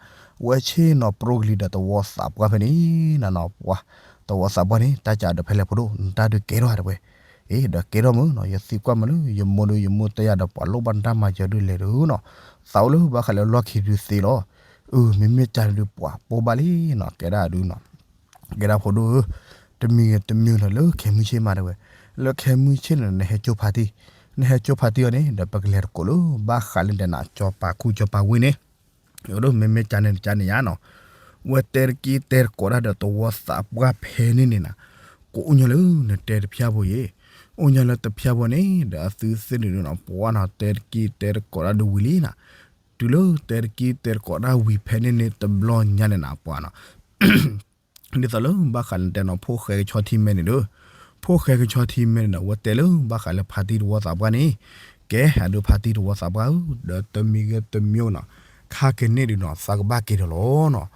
ဝဲဆ့ၣ်နီၤပြိကလံၤဒီးတဝီသးပှၢ်ဖဲန့ၣ်နီၤနီၤ, ပှၤ တဝီသးပှၢ်န့ၣ် တၢ်ကးဒီးဖဲလဲၣ်ဖိဒိၣ် နတၢ်ဒုးကဲထီၣ်တဲဝဲ အ့ ဒီးကဲထီၣ်မုၢ်နီၤ ယသံကွၢ်မုၢ်လၢ ယမိၢ်ဒုး ယမိၢ်တဲယၤဒီး ပှၤလိၣ်ဘၣ်နတၢ်မၤစၢၤဒုးလဲၤဒုးနီၤ, သးအိၣ်လၢဘၣ်ဃးလၢလီၢ်ခံဒုးသ့လီၤ, အၢ မ့မ့ၢ်ကန့ၣ်ဒုး ပှၤပိၢ်ဘၣ်လံနီၤ ကဲဒၣ်ဒုးနီၤ, ကဲဒၣ်ဖိဒိၣ်ဧၢ, တမံၤဂ့ၤတမံၤဒီးလၢခဲမုၢ်ဆ့ၣ်မးတဲဝဲ, လၢခဲမုၢ်ဆ့ၣ်န့ၣ် နဟဲကၠိဖါတံၢ်, နဟဲကၠိဖါတံၢ်အီၤန့ၣ် ဒီးပကလဲၤတကိးလၢ ဘၣ်ဃးလၢဒဲးနၤ ကၠီၤပၤခူကၠီၤပၤဝ့ၢ်န့ၣ် အၢ ဒီးမ့မ့ၢ်ကန့ၣ်ကန့ၣ်ယါနီၤ, ဝဲတဲတက့ၢ်တဲတကိးတၢ်ဒီးတဝီသးပှၢ်ဖဲန့ၣ်န့ၣ်နၤ, ကအိၣ်ညီလၢနတဲတဖျၢၣ်ဖိယ့ၣ်, အိၣ်ညီလၢတဖျၢၣ်ဖိန့ၣ် ဒီးအသုသ့ၣ်န့ၣ်ဒုးနီၤ ပှၤနီၤ တဲတက့ၢ်တဲတကိးတၢ်ဒုးဝံၤလံနၤ, တုၤလၢတဲတက့ၢ်တဲတကိးတၢ်ဝံၤဖဲန့ၣ်န့ၣ် တဘျီညါန့ၣ်နၤ ပှၤနီၤ ဒ်သိးလၢဘၣ်ဃးလၢတဲနီၤ ဖိၣ်ဃဲကဆီထံမဲန့ၣ်ဒီး, ဖိၣ်ဃဲကဆီထံမဲန့ၣ်ဒီး အဝဲတဲလၢဘၣ်ဃးလၢဖါတံၢ်တဝီသးပှၢ်န့ၣ်, ကဲ အဒိဖါတံၢ်တဝီသးပှၢ်ဧၢ, ဒီးတမံၤဂ့ၤတမံၤနီၤ, ခါက့ၤန့ၢ်ဒုးနီၤ သးကဘၣ်က့ၤဒီးလီၤနီၤ.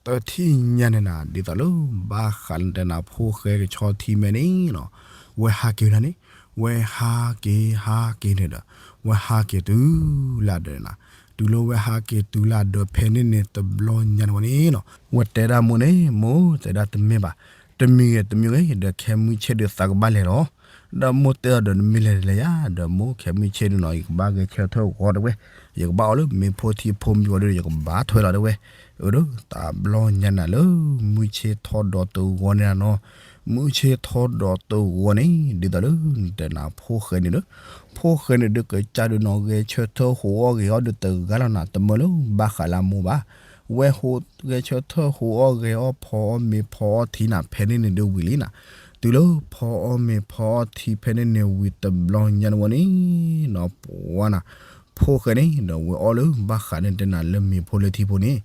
တထံၣ်ညါန့ၣ်နၤ ဒ်သိးလၢ ဘၣ်ဃးလၢတဲနၤ ဖိၣ်ဃဲကဆီထံမဲန့ၣ်နီၤ, ဝဲဟးက့ၤဝဲဒၣ်န့ၣ်, ဝဲဟးက့ၤ ဟးက့ၤန့ၣ်ဒီး, ဝဲဟးက့ၤတုၤလၢဒၢးနၤ, တုၤလၢဝဲဟးက့ၤတုၤလၢဒၢးဖဲန့ၣ်န့ၣ် တဘျီညါန့ၣ်ဝဲန့ၣ်နီၤ, ဝဲတဲဒၣ်မိၢ်န့ၣ် မိၢ်တဲဒၣ်တမ့ၢ်ဘၣ်, တမံၤဂ့ၤတမံၤဂ့ၤ ဒီးခဲမုၢ်ဆ့ၣ်ဒုးသးကဘၣ်လဲၤလီၤ. ဒီးမိၢ်တဲအီၤဒီး နမ့ၢ်လဲၤတလဲၤယါ, ဒီးမိၢ်ခဲမုၢ်ဆ့ၣ်ဒုးနီၤ ယကဘၣ်ဂဲၤဆၢထၢၣ်ဂီၤတဲဝဲ, ယကဘၣ်အီၣ်လၢမ့ၤဖိထံဖိမံၤဝံၤဒီး ယကဘၣ်ထွဲလီၤတဲဝဲ, အၢဒီး တဘျီညါနၤလၢ မုၢ်ဆ့ၣ်ထီၣ်ဒီးတဂီၤန့ၣ်နီၤ, မုၢ်ဆ့ၣ်ထီၣ်ဒီးတဂီၤန့ၣ် ဒ်သိးလၢနတဲနၤ ဖိၣ်ဃဲန့ၣ်ဒီး, ဖိၣ်ဃဲန့ၣ်ဒီး ကစၢ်ဒုးနီၤ ဂဲၤဆၢထၢၣ်ဟူးအီၣ်ဂဲၤအီၣ်ဒုးတဂၤလီၤနၤ, တမၢလၢဘၣ်ဃးလၢအမိၢ်ဘၣ်, ဝဲဟူး ဂဲၤဆၢထၢၣ်ဟူးအီၣ်ဂဲၤအီၣ် ဖီအီၣ်မ့ၤဖီအီၣ်ထံနၤ ဖဲန့ၣ်န့ၣ်ဒုးဝံၤလံနၤ, တုၤလၢဖီအီၣ်မ့ၤဖီအီၣ်ထံဖဲန့ၣ်န့ၣ်ဝံၤတဘျီညါန့ၣ်ဝဲန့ၣ်နီၤ ပှၤနၤ, ဖိၣ်ဃဲန့ၣ်ဒီး ဝဲအီၣ်လၢဘၣ်ဃးန့ၣ်တဲနၤလၢမ့ၤဖိလၢထံဖိန့ၣ်,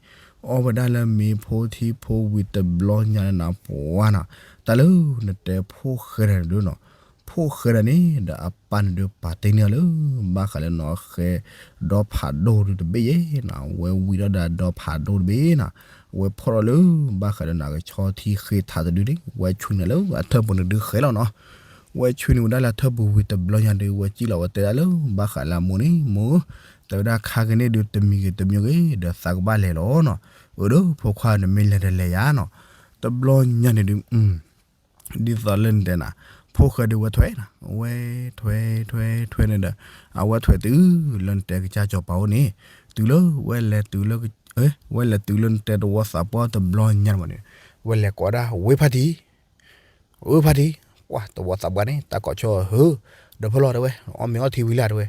အီၣ်ဝဲဒၣ်လၢမ့ၤဖိထံဖိဝံၤတဘျီညါန့ၣ်နၤ ပှၤနၤ, တၢ်လၢနတဲဖိၣ်ဃဲတၢ်န့ၣ်ဒုးနီၤ, ဖိၣ်ဃဲတၢ်န့ၣ်ဒီး အပၢ်န့ၣ်ဒုးပာ်တ့ၢ်န့ၢ်အီၤလၢ ဘၣ်ဃးလၢနီၤ ဃဲဒီဖးဒိၣ်ဒုးတဘ့ၣ်ယဲနၤ, ဝဲဝံၤဒီးဒီးဒီဖးဒိၣ်တဘ့ၣ်နၤ, ဝဲဖီၣ်ထီၣ်လၢ ဘၣ်ဃးလၢနၤကဆီထံဃ့ထးတဒုန့ၣ် ဝဲဆွံန့ၢ်လၢအထၢၣ်ပူၤန့ၣ်ဒုးဃဲလီၤနီၤ, ဝဲဆွံန့ၢ်ဝဲဒၣ်လၢအထၢၣ်ပူၤဝံၤတဘျီညါဒုး ဝဲစံၣ်လီၤဝဲတဲဒၣ်လၢ ဘၣ်ဃးလၢအမိၢ်န့ၣ် မိၢ်ဧၢ, တဲဝဲဒၣ်ခါက့ၤန့ၢ်ဒုးတမံၤဂ့ၤတမံၤဂ့ၤ ဒီးသးကဘၣ်လဲၤလီၤနီၤ, အၢဒီးဖိခွါနမ့ၢ်လဲၤတလဲၤယါနီၤ, တဘျီညါန့ၣ်ဒုး ဒ်သိးလၢနတဲနၤ, ဖိၣ်ဃဲဒုးဝဲထွဲနၤ, ဝဲထွဲထွဲထွဲန့ၣ်ဒီး, အဝဲထွဲတုၤလၢနတဲကစၢ်စီၤပၤအိၣ်န့ၣ်, တုၤလၢဝဲလဲၤတုၤလၢ, ဝဲလဲၤတုၤလၢနတဲတဝီသးပှၢ်တဘျီညါန့ၣ်မးန့ၣ်, ဝဲလဲၤကိးဒၣ်ဝ့ၢ်ဖါတံၢ် ဝ့ၢ်ဖါတံၢ်, ပှၤတဝီသးပှၢ်န့ၣ် တၢ်ကိးဆီဧၢ, ဒီးဖဲလီၤတဲဝဲ အီၣ်မ့ၤအီၣ်ထံဝံၤလၢတဲဝဲ,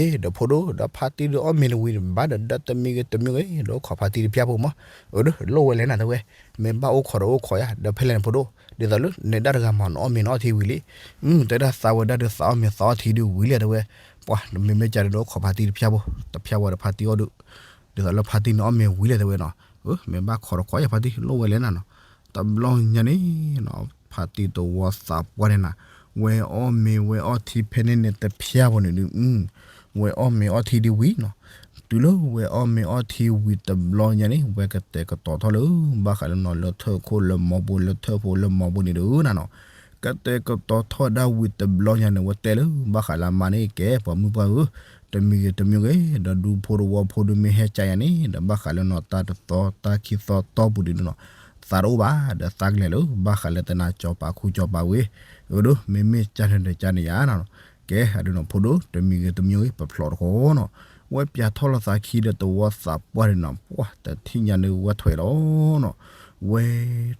အ့ ဒီးဖိဒိၣ် ဒီးဖါတံၢ်ဒုးအီၣ်မ့ၤတဝံၤဘၣ်ဒီး ဒီးတမံၤဂ့ၤတမံၤဂ့ၤ ဒီးအိၣ်ခိးဖါတံၢ်တဖျၢၣ်ဖိမး, အၢဒီး လိၣ်ဝဲလဲၣ်နၤတဲဝဲ, မ့ၢ်ဘၣ်အိၣ်ခိးဒီးအိၣ်ခိးယါ ဒီးဖဲလဲၣ်န့ၣ်ဖိဒိၣ်, ဒ်သိးလၢနဒၣ်တဂၤမး နအီၣ်မ့ၤနအီၣ်ထံဝံၤလံ, တဲဒၣ်သးဝဲဒၣ်ဒုးသးအီၣ်မ့ၤသးအီၣ်ထံဒုးဝံၤလံတဲဝဲ, ပှၤမ့မ့ၢ်ကၢ်ဒုးဒီးအိၣ်ခိးဖါတံၢ်တဖျၢၣ်ဖိ, တဖျၢၣ်ဝဲဒီးဖါတံၢ်အီၣ်ဒုး, ဒ်သိးလၢဖါတံၢ်န့ၣ်အီၣ်မ့ၤဝံၤလံတဲဝဲနီၤ, မ့ၢ်ဘၣ်ခိးဒီးခိးယါဖါတံၢ် လိၣ်ဝဲလဲၣ်နၤနီၤ, တဘျီညါန့ၣ်နီၤ ဖါတံၢ်တဝီသးပှၢ်န့ၣ်နၤ, ဝဲအီၣ်မ့ၤဝဲအီၣ်ထံဖဲန့ၣ်န့ၣ်တဖျၢၣ်ဖိန့ၣ်ဒုး, ဝဲအီၣ်မ့ၤအီၣ်ထံဒုးဝံၤနီၤ, တုၤလၢဝဲအီၣ်မ့ၤအီၣ်ထံဝံၤတဘျီညါန့ၣ် ဝဲကတဲာ်ကတီၤထီၣ်လၢ ဘၣ်ဃးလၢနီၤလၢထၢၣ်ခိၣ်လၢမီၤဘိ လၢထၢၣ်ဖိလၢမီၤဘိန့ၣ်ဒုးနၤနီၤ, ကတဲာ်ကတီၤထီၣ်ဝဲဒၣ်ဝံၤတဘျီညါန့ၣ် ဝဲတဲလၢ ဘၣ်ဃးလၢအမါန့ၣ် ကဲပှၤမုၣ်ပှၢ်ဧၢ, တမံၤဂ့ၤတမံၤဂ့ၤ ဒီးဒူဖိတဝီဖိဒုးမ့ၢ်ဟဲကၢ်ယၤန့ၣ် ဒီးဘၣ်ဃးလၢနီၤတၢ်တသီတၢ်ခံသီတီၢ်ပူၤဒုးနီၤ, သးတအိၣ်ဘၣ် ဒီးသးကလဲၤလၢ ဘၣ်ဃးလၢတနၤစီၤပၤခူစီၤပၤဝ့ၢ်, အၢဒီး မ့မ့ၢ်ကၢ်န့ၣ်ဒီးကၢ်န့ၣ်ယါနီၤ, ကဲအဒုးနီၤဖိဒိၣ် တမံၤဂ့ၤတမံၤဂ့ၤ ပဖျိးတခီနီၤ, ဝဲပၠးထီၣ်လီၤသးခံဒီးတဝီသးပှၢ်န့ၣ်နီၤ ပှၤတထံၣ်ညါန့ၣ်ဝဲထွဲလီၤနီၤ, ဝဲ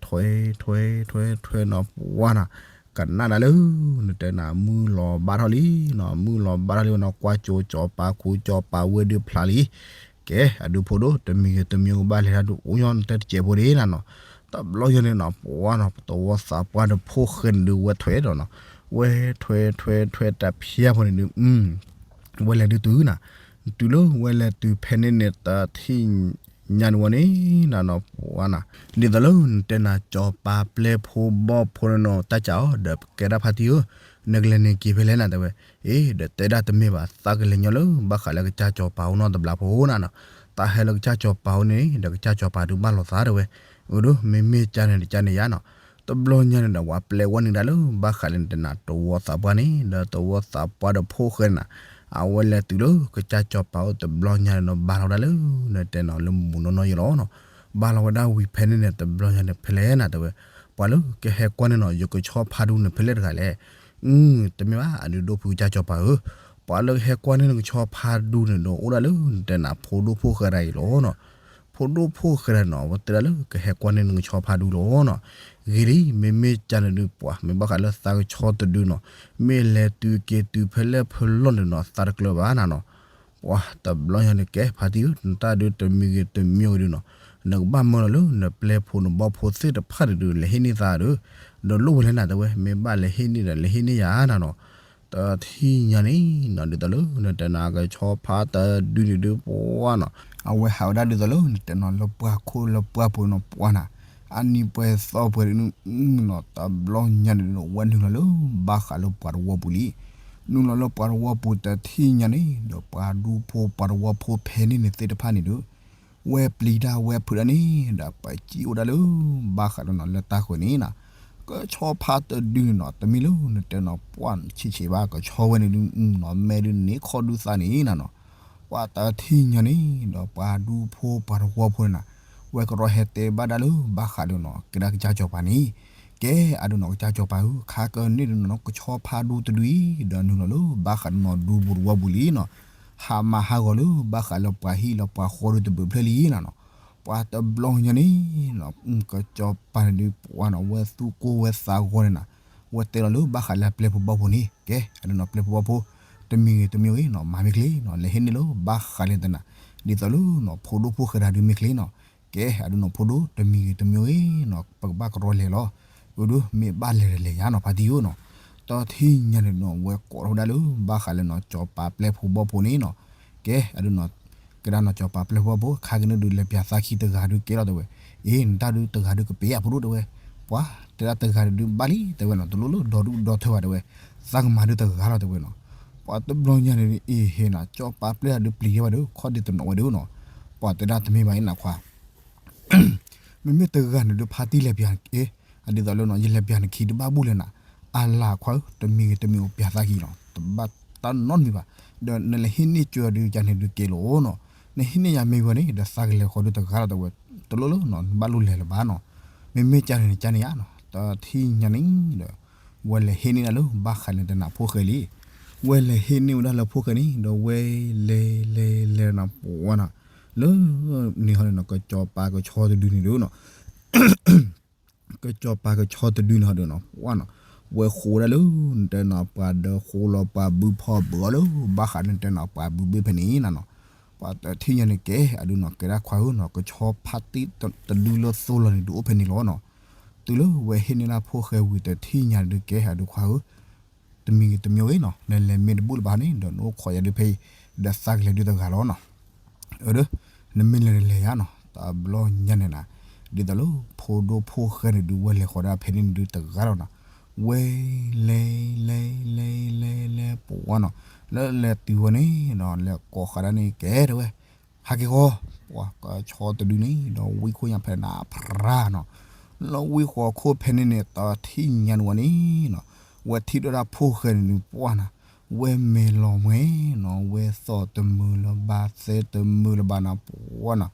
ထွဲထွဲထွဲထွဲနီၤ ပှၤနၤ ကနၣ်ဒၣ်လၢ နတဲနၤ မုၢ်လီၤဘၣ်ထီၣ်လံနီၤ, မုၢ်လီၤဘၣ်ထီၣ်လံဝဲနီၤ, ကွၢ်ကၠိစီၤပၤခူစီၤပၤဝ့ၢ်ဒုးဖျါလံ, ကဲအဒုးဖိဒိၣ် တမံၤဂ့ၤတမံၤဂ့ၤ ကဘၣ်လဲၤတၢ်ဒုး အိၣ်ညီနတဲတစဲးဖိဒၣ်နၤနီၤ, တဘျီညါန့ၣ်နီၤ ပှၤနီၤ တဝီသးပှၢ်ဒီးဖိၣ်ဃဲန့ၣ်ဒုးဝဲထွဲဒီးနီၤ, ဝဲထွဲထွဲထွဲတဖျၢၣ်ဖိန့ၣ်ဒုး ဝဲလဲၤဒုးတုၤနၤ, တုၤလၢဝဲလဲၤတုၤဖဲန့ၣ်န့ၣ် တထံၣ်ညါန့ၣ်ဝဲန့ၣ်နၤနီၤ ပှၤနၤ, ဒ်သိးလၢနတဲနၤ စီၤပၤပျဲဖိဘီၣ်ဖိန့ၣ်နီၤ တၢ်ကးအီၤ ဒီးကဲဒၣ်ဖါတံၢ်ဧၢ, နကလဲၤန့ၢ်က့ၤဖဲလဲၣ်နၤတဲဝဲ, အ့ ဒီးတဲဒၣ်တမ့ၢ်ဘၣ် သးကလဲၤညီလၢ ဘၣ်ဃးလၢကစၢ်စီၤပၤအိၣ်နီတဘျီဖိနၤနီၤ, သးဟဲလၢကစၢ်စီၤပၤအိၣ်န့ၣ် ဒီးကစၢ်စီၤပၤဒုးဘၣ်လိာ်သးတဲဝဲ, အၢဒီး မ့မ့ၢ်ကၢ်န့ၣ်ဒီးကၢ်န့ၣ်ယါနီၤ, တဘျီညါန့ၣ်ဒီး ပှၤပျဲဝဲန့ၣ်ဒၣ်လၢ ဘၣ်ဃးလၢနတဲနၤ တဝီသးပှၢ်န့ၣ် ဒီးတဝီသးပှၢ်ဒီးဖိၣ်ဃဲနၤ, အဝဲလဲၤတုၤလၢကစၢ်စီၤပၤအိၣ်တဘျီညါန့ၣ်နီၤ ဘၣ်လီၤဝဲဒၣ်လၢ နတဲနၤလၢမူးနီၢ်နီၢ်ယဲလီၤနီၤ, ဘၣ်လီၤဝဲဒၣ်ဝံၤဖဲန့ၣ်န့ၣ် တဘျီညါန့ၣ် ဖဲလဲၣ်နၤတဲဝဲ, ပှၤလၢကဟဲကွၢ်န့ၣ်နီၤ ယကဆီဖါဒူန့ၣ်ဖဲလဲၣ်တဂၤလဲၣ်, တမ့ၢ်ဘၣ် အဒုးဒိၣ်ဖုကစၢ်စီၤပၤဧၢ, ပှၤလၢကဟဲကွၢ်န့ၢ်နကဆီဖါဒူန့ၣ်ဒီး အိၣ်ဒၣ်လၢနတဲနၤ ဖိဒိၣ်ဖိၣ်ဃဲဒၣ်အံၤလီၤနီၤ, ဖိဒိၣ်ဖိၣ်ဃဲဒၣ်နီၤ အဝဲတဲဒၣ်လၢကဟဲကွၢ်န့ၢ်နကဆီဖါဒူလီၤနီၤ, ဂ့ၤလံ မ့မ့ၢ်ကၢ်န့ၣ်ဒုး ပှၤမ့ၢ်ဘၣ်ဃးလၢသးကဆီတဒုနီၤ, မ့ၢ်လဲၤတုၤက့ၤတုၤဖဲလဲၣ်ဖဲလဲၣ်န့ၣ်နီၤ သးတကျၢၤဘၣ်နၤနီၤ, ပှၤတဘျီညါန့ၣ် ကဲဖါတံၢ်ဧၢ နတၢ်ဒုးတမံၤဂ့ၤတမံၤဂ့ၤဒုးနီၤ, နကဘၣ်မၢလီၤလၢနပျဲဖိနဘီၣ်ဖိသ့ၣ်တဖၣ်န့ၣ်ဒုး လဲၤဟ့ၣ်န့ၢ်သးဒီး, ဒီးလိၣ်ဝဲလဲၣ်နၤတဲဝဲ မ့ၢ်ဘၣ်လဲၤဟ့ၣ်န့ၢ်ဒီး လဲၤဟ့ၣ်န့ၢ်ယၤနၤနီၤ, တထံၣ်ညါန့ၣ်နီၤ ဒ်သိးလၢနတဲနၤ ကဆီဖါတဒုန့ၣ်ဒုး ပှၤနီၤ, အဝဲဟးဝဲဒၣ်ဒ်သိးလၢနတဲနီၤ လၢပှၢ်ခိၣ်လၢပှၢ်ပူၤနီၤ ပှၤနၤ, အနံၤပှဲၤသီပှဲၤဒုးနီၤ တဘျီညါန့ၣ်ဒုးနီၤ ဝဲနုာ်လီၤလၢ ဘၣ်ဃးလၢပှၤတဝီပူၤလံ. နုာ်လီၤလၢပှၤတဝီပူၤတထံၣ်ညါန့ၣ် ဒီးပှၤဒူဖိပှၤတဝီဖိဖဲန့ၣ်န့ၣ်သ့ၣ်တဖၣ်န့ၣ်ဒီး ဝဲပျံၤတၢ်ဝဲဖုးတၢ်န့ၣ် ဒီးပစံၣ်အိၣ်ဒၣ်လၢ ဘၣ်ဃးလၢနီၤ လၢတၢ်ဃၢၤန့ၣ်နီၤ ကဆီဖါတဒုန့ၣ်နီၤ တမ့ၢ်လၢနတဲနီၤ ပှၢ်ဆံးဆံးဘၣ် ကဆီဝဲန့ၣ်ဒုးနီၤ မဲဒုးန့ၢ်ခီၣ်ဒုးသးန့ၣ်နၤနီၤ ပှၤတထံၣ်ညါန့ၣ် ဒီးပှၤဒူဖိပှၤတဝီဖိန့ၣ်နီၤ ဝဲကရီၢ်ဟဲတဲဘၣ်ဒၣ်လၢ ဘၣ်ဃးဒီးနီၤ ကဲဒၣ်ကစၢ်စီၤပၤန့ၣ် ကဲအဒုးနီၤ ကစၢ်စီၤပၤဧၢ ခါကန့ၣ်ဒုးနီၤ ကဆီဖါဒူတဒုအံၤ ဒီးနုာ်လီၤလၢ ဘၣ်ဃးဒီးနီၤ ဒူပူၤတဝီပူၤလံနီၤ ဟးမၤဟးဂီၤလၢ ဘၣ်ဃးလၢပှၤဟံၣ်လၢပှၤဃီဒုးတဘျုးဖျၢၣ်လံနၤနီၤ ပှၤတဘျီညါန့ၣ်နီၤ ကစီၤပၤန့ၣ်ဒုး ပှၤနီၤ ဝဲသူၣ်ကိၢ်ဝဲသးဂီၤန့ၣ်နီၤ ဝဲတဲလီၤလၢဘၣ်ဃးလၢပျဲၢ်ဖိဘီၣ်ဖိန့ၣ် ကဲအဒုးနီၤ ပျဲၢ်ဖိဘီၣ်ဖိ တမံၤဂ့ၤတမံၤဂ့ၤနီၤ မၤမ့ၢ်ချ့နီၤ လဲၤဟ့ၣ်န့ၢ်လၢ ဘၣ်ဃးလၢတနၤ ဒ်သိးလၢနီၤ ဖိဒိၣ်ဖိၣ်ဃဲတဂၤဒုးမ့ၢ်ချ့နီၤ ကဲအဒုးနီၤ ဖိဒိၣ်တမံၤဂ့ၤတမံၤဂ့ၤနီၤ ပကဘၣ်ကရီလဲၤလီၤ အဒုး မ့ၢ်ဘၣ်လဲၤတလဲၤယါနီၤ ဖါတံၢ်ဧၢနီၤ တထံၣ်ညါန့ၣ်နီၤ ဝဲကိးထီၣ်ဝဲဒၣ်လၢ ဘၣ်ဃးလၢနီၤ စီၤပၤပျဲၢ်ဖိဘီၣ်ဖိန့ၣ်နီၤ ကဲအဒုးနီၤ ကဲဒၣ်နီၤ စီၤပၤပျဲၢ်ဖိဘီၣ်ဖိ ခါကန့ၣ်ဒုး လဲၤပျးသးခံတဂၤဒုးကဲလီၤတဲဝဲ အ့ နတၢ်ဒုးတဂၤဒုးကပ့ၤအဖိဒိၣ်တဲဝဲ ပှၤတဲဒၣ်တဂၤဒုးဘၣ်လံတဲဝဲနီၤ တလိၣ်လၢဒီဒူၣ်ဒီထၢဘၣ်တဲဝဲ သးကမၤဒုးတဂၤလီၤတဲဝဲနီၤ ပှၤတဘျီညါန့ၣ် အ့ဟ့နီၤ စီၤပၤပျဲၢ်ဒုးပျံၤယဲဘၣ်ဒီး ခီၣ်ဒ့တနီၤဝဲဒုးနီၤ ပှၤတဲဒၣ်တမ့ၢ်ဘၣ်အံၤနၤခွါ မ့မ့ၢ်တဂၤန့ၣ်ဒုး ဖါတံၢ်လဲၤပျး အ့ အဒ်သိးလၢနီၤ ယလဲၤပျးနခံတဘၣ်ဘူၣ်လဲၣ်နၤ အလၤခွါဧၢ တမံၤဂ့ၤတမံၤအိၣ်ပျးသးခံနီၤ တဘၣ်တၢ်နီတမံၤဘၣ် ဒီးနလဲၤဟ့ၣ်န့ၢ်ကၠိဒုးကန့ၣ်ဒုးကဲလီၤနီၤ နဟ့ၣ်န့ၢ်ယၤမ့ၢ်ဝဲန့ၣ် ဒီးသးကလဲၤဃီဒုးတဂၤလီၤတဲဝဲ တလိၣ်လၢနီၤ နဘၣ်လိၣ်လဲၤလၢၤဘၣ်နီၤ မ့မ့ၢ်ကန့ၣ်န့ၣ်ကန့ၣ်ဧါနီၤ တထံၣ်ညါန့ၣ်ဒီး ဝဲလဲၤဟ့ၣ်န့ၢ်ဒၣ်လၢ ဘၣ်ဃးလၢတနၤဖိၣ်ဃဲလံ ဝဲလဲၤဟ့ၣ်န့ၢ်ဝဲဒၣ်လၢဖိၣ်ဃဲန့ၣ် ဒီးဝဲလဲၤလဲၤလဲၤနီၤ ပှၤနီၤ လၢန့ၣ်ဟီန့ၣ်နီၤ ကစီၤပၤကဆီတဒုန့ၣ်ဒုးနီၤ ကစီၤပၤကဆီတဒုန့ၣ်ဟီဒုးနီၤ ပှၤနီၤ ဝဲဃိးဒၣ်လၢ နတဲနီၤ ပှၤဒီးဃိးလီၤ ပှၤဘုဖီဘုးအီၤလၢ ဘၣ်ဃးနတဲနီၤ ပှၤဘုဘ့ၣ်ဖဲန့ၣ်နၤနီၤ ပှၤတထံၣ်ညါန့ၣ်ကဲ အဒုးနီၤ ကဲဒၣ်ခွါဧၢနီၤ ကဆီဖါတံၢ်တဒုလၢသိလီၤန့ၣ် ဒုးအိၣ်ဖဲန့ၣ်လီၤနီၤ တုၤလၢဝဲဟ့ၣ်န့ၢ်ဒၣ်ဖိၣ်ဃဲဝံၤတထံၣ်ညါဒုးကဲ အဒုးခွါဧၢ တမံၤဂ့ၤတမံၤဂ့ၤနီၤ နလဲၤမ့ၢ်တဘူၣ်လၢၤဘၣ်န့ၣ် ဒီးနအိၣ်ခိးယၤဒုးဖဲအံၤ ဒီးသးကလဲၤဒုးတဂၤလီၤနီၤ အဒုး နမ့ၢ်လဲၤတလဲၤယါနီၤ တဘျီညါန့ၣ်နၤ ဒ်သိးလၢ ဖိဒိၣ်ဖိၣ်ဃဲန့ၣ်ဒုး ဝဲလဲၤဃီၤဒၣ်ဖဲန့ၣ်န့ၣ်ဒုးတဂၤလီၤနီၤ ဝဲလဲၤလဲၤလဲၤလဲၤလဲၤပဝါနီၤ လၢလဲၤတုၤဝဲန့ၣ်နီၤ လဲၤကိးဃာ်ဒၣ်န့ၣ်ကဲတဲဝဲ ဟးက့ၤဃီၤ ပှၤကဆီတဒုန့ၣ် ဒီးဝံခိၣ်ညါဖဲန့ၣ်ဖရၣ်နီၤ လၢဝံဃီၤခိၣ်ဖဲန့ၣ်န့ၣ် တထံၣ်ညါန့ၣ်ဝဲန့ၣ်နီၤ ဝဲထံၣ်ဒိၣ်ဒၣ်ဖိၣ်ဃဲန့ၣ်ဒုးပှၢ်နီၤ ဝဲမဲာ်လီၤမှဲၤနီၤ ဝဲသီၣ်တမုာ်လၢၤဘၣ် သဲတမုာ်လၢၤဘၣ်နီၤ ပှၢ်နီၤ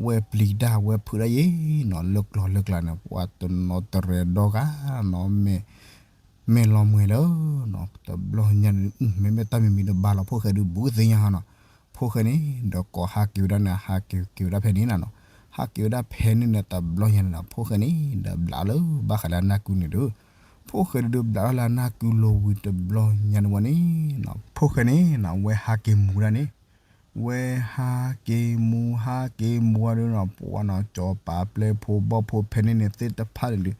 ဝဲပျံၤတၢ်ဝဲဖုးတၢ်ယဲနီၤ လၢကျိၤလၢကျါန့ၣ် ပှၤတနီၤတရဲၣ်ဒီဂၤနီၤ မဲာ် မဲာ်လီၤမှဲၤလၢနီၤ တဘျီညါန့ၣ် မ့မ့ၢ်တၢ်မံၤမံၤဒီးဘၣ်လီၤဖိၣ်ဃဲဒုးဘူးသ့ၣ်ညါဟါနီၤ ဖိၣ်ဃဲန့ၣ် ဒီးကိးဟးက့ၤဝဲဒၣ်န့ၣ် ဟးက့ၤက့ၤဝဲဒၣ်ဖဲန့ၣ်နၤနီၤ ဟးက့ၤဝဲဒၣ်ဖဲန့ၣ်န့ၣ် တဘျီညါန့ၣ်နီၤ ဖိၣ်ဃဲန့ၣ် ဒီးဘျးလၢဘၣ်ဃးလၢအနၢ်ကုန့ၣ်ဒီး ဖိၣ်ဃဲဒုးဘျးထီၣ်လၢအနၢ်ကုလိၤဝံၤတဘျီညါန့ၣ်ဝဲန့ၣ်နီၤ ဖိၣ်ဃဲန့ၣ်နီၤ ဝဲဟးက့ၤမူဒၣ်န့ၣ် ဝဲဟးက့ၤမူ ဟးက့ၤမူဝဲဒုးနီၤ ပှၤနီၤ ကၠီၤပၤပျဲၢ်ဖိဘီၣ်ဖိဖဲန့ၣ်န့ၣ်သ့ၣ်တဖၣ်န့ၣ်ဒုး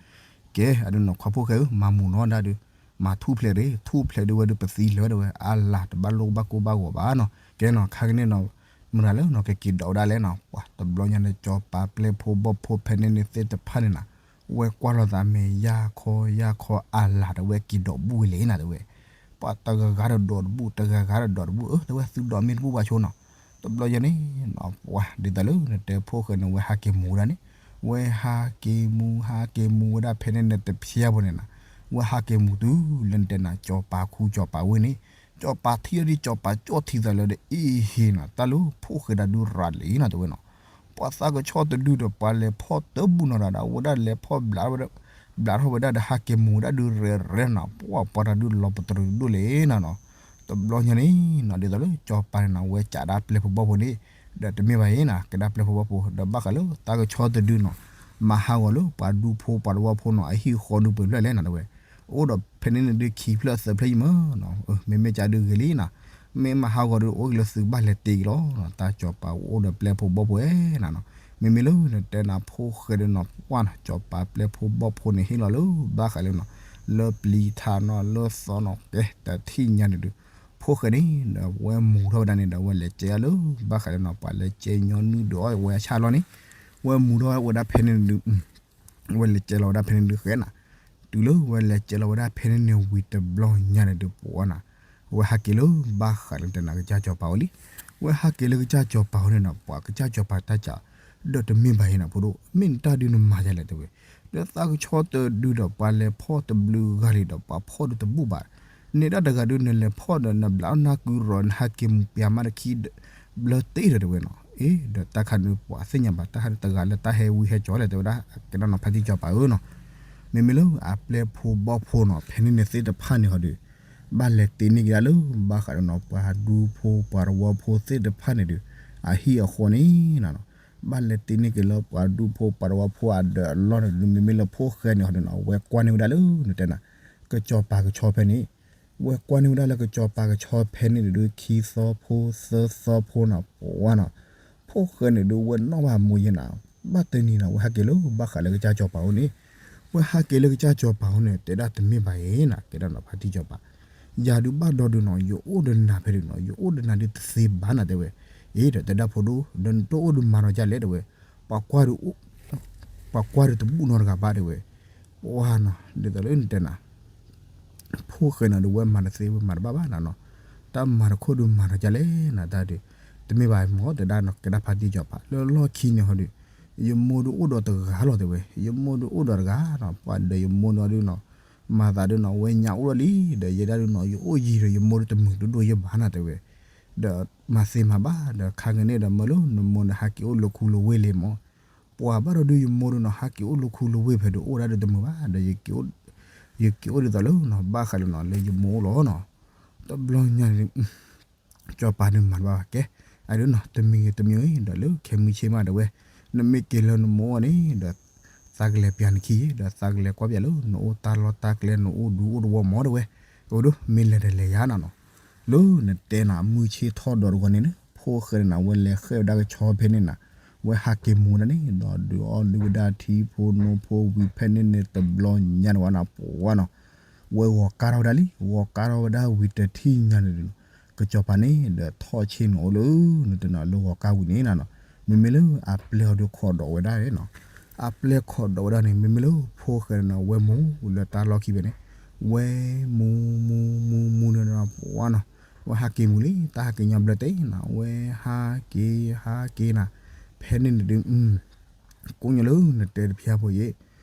ကဲ အဒုးနီၤ ခွါဖိၣ်ဃဲဧၢ မၤမူၤနီၤဒၣ်ဒုး မၤထူၣ်ဖျဲးဒုး ထူၣ်ဖျဲးဒုးဝဲဒုး ပသံလၢာ်ဝဲဒၣ်ဝဲ အလၤတဘၣ်လိၣ်ဘၣ်ကိၢ်ဘၣ်ဂီၤဘၣ်နီၤ ကဲနီၤ ခါကန့ၣ်နီၤ မတၤလၢနီၤ ကက့ၤဒိးဝဲဒၣ်လဲၣ်နီၤ ပှၤတဘျီညါန့ၣ် ကၠီၤပၤပျဲၢ်ဖိဘီၣ်ဖိဖဲန့ၣ်န့ၣ်သ့ၣ်တဖၣ်န့ၣ်နီၤ ဝဲကွၢ်လိာ်သးမဲာ်ယၢ်ခီယၢ်ခီ အလၤတဝဲက့ၤဒိးဘူၣ်ဝဲလဲၣ်နီၤ တဲဝဲ ပှၤတဂၤဂၤဒီးဒိးတဘူၣ် တဂၤဂၤဒီးဒိးတဘူၣ် အၢ တဲဝဲ သုဒိးမ့ၢ်တဘူၣ်ဘၣ်ဆိနီၤ တဘျီညါန့ၣ်နီၤ ပှၤဒ်သိးလၢနတဲဖိၣ်ဃဲန့ၣ် ဝဲဟးက့ၤမူဒၣ်န့ၣ် ဝဲဟးက့ၤမူ ဟးက့ၤမူဝဲဒၣ်ဖဲန့ၣ်န့ၣ် တဖျဲဖိန့ၣ်နီၤ ဝဲဟးက့ၤမူတုၤလၢနတဲနၤ ကၠီၤပၤခူကၠီၤပၤဝ့ၢ်န့ၣ် ကၠီၤပၤထံၣ်ဒီး ကၠီၤပၤကၠီၣ်ထံသးလၢဒီး အ့ဟ့နီၤ တၢ်လၢဖိၣ်ဃဲတၢ်ဒုးရၤလံနီၤ တဲဝဲနီၤ ပှၤသးကဆီတဒုဒီး ပှၤလဲၤဖီၣ်တဘူၣ်နီၤဒီး အဝဲဒၣ်လဲၤဖီၣ်ဘျး ဘျးထီၣ်ဝဲဒၣ်ဒီး ဟးက့ၤမူဝဲဒၣ်ဒုးရဲၣ်ရဲၣ်နီၤ ပှၤ ပှၤတၢ်ဒုးလီၤပတြၢၤဒိၣ်လဲၣ်နီၤနီၤ တဘျီညါန့ၣ်နီၤ ဒ်သိးလၢကၠီၤပၤန့ၣ်နီၤ ဝဲကးဒၣ်ပျဲၢ်ဖိဘီၣ်ဖိန့ၣ် ဒီးတမ့ၢ်ဘၣ်အံၤနီၤ ကဲဒၣ်ပျဲၢ်ဖိဘီၣ်ဖိ ဒီးဘၣ်ဃးလၢသးကဆီတဒုနီၤ မၤဟးဂီၤလၢပှၤဒူဖိပှၤတဝီဖိနီၤ အဟံၣ်ဃီဒုးပှဲၤဖျၢၣ်လဲၣ်နီၤ တဲဝဲ အိၣ်ဒီးဖဲန့ၣ်န့ၣ်ဒုးခံဖျၢၣ်သၢဖျၢၣ်ယံၤမးနီၤ မ့မ့ၢ်ကဒုးဂ့ၤလံနီၤ မ့ၢ်မၤဟးဂီၤဒီး အိၣ်က့ၤလၢသုဘၣ်လဲၤတ့ၢ်က့ၤလီၤ တၢ်ကၠီၤပၤအိၣ်ဒီးပျဲၢ်ဖိဘီၣ်ဖိအဲၣ်နီၤနီၤ မ့မ့ၢ်လၢနတဲနၤဖိၣ်ဃဲဒီးနီၤ ပှၢ်နီၤ ကၠီၤပၤပျဲၢ်ဖိဘီၣ်ဖိန့ၣ် ဟ့ၣ်လီၤလၢဘၣ်ဃးလၢနီၤ လၢပျံၤထးနီၤ လၢသီနီၤ ကဲ တထံၣ်ညါန့ၣ်ဒုး ဖိၣ်ဃဲန့ၣ်ဒီး ဝဲမူၤထီၣ်ဝဲဒၣ်န့ၣ်ဒီး ဝဲလဲၤကဲအီၤလၢဘၣ်ဃးလၢနီၤ ပှၤလဲၤကဲညီနုၢ်ဒီးအီၤဝဲအဆၣ်လီၤန့ၣ် ဝဲမူၤထီၣ်ဝဲဒၣ်ဖဲန့ၣ်ဒုး ဝဲလဲၤကဲလီၤဝဲဒၣ်ဖဲန့ၣ်ဒုးဃဲနၤ, တုၤလၢဝဲလဲၤကဲလီၤဝဲဒၣ်ဖဲန့ၣ်န့ၣ်ဝံၤတဘျီညါန့ၣ်ဒုးပှၤနၤ, ဝဲဟးက့ၤလၢဘၣ်ဃးလၢတဲနၤကစၢ်စီၤပၤအိၣ်လံ, ဝဲဟးက့ၤလၢကစၢ်စီၤပၤအိၣ်န့ၣ်နၤ ပှၤကစၢ်စီၤပၤတၢ်စး, ဒီးတမ့ၢ်ဘၣ်အံၤနၤဖိဒိၣ် မ့ၢ်နတၢ်ဒုးနမၤဒ်လဲၣ်တဲဝဲ, ဒီးသးကဆီတဒုဒီးပှၤလဲၤဖီၣ်တဘျုးဂၤလံဒီးပှၤဖီၣ်ဒုးတဘူၣ်ဘၣ်, န့ၣ်ဒၣ်တဂၤဒုးနလဲၤဖီၣ်ဒီးနဘျးနၢ်ကုရီၤ နဟးက့ၤမူးပျၢ်မးတခံ ဘျၢတ့ၢ်ဒီးတဲဝဲနီၤ, အ့ ဒီးတၢ်ခါန့ၣ်ပှၤသ့ၣ်ညါဘၣ် တၢ်ခါန့ၣ်တဂၤလၢတၢ်ဟဲဝံဟဲကၠီလဲၣ်တဲဝဲဒၣ်, ကဲဒၣ်နီၤဖါတံၢ်စီၤပၤဧၢနီၤ, မ့မ့ၢ်လၢအပျဲၢ်ဖိဘီၣ်ဖိနီၤ ဖဲန့ၣ်န့ၣ်သ့ၣ်တဖၣ်န့ၣ်ဟီဒုး, ဘၣ်လဲၤတ့န့ၢ်က့ၤဒၣ်လၢ ဘၣ်ဃးဒီးနီၤ ပှၤဒူဖိ ပှၤတဝီဖိသ့ၣ်တဖၣ်န့ၣ်ဒုး, အဟံၣ်အဃီန့ၣ်နၤ, ဘၣ်လဲၤတ့န့ၢ်က့ၤလၢပှၤဒူဖိ ပှၤတဝီဖိအဒၢးအလီၢ်န့ၣ်ဒုး မ့မ့ၢ်လၢဖိၣ်ဃဲန့ၣ်ဟီဒုးနီၤ ဝဲကွၢ်န့ၢ်ဝဲဒၣ်လၢ နတဲနၤ, ကစီၤပၤကဆီဖဲန့ၣ် ဝဲကွၢ်န့ၢ်ဝဲဒၣ်လၢကစီၤပၤကဆီဖဲန့ၣ်ဒုး ခံသီဖိသၢသီဖိနီၤ ပှၤနီၤ, ဖိၣ်ဃဲန့ၣ်ဒုးဝဲနီၣ်ဘၣ်မိၢ်ယဲနၤ, ဘၣ်တနံၤနီၤ ဝဲဟးက့ၤလၢဘၣ်ဃးလၢကစၢ်စီၤပၤအိၣ်န့ၣ်, ဝဲဟးက့ၤလၢကစၢ်စီၤပၤအိၣ်န့ၣ် တဲဒၣ်တမ့ၢ်ဘၣ်အံၤနၤ ကဲဒၣ်နီၤဖါတံၢ်စီၤပၤ, ယၤဒုးဘၣ်ဒီဒုးနီၤ ယအိၣ်ဒီးနၤဖဲဒုးနီၤ ယအိၣ်ဒီးနၤဒုးတသ့ဘၣ်နၤတဲဝဲ, အ့ ဒီးတဲဒၣ်ဖိဒိၣ် ဒီးနတအိၣ်ဒုးမၤဒီးဒ်လဲၣ်တဲဝဲ, ပှၤကွၢ်ဒုး ပှၤကွၢ်ဒုးတဘူၣ်နီတဂၤဘၣ်တဲဝဲ, ပှၤနီၤ ဒ်သိးလၢနတဲနၤ ဖိၣ်ဃဲနီၤဒုးဝဲမၤတသ့ဝဲမၤတဘၣ်ဘၣ်နၤနီၤ, တၢ်မၤတခိၣ်ဒုးမၤဒီးဒ်လဲၣ်နၤတၢ်ဒုး, တမ့ၢ်ဘၣ်မ့ၢ်တဲဒၣ်နီၤ ကဲဒၣ်ဖါတံၢ်စီၤပၤ လၢလီၢ်ခံန့ၣ်ဟီဒုး, ယမိၢ်ဒုးအိၣ်ဒီးတဂၤလီၤတဲဝဲ, ယမိၢ်ဒုးအိၣ်ဒီးတဂၤနီၤ ပှၤဒီးယမိၢ်ဒုးနီၤ, မၤသးဒုးနီၤ ဝဲညါအိၣ်ဒီးလံ ဒီးယဲဒၣ်ဒုးနီၤ ယအိၣ်ယံၤဒီးယမိၢ်ဒုးတမုာ်ဒိၣ်ဒိၣ်ယဲဘၣ်နၤတဲဝဲ, ဒီးမၤသ့မၤဘၣ်ဒီးခါကန့ၣ်ဒီးမၢလၢနမိၢ်ဒီးဟးက့ၤအိၣ်လၢခူလၢဝ့ၢ်လံမၢ် ပှၤဘၣ်ဒီးဒုးယမိၢ်ဒုးနီၤ ဟးက့ၤအိၣ်လၢခူလၢဝ့ၢ်ဖဲဒုးအိၣ်ဒၣ်ဒုးတမုာ်ဘၣ် ဒီး ယက့ၤအိၣ်ဒ်သိးလၢနီၤ ဘၣ်ဃးလၢနီၤ လၢယမိၢ်အိၣ်လီၤနီၤ, တဘျီညါန့ၣ် စီၤပၤဒုးမၤတဘၣ်ဘၣ်ကဲ, အဒုးနီၤ တမံၤဂ့ၤတမံၤဂ့ၤ ဒီးလၢခဲမုၢ်ဆ့ၣ်မးတဲဝဲ, နမ့ၢ်က့ၤလၢနမိၢ်အအိၣ်န့ၣ် ဒီး သးကလဲၤပျၢ်နခံ ဒီးသးကလဲၤကွၢ်ပျၢ်လၢ နအိၣ်တၢ်လီၢ်တၢ်ကျဲ နအိၣ်ဒူအိၣ်တဝီမၢ်တဲဝဲ, အဒုး မ့ၢ်လဲၤဒီးလဲၤယၤနၤနီၤ လၢနတဲနၤ မုၢ်ဆ့ၣ်ထီၣ်ဒီးတဂီၤန့ၣ်န့ၣ် ဖိၣ်ဃဲန့ၣ်နၤ ဝဲလဲၤဃဲၣ်ဝဲဒၣ်ကဆီဖဲန့ၣ်နၤ, ဝဲဟးက့ၤမူဒၣ်န့ၣ် ဒီးဒုးအီၣ်ဒုးဝဲဒၣ်ထံဖိနိဖိဝံၤဖဲန့ၣ်န့ၣ် တဘျီညါန့ၣ်ဝဲနၤ ပှၤနီၤ, ဝဲဂီၤကါထီၣ်ဝဲဒၣ်လံ ဂီၤကါထီၣ်ဝဲဒၣ်ဝံၤတထံၣ်ညါန့ၣ် ကစီၤပၤန့ၣ် ဒီးထီၣ်ဆ့ၣ်နီၤအိၣ်လၢ နတဲနၤလၢဂီၤကါဝံၤန့ၣ်နၤနီၤ, မ့မ့ၢ်လၢအပျဲၢ်အီၤဒုးခိးဒီးဝဲဒၣ်နီၤ, အပျဲၢ်ခိးဒီးဝဲဒၣ်န့ၣ် မ့မ့ၢ်လၢဖိၣ်ဃဲန့ၣ်နၤ ဝဲမူလၢတၢ်လီၢ်ခံဖဲန့ၣ်, ဝဲမူမူမူမူန့ၣ်နၤ ပှၤနီၤ, ဝဲဟးက့ၤမူလံ တၢ်ဟးက့ၤညီဘျၢတ့ၢ်နၤ ဝဲဟးက့ၤဟးက့ၤနၤ, ဖဲန့ၣ်န့ၣ်ဒုး ကိးညီလၢနတဲတဖျၢၣ်ဖိယဲၢ်,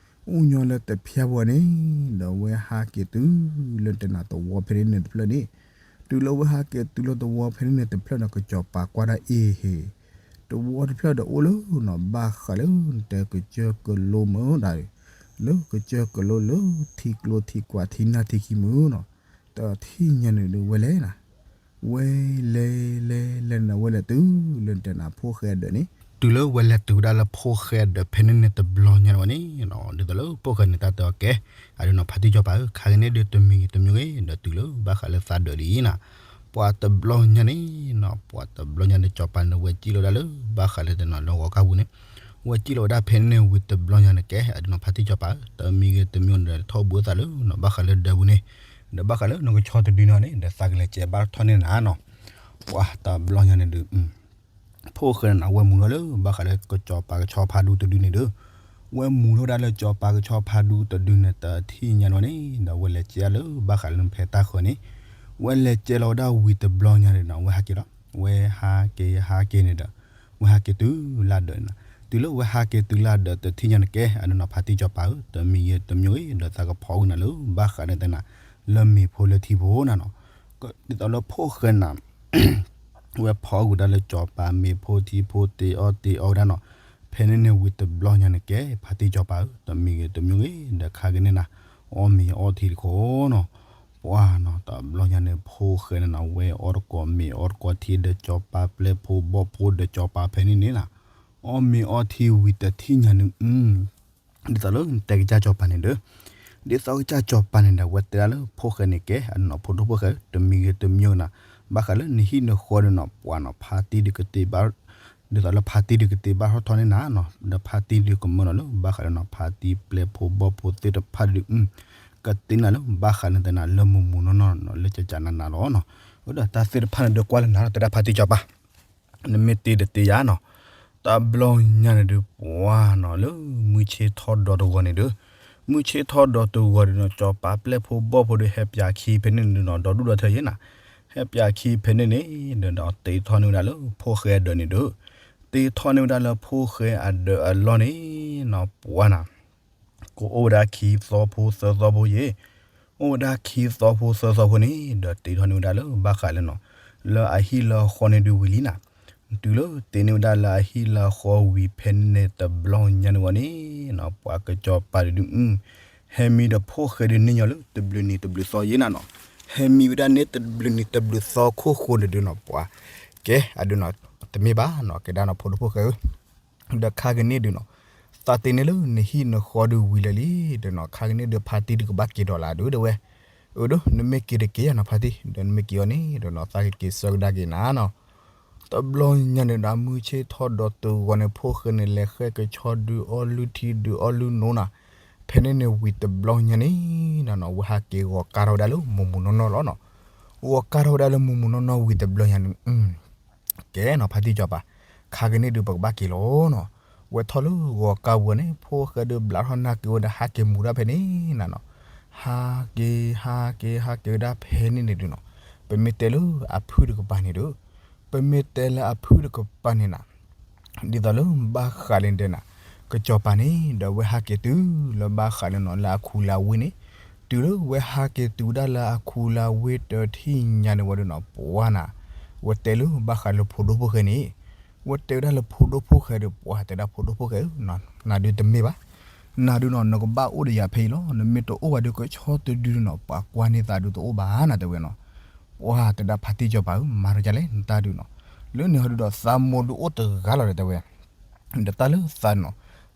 အိၣ်ညီလၢတဖျၢၣ်ဖိန့ၣ်, ဒီးဝဲဟးက့ၤတုၤလၢနတဲနၤတဝီဖဲန့ၣ်န့ၣ်တဖျၢၣ်န့ၣ်, တုၤလၢဝဲဟးက့ၤတုၤလၢတဝီဖဲန့ၣ်န့ၣ်တဖျၢၣ်ဒီး ကစီၤပၤကွၢ်ဒၣ်အ့ၣ်ဟ့ၣ်, တဝီတဖျၢၣ်ဒီးအိၣ်လၢနီၤ ဘၣ်ဃးလၢနတဲကစၢၢ်ကလိမုၢ်ဒၣ်, လၢကစၢၢ်ကလိလၢထံကျိထံကွာ်ထံနၢ်ထံခံမုၢ်နီၤ, တထံၣ်ညါန့ၣ်ဒုးဝဲလဲၤနၤ ဝဲလဲၤလဲၤလဲၤန့ၣ် ဝဲလဲၤတုၤလၢနတဲနၤဖိၣ်ဃဲအဒၢးန့ၣ်, တုၤလၢဝဲလဲၤတုၤဝဲဒၣ်လၢဖိၣ်ဃဲအဒၢးဖဲန့ၣ်န့ၣ်တဘျီညါန့ၣ်ဝဲန့ၣ်, ဒ်သိးလၢဖိၣ်ဃဲန့ၣ်တၢ်တဲအီၤကဲ, အဒုးနီၤဖါတံၢ်စီၤပၤဧၢ ခါက့ၤန့ၣ်ဒုးတမံၤဂ့ၤတမံၤဂ့ၤ ဒီးတုၤလၢဘၣ်ဃးလၢသးဒၢးဒ်အံၤနၤ, ပှၤတဘျီညါန့ၣ်နီၤ ပှၤတဘျီညါန့ၣ် စီၤပၤန့ၣ်ဝဲစံၣ်လီၤဝဲဒၣ်လၢ ဘၣ်ဃးလၢတနီၤလၢဂီၤကါပူၤန့ၣ်, ဝဲစံၣ်လီၤဝဲဒၣ်ဖဲန့ၣ်န့ၣ်ဝံၤတဘျီညါန့ၣ်ကဲ အဒုးနီၤဖါတံၢ်စီၤပၤဧၢ တမံၤဂ့ၤတမံၤဂ့ၤဒီးထီၣ်ဘှံးသးလၢနီၤ ဘၣ်ဃးလၢဒၢးပူၤန့ၣ်, ဒီးဘၣ်ဃးလၢနကဆီတဒုန့ၣ်န့ၣ် ဒီးသးကလဲၤကဲဘၣ်ထီၣ်န့ၢ်နၤနီၤ, ပှၤတဘျီညါန့ၣ်ဒုး ဖိၣ်ဃဲန့ၣ်နၤ ဝဲမူထီၣ်လၢ ဘၣ်ဃးလၢကစီၤပၤကဆီဖးဒူတဒုန့ၣ်ဒီး, ဝဲမူထီၣ်ဝဲဒၣ်လၢစီၤပၤကဆီဖးဒူတဒုန့ၣ် တထံၣ်ညါန့ၣ်ဝဲန့ၣ် ဒီးဝဲလဲၤကဲလၢဘၣ်ဃးလၢနဖဲတၢ်ဃၢၤန့ၣ်, ဝဲလဲၤကဲလီၤဝဲဒၣ်ဝံၤတဘျီညါန့ၣ်ဒီး ဝဲဟးက့ၤလီၤ, ဝဲဟးက့ၤဟးက့ၤန့ၣ်ဒီး, ဝဲဟးက့ၤတုၤလၢဒၢးန့ၣ်နၤ, တုၤလၢဝဲဟးက့ၤတုၤလၢဒၢးတထံၣ်ညါန့ၣ်ကဲ အဒုးနီၤဖါတံၢ်စီၤပၤဧၢ တမံၤဂ့ၤတမံၤဂ့ၤ ဒီးသးကဖီကွံာ်နၤလၢ ဘၣ်ဃးလၢနတဲနၤ လၢမ့ၤဖိလၢထံဖိနၤနီၤ, ဒ်သိးလၢဖိၣ်ဃဲန့ၣ်နၤ ဝဲဖီကွံာ်တၢ်လၢစီၤပၤမ့ၤဖိထံဖိတ့အီၣ်တ့အီဝဲဒၣ်နီၤ, ဖဲန့ၣ်န့ၣ်ဝံၤတဘျီညါန့ၣ်ကဲ ဖါတံၢ်စီၤပၤဧၢ တမံၤဂ့ၤတမံၤဂ့ၤ ဒီးခါက့ၤန့ၣ်နၤ, အီၣ်မ့ၤအီထံတခီနီၤ, ပှၤနီၤ တဘျီညါန့ၣ် ဖိၣ်ဃဲန့ၣ်နၤ ဝဲအီၣ်တကိးမ့ၤအီတကိးထံဒီးစီၤပၤပျဲၢ်ဖိဘီၣ်ဖိဒီးစီၤပၤဖဲန့ၣ်န့ၣ်နၤ, အီၣ်မ့ၤအီထံဝံၤတထံၣ်ညါန့ၣ် ဒ်သိးလၢနတဲကစၢ်စီၤပၤန့ၣ်ဒီး, ဒ်သိးကစၢ်စီၤပၤန့ၣ်ဒီး ဝဲတဲဒၣ်လၢဖိၣ်ဃဲန့ၣ်ကဲ အနီၤဖိဒိၣ်ဖိၣ်ဃဲ တမံၤဂ့ၤတမံၤဂ့ၤနၤ, ဘၣ်ဃးလၢနဟံၣ်နဃီဒီးနီၤ ပှၤနီၤ ဖါတံၢ်ဒုးကတ့ဘၣ်, ဒ်သိးလၢဖါတံၢ်ဒုးကတ့ဘၣ်ထီၣ်ထီန့ၣ်နၤနီၤ, ဒီးဖါတံၢ်ဒုးကမၢနီၤလၢ ဘၣ်ဃးလၢနီၤ ဖါတံၢ်ပျဲၢ်ဖိဘီၣ်ဖိသ့ၣ်တဖၣ်ဒုး ကတ့နၤလၢ ဘၣ်ဃးလၢနတဲနၤလၢမုာ်မုာ်နီၢ်နီၢ်နီၤ လၢကကနးနးလီၤနီၤ, ဒီးတၢ်သ့ၣ်တဖၣ်န့ၣ်ဒီးကွၢ်လၢနၤနီၤ တဲဒၣ်ဖါတံၢ်စီၤပၤ နမ့ၢ်တ့ဒီးတ့ယၤနီၤ, တဘျီညါန့ၣ်ဒုး ပှၤနီၤ လၢမုၢ်ဆ့ၣ်ထီၣ်ဒီးတဂီၤန့ၣ်ဒုး, မုၢ်ဆ့ၣ်ထီၣ်ဒီးတဂီၤဒုးနီၤ စီၤပၤပျဲၢ်ဖိဘီၣ်ဖိဒုး ဟဲပၠးခံဖဲန့ၣ်န့ၣ်နီၤ ဒီဒူၣ်ဒီထၢယဲနၤ, ဟဲပၠးခံဖဲန့ၣ်န့ၣ်ဒီး တ့ထီၣ်န့ၢ်ဝဲဒၣ်လၢဖိၣ်ဃဲအဒၢးန့ၣ်ဒုး, တ့ထီၣ်န့ၢ်ဝဲဒၣ်လၢဖိၣ်ဃဲအဒၢးအလီၢ်န့ၣ်နီၤ ပှၤနီၤ ကအိၣ်ဝဲဒၣ်ခံသီဖိသၢသီဖိယဲ, အိၣ်ဝဲဒၣ်ခံသီဖိသၢသီဖိန့ၣ် ဒီးတ့ထီၣ်န့ၢ်ဝဲဒၣ်လၢဘၣ်ဃးလၢနီၤ လၢအဟံၣ်လၢအဃီန့ၣ်ဒုးဝံၤလံနၤ, တုၤလၢတ့န့ၢ်ဝဲဒၣ်လၢအဟံၣ်လၢအဃီဝံၤဖဲန့ၣ်တဘျီညါန့ၣ်ဝဲန့ၣ်နီၤ ပှၤကစီၤပၤဒုးဒုး ဟဲမံဒီးဖိၣ်ဃဲဒုးန့ၢ်ညီလၢတဘျုးနံၤတဘျုးသီယဲနၤနီၤ, ဟဲမံဝဲဒၣ်န့ၣ်တဘျုးနံၤတဘျုးသီခိၣ်ဃိန့ၣ်ဒုးနီၤ ပှၤကဲအဒုးနီၤ တမ့ၢ်ဘၣ်နီၤ ကဲဒၣ်နီၤဖိဒိၣ်ဖိၣ်ဃဲဧၢ ဒီးခါကန့ၣ်ဒုးနီၤ သးတ့န့ၢ်လၢနဟံၣ်နဃီဒုးဝံၤလၢာ်လံ, ဒီးနီၤ ခါကန့ၣ်ဒုးဖါတံၢ်ဒုးကဘၣ်က့ၤဒီးလၢဒုးတဲဝဲ, အၢဒိ နမ့ၢ်က့ၤတက့ၤယၤနီၤဖါတံၢ် ဒီးနမ့ၢ်က့ၤအီၤန့ၣ်ဒီးနီၤ သးကက့ၤဆၢကဒါက့ၤနၤနီၤ, တဘျီညါန့ၣ်ဒီး မုၢ်ဆ့ၣ်ထီၣ်ဒီးတဂီၤန့ၣ် ဖိၣ်ဃဲန့ၣ် လဲၤဃဲကဆီဒုးအီၣ်လုၢ်ထံဒုးအီၣ်လုၢ်နိနီၤ, ဖဲန့ၣ်န့ၣ်ဝံၤတဘျီညါန့ၣ်နီၤ ဝဲဟးက့ၤဂီၤကါထီၣ်ဝဲဒၣ်လၢမိၢ်မိၢ်နီၢ်နီၢ်လီၤနီၤ, ဂီၤကါထီၣ်ဝဲဒၣ်လၢမိၢ်မိၢ်နီၢ်နီၢ်ဝံၤတဘျီညါန့ၣ် ကဲနီၤ ဖါတံၢ်စီၤပၤ, ခါကန့ၣ်ဒုးပကဘၣ်က့ၤလီၤနီၤ, ဝဲထီၣ်လၢဂီၤကါဝဲန့ၣ် ဖိၣ်ဃဲဒုးဘျးထီၣ်နၢ်ကုဝဲဒီး ဟးက့ၤမူၤဒၣ်ဖဲန့ၣ်နၤနီၤ, ဟးက့ၤ ဟးက့ၤ ဟးက့ၤဝဲဒၣ်ဖဲန့ၣ်န့ၣ်ဒုးနီၤ, ပမ့ၢ်တဲလၢအဖုၣ်တကပၤန့ၣ်ဒီး, ပမ့ၢ်တဲလၢအဖုၣ်တကပၤန့ၣ်နၤ ဒ်သိးလၢဘၣ်ဃးလၢတဲနၤ, ကစီၤပၤန့ၣ် ဒီးဝဲဟးက့ၤတုၤလၢဘၣ်ဃးလၢနီၤ လၢအခူလၢဝ့ၢ်န့ၣ်, တုၤလၢဝဲဟးက့ၤတုၤဝဲဒၣ်လၢအခူလၢဝ့ၢ်တထံၣ်ညါန့ၣ်ဝဲဒုးနီၤ ပှၤနၤ, ဝဲတဲလၢဘၣ်ဃးလၢဖိဒိၣ်ဖိၣ်ဃဲန့ၣ်, ဝဲတဲဝဲဒၣ်လၢဖိဒိၣ်ဖိၣ်ဃဲဒီး ပှၤတဲဒၣ်ဖိဒိၣ်ဖိၣ်ဃဲဧၢ, နၤဒုးတမ့ၢ်ဘၣ်, နၤဒုးနီၤ နကဘၣ်အိၣ်ဒီးယၤဖဲအံၤလီၤ, နမ့ၢ်တအိၣ်ဘၣ်ဒီး ကဆီတဒုဒီးနီၤ ပှၤကွၢ်န့ၢ်သးဒုးတအိၣ်ဘၣ်နၤ တဲဝဲနီၤ, ပှၤတဲဒၣ်ဖါတံၢ်စီၤပၤဧၢ မၤတကလဲၣ် နတၢ်ဒုးနီၤ, လၢန့ၣ်ဟီဒုးဒီး သးမိၢ်ဒုးအိၣ်တဂၤလီၤဒီးတဲဝဲ ဒီးတၢ်လၢသးနီၤ,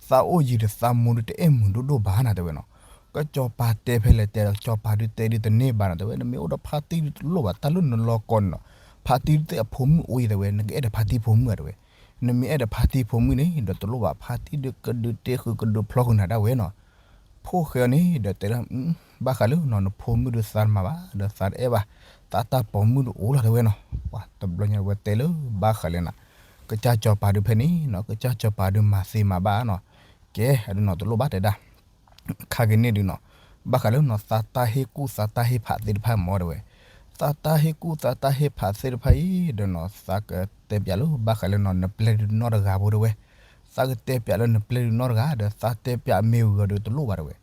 သးအိၣ်ယံၤဒီးသးမိၢ်ဒုးတအဲၣ်မုာ်ဒိၣ်ဒိၣ်ဘၣ်နၤ တဲဝဲနီၤ, ကစီၤပၤတဲဖဲလဲၣ်တဲဒီး စီၤပၤဒုးတဲဒုးတန့ၢ်ဘၣ်နၤ တဲဝဲ, နမ့ၢ်အိၣ်ဒီးဖါတံၢ်ဒုးတလိၣ်ဘၣ်, တၢ်လၢနလီၤကီၢ်န့ၣ်နီၤ, ဖါတံၢ်ဒုးသ့ၣ်အဖိမုၣ်အိၣ်အံၤ တဲဝဲ, နကအဲၣ်ဒီးဖါတံၢ်ဖိမုၣ်ဧါ တဲဝဲ, နမ့ၢ်အဲၣ်ဒီးဖါတံၢ်ဖိမုၣ်န့ၣ် ဒီးတလိၣ်ဘၣ်, ဖါတံၢ်ဒုးကဒုးတ့ဃုာ်ကဒုးဖျီဃုာ်နၤဒၣ်ဝဲနီၤ, ဖိၣ်ဃဲအီၤန့ၣ် ဒီးတဲလၢ ဘၣ်ဃးလၢနီၤ နဖိမုၣ်ဒုးသးတမၤဘၣ် ဒီးသးတအဲၣ်ဘၣ်, သးတၢ်ပိာ်မုၣ်ဒုးအိၣ်လီၤ တဲဝဲနီၤ, ပှၤတဘျီညါဝဲတဲလၢဘၣ်ဃးလၢနၤ, ကစၢ်စီၤပၤဒုးဖဲန့ၣ်နီၤ ကစၢ်စီၤပၤဒုးမၤသ့မၤဘၣ်နီၤ, ကဲအဒုးနီၤ တလိၣ်ဘၣ်တဲဒၣ် ခါက့ၤန့ၣ်ဒုးနီၤ, ဘၣ်ဃးလၢနီၤ သးတၢ်ဟ့ၣ်ကူၣ်သးတၢ်ဟ့ၣ်ဖးသ့ၣ်တဖၣ်မ့ၢ်တဲဝဲ, သးတၢ်ဟ့ၣ်ကူၣ်သးတၢ်ဟ့ၣ်ဖးသ့ၣ်တဖၣ်အံၤဒီးနီၤ သးကတဲပၠးလၢဘၣ်ဃးလၢနီၤ နပျဲၢ်ဒုးနီတဂၤဖိတဲဝဲ, သးကတဲပၠးလၢနပျဲၢ်ဒုးနီတဂၤ ဒီးသးတဲပၠးမ့ၢ်ဝံၤအီၤဒီးတလိၣ်ဘၣ်တဲဝဲ,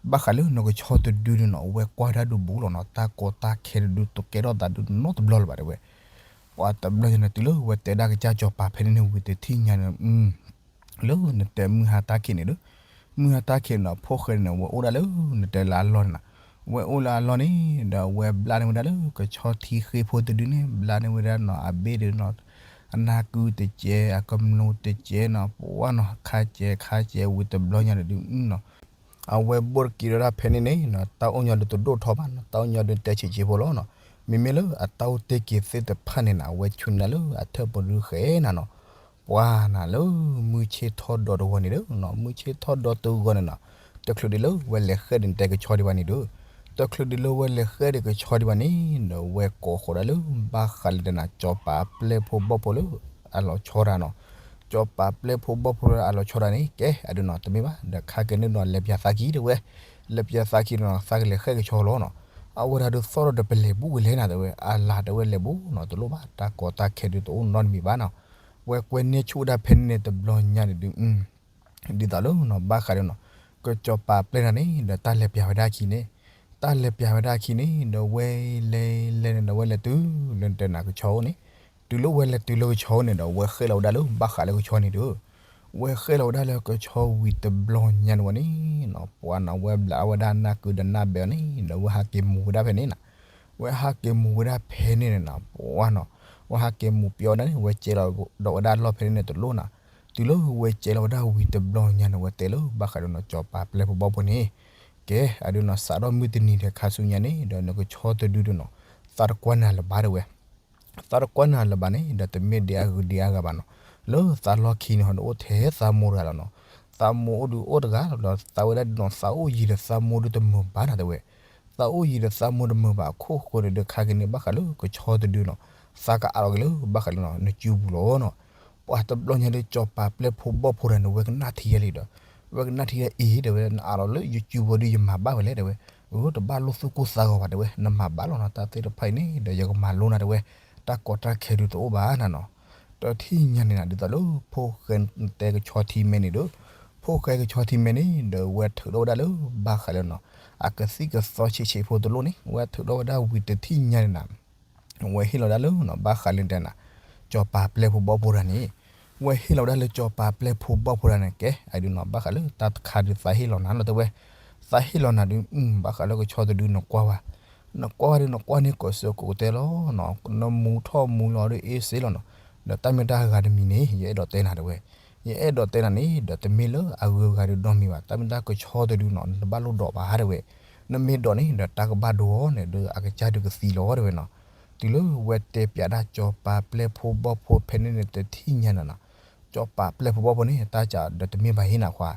ဘၣ်ဃးလၢနကဆီတဒုဒုးနီၤ အဝဲကွၢ်တၢ်ဒုးဘူးလီၤနီၤ တၢ်ကီတၢ်ခဲဒုးတကဲထီၣ်သးဒုးနီတဘျီလၢၤဘၣ်တဲဝဲ, ပှၤတဘျီညါန့ၣ် တုၤလၢဝဲတဲဒၣ်ကစၢ်စီၤပၤဖဲန့ၣ်န့ၣ်ဝံၤတထံၣ်ညါန့ၣ် လၢနတဲမုၢ်ဟါတၢ်ခံးန့ၣ်ဒီး, မုၢ်ဟါတၢ်ခံးန့ၣ်ဒီး ဖိၣ်ဃဲန့ၣ် ဝဲအိၣ်ဒၣ်လၢနတဲလၢအလီၢ်န့ၣ်နီၤ, ဝဲအိၣ်လၢအလီၢ်န့ၣ် ဒီးအဝဲဘျါန့ၢ်ဝဲဒၣ်လၢကဆီထံဃ့ဖိတဒုန့ၣ် ဘျါန့ၢ်ဝဲဒၣ်နီၤ အဘ့ၣ်ဒုးနီၤ, အနၢ်ကုတကဲ အကမျူတကဲနီၤ ပှၤနီၤ ခါကဲခါကဲဝံၤတဘျီညါန့ၣ်ဒုးနီၤ အဝဲဘိၣ်တက့ၤဒီးဒၣ်ဖဲန့ၣ်န့ၣ်နီၤ တၢ်အိၣ်ညီဒုးတဒိၣ်ထီၣ်ဘၣ်နီၤ တၢ်အိၣ်ညီဒုးတဲဆံးဆံးဖိလီၤနီၤ, မ့မ့ၢ်လၢအတၢ်အိၣ်တ့ၢ်က့ၤသ့ၣ်တဖၣ်န့ၣ်နီၤ အဝဲဆူၣ်န့ၢ်ဒၣ်လၢအထၢၣ်ပရူၤဃဲနီၤနီၤ, ပှၤနီၤလၢမုၢ်ဆ့ၣ်ထီၣ်ဒီးတဂီၤန့ၣ်ဒီးနီၤ မုၢ်ဆ့ၣ်ထီၣ်ဒီးတဂီၤန့ၣ်နီၤ, တချုးဒံးလၢဝဲလဲၤဃဲၢ်ဒံးနတဲကဆီဒံးဘၣ်န့ၣ်ဒီး, တချုးဒံးလၢဝဲလဲၤဃဲၢ်ဒံးကဆီဒံးဘၣ်န့ၣ်ဒီး ဝဲကိးဃီၤဒၣ်လၢဘၣ်ဃးလၢတနၤ စီၤပၤပျဲၢ်ဖိဘီၣ်ဖိလၢအလီၤဆီတၢ်နီၤ, စီၤပၤပျဲၢ်ဖိဘီၣ်ဖိလၢအလီၤဆီတၢ်န့ၣ် ကဲအဒုးနီၤ တမ့ၢ်ဘၣ် ဒီးခါက့ၤန့ၣ်နီၤ လဲၤပၠးသးခံတဲဝဲ, လဲၤပၠးသးခံနီၤ သးကလဲၤဃဲၢ်ကဆီလီၤနီၤ, အဝဲဒၣ်ဒုးသီၣ်ဒီးဒီးပလဲၤဘူးဝဲလဲၣ်နၤတဲဝဲ အလၤတဲဝဲလဲၤဘူးနီၤ တလိၣ်ဘၣ် တၢ်ကီတၢ်ခဲဒုးတအိၣ်နီတမံၤဘၣ်နီၤ, ဝဲကွဲန့ၢ်ဆူၣ်ဝဲဒၣ်ဖဲန့ၣ်န့ၣ်တဘျီညါန့ၣ်ဒုး ဒ်သိးလၢနီၤ ဘၣ်ဃးဒီးနီၤ ကစီၤပၤပျဲၢ်တၢ်န့ၣ် ဒီးတၢ်လဲၤပၠးဝဲဒၣ်အခံန့ၣ်, တၢ်လဲၤပၠးဝဲဒၣ်အခံန့ၣ် ဒီးဝဲလဲၤလဲၤန့ၣ် ဒီးဝဲလဲၤတုၤလၢတနၤကဆီအိၣ်န့ၣ်, တုၤလၢဝဲလဲၤတုၤလၢကဆီအိၣ်န့ၣ်ဒီး ဝဲဃဲၢ်လီၤဝဲဒၣ်လၢဘၣ်ဃးလၢကဆီန့ၣ်ဒီး, ဝဲဃဲၢ်လီၤဝဲဒၣ်လၢကဆီဝံၤတဘျီညါန့ၣ်ဝဲန့ၣ်နီၤ ပှၤနီၤ ဝဲဘျးဝဲဒၣ်နၢ်ကုဒီးနၢ်ဘဲအီၤန့ၣ် ဒီးဝဲဟးက့ၤမူၤဝဲဒၣ်ဖဲန့ၣ်နၤ, ဝဲဟးက့ၤမူၤဝဲဒၣ်ဖဲန့ၣ်န့ၣ်နီၤ ပှၤနီၤ, ဝဲဟးက့ၤမူၤပျီဝဲဒၣ်န့ၣ် ဝဲကဲလီၤဒီးဝဲဒၣ်လီၢ်ဖဲန့ၣ်န့ၣ်တလိၣ်နၤ, တုၤလၢဝဲကဲလီၤဝဲဒၣ်ဝံၤတဘျီညါန့ၣ် ဝဲတဲလၢဘၣ်ဃးဒီးနီၤ စီၤပၤပျဲၢ်ဖိဘီၣ်ဖိန့ၣ်, ကဲအဒုးနီၤ စးထီၣ်မုၢ်တနံၤဒီးခါဆူညါန့ၣ် ဒီးနကဆီတဒုဒီးနီၤ သးတကွၢ်နၤလၢၤဘၣ်တဲဝဲ, သးတကွၢ်နၤလၢၤဘၣ်န့ၣ် ဒီးတမ့ၢ်ဒ်အဂုၤဒ်အဂၤဘၣ်နီၤ, လၢသးလီၢ်ခံန့ၣ်ဟီဒုးအိၣ်ထဲသးမိၢ်တဂၤလီၤနီၤ, သးမိၢ်အိၣ်ဒုးအိၣ်တဂၤလီၤ သးဝဲဒၣ်ဒုးနီၤ သးအိၣ်ယံၤဒီးသးမိၢ်ဒုးတမုာ်ဘၣ်နၤတဲဝဲ, သးအိၣ်ယံၤဒီးသးမိၢ်တမုာ်ဘၣ်အခိၣ်ဃိန့ၣ်ဒီး ခါက့ၤန့ၣ်ဘၣ်ဃးလၢကဆီတဒုနီၤ, သးကအးလီၤက့ၤလၢဘၣ်ဃးလၢနီၤ နစုပူၤလီၤနီၤ, ပှၤတဘျီညါဒီး ကၠီၤပၤပျဲၢ်ဖိဘီၣ်ဖိတဂၤန့ၣ် ဝဲကနၣ်ထံယဲလံဒီး, ဝဲကနၣ်ထံယဲအံၤ တဲဝဲ နအးလီၤလၢယစုဖိဒီး ယမၤဘၣ်ဝဲလဲၣ် တဲဝဲ. အၢ တဘၣ်လိၣ်သူၣ်ကိၢ်သးဂီၤဘၣ် တဲဝဲ, နမၤဘၣ်လီၤနၤ တၢ်သ့ၣ်တဖၣ်အံၤန့ၣ်ဒီး ယကမၤလိနၤ တဲဝဲ, တၢ်ကီတၢ်ခဲဒုးတအိၣ်ဘၣ်နၤနီၤ. တထံၣ်ညါန့ၣ်နၤ ဒ်သိးလၢဖိၣ်ဃဲတဲကဆီထံမဲန့ၣ်ဒီး, ဖိၣ်ဃဲကဆီထံမဲန့ၣ် ဒီးဝဲထုးထီၣ်ဝဲဒၣ်လၢ ဘၣ်ဃးလၢနီၤ, အကသံၣ်ကသီဆံးဆံးဖိတလိၣ်န့ၣ် ဝဲထုးထီၣ်ဝဲဒၣ်ဝံၤတထံၣ်ညါန့ၣ်နၤ ဝဲဟ့ၣ်လီၤဒၣ်လၢနီၤ ဘၣ်ဃးလၢတဲနၤ, ကၠီၤပၤပျဲၢ်ဖိဘီၣ်ဖိတဂၤန့ၣ်, ဝဲဟ့ၣ်လီၤဝဲဒၣ်လၢကၠီၤပၤပျဲၢ်ဖိဘီၣ်ဖိတဂၤန့ၣ် ကဲ အဒုးနီၤ ဘၣ်ဃးလၢတၢ်တခါဒုးသးဟ့ၣ်လီၤနၤလီၤ တဲဝဲ, သးဟ့ၣ်လီၤနၤဒုး ဘၣ်ဃးလၢကဆီတဒု နကွၢ်ဝဲ, နကွၢ်ဝဲဒုးနကွၢ်န့ၢ်ကိးစ့ၢ်ကိးကတဲလီၤနီၤ, နမူထီၣ်မူလီၤဒုးအ့စ့လီၤနီၤ, ဒီးတၢ်မ့ၢ်တၢ်ဂၤတမံၤန့ၣ် ယအဲၣ်ဒိးတဲနၤ တဲဝဲ, ယအဲၣ်ဒိးတဲနၤန့ၣ် ဒီးတမ့ၢ်လၢအဂုၤအဂၤဒုးဒီမံၤဘၣ်, တၢ်မ့ၢ်တၢ်ကဆီတဒုနီၤ နတဘၣ်လိၣ်ဒိးဘၣ် တဲဝဲ, နမ့ၢ်ဒိးန့ၣ် ဒီးတၢ်ကဘၣ်ဒိအီၤန့ၣ် ဒီးအကစၢ်ဒုးကသံလီၤ တဲဝဲနီၤ. တုၤလၢဝဲတဲပၠးဒၣ်ကၠီၤပၤပျဲၢ်ဖိဘီၣ်ဖိဖဲန့ၣ်န့ၣ် တထံၣ်ညါနၤနီၤ, ကၠီၤပၤပျဲၢ်ဖိဘီၣ်ဖိန့ၣ် တၢ်ကဒီးတမ့ၢ်ဘၣ်ဟ့ၣ်နၤခွါ,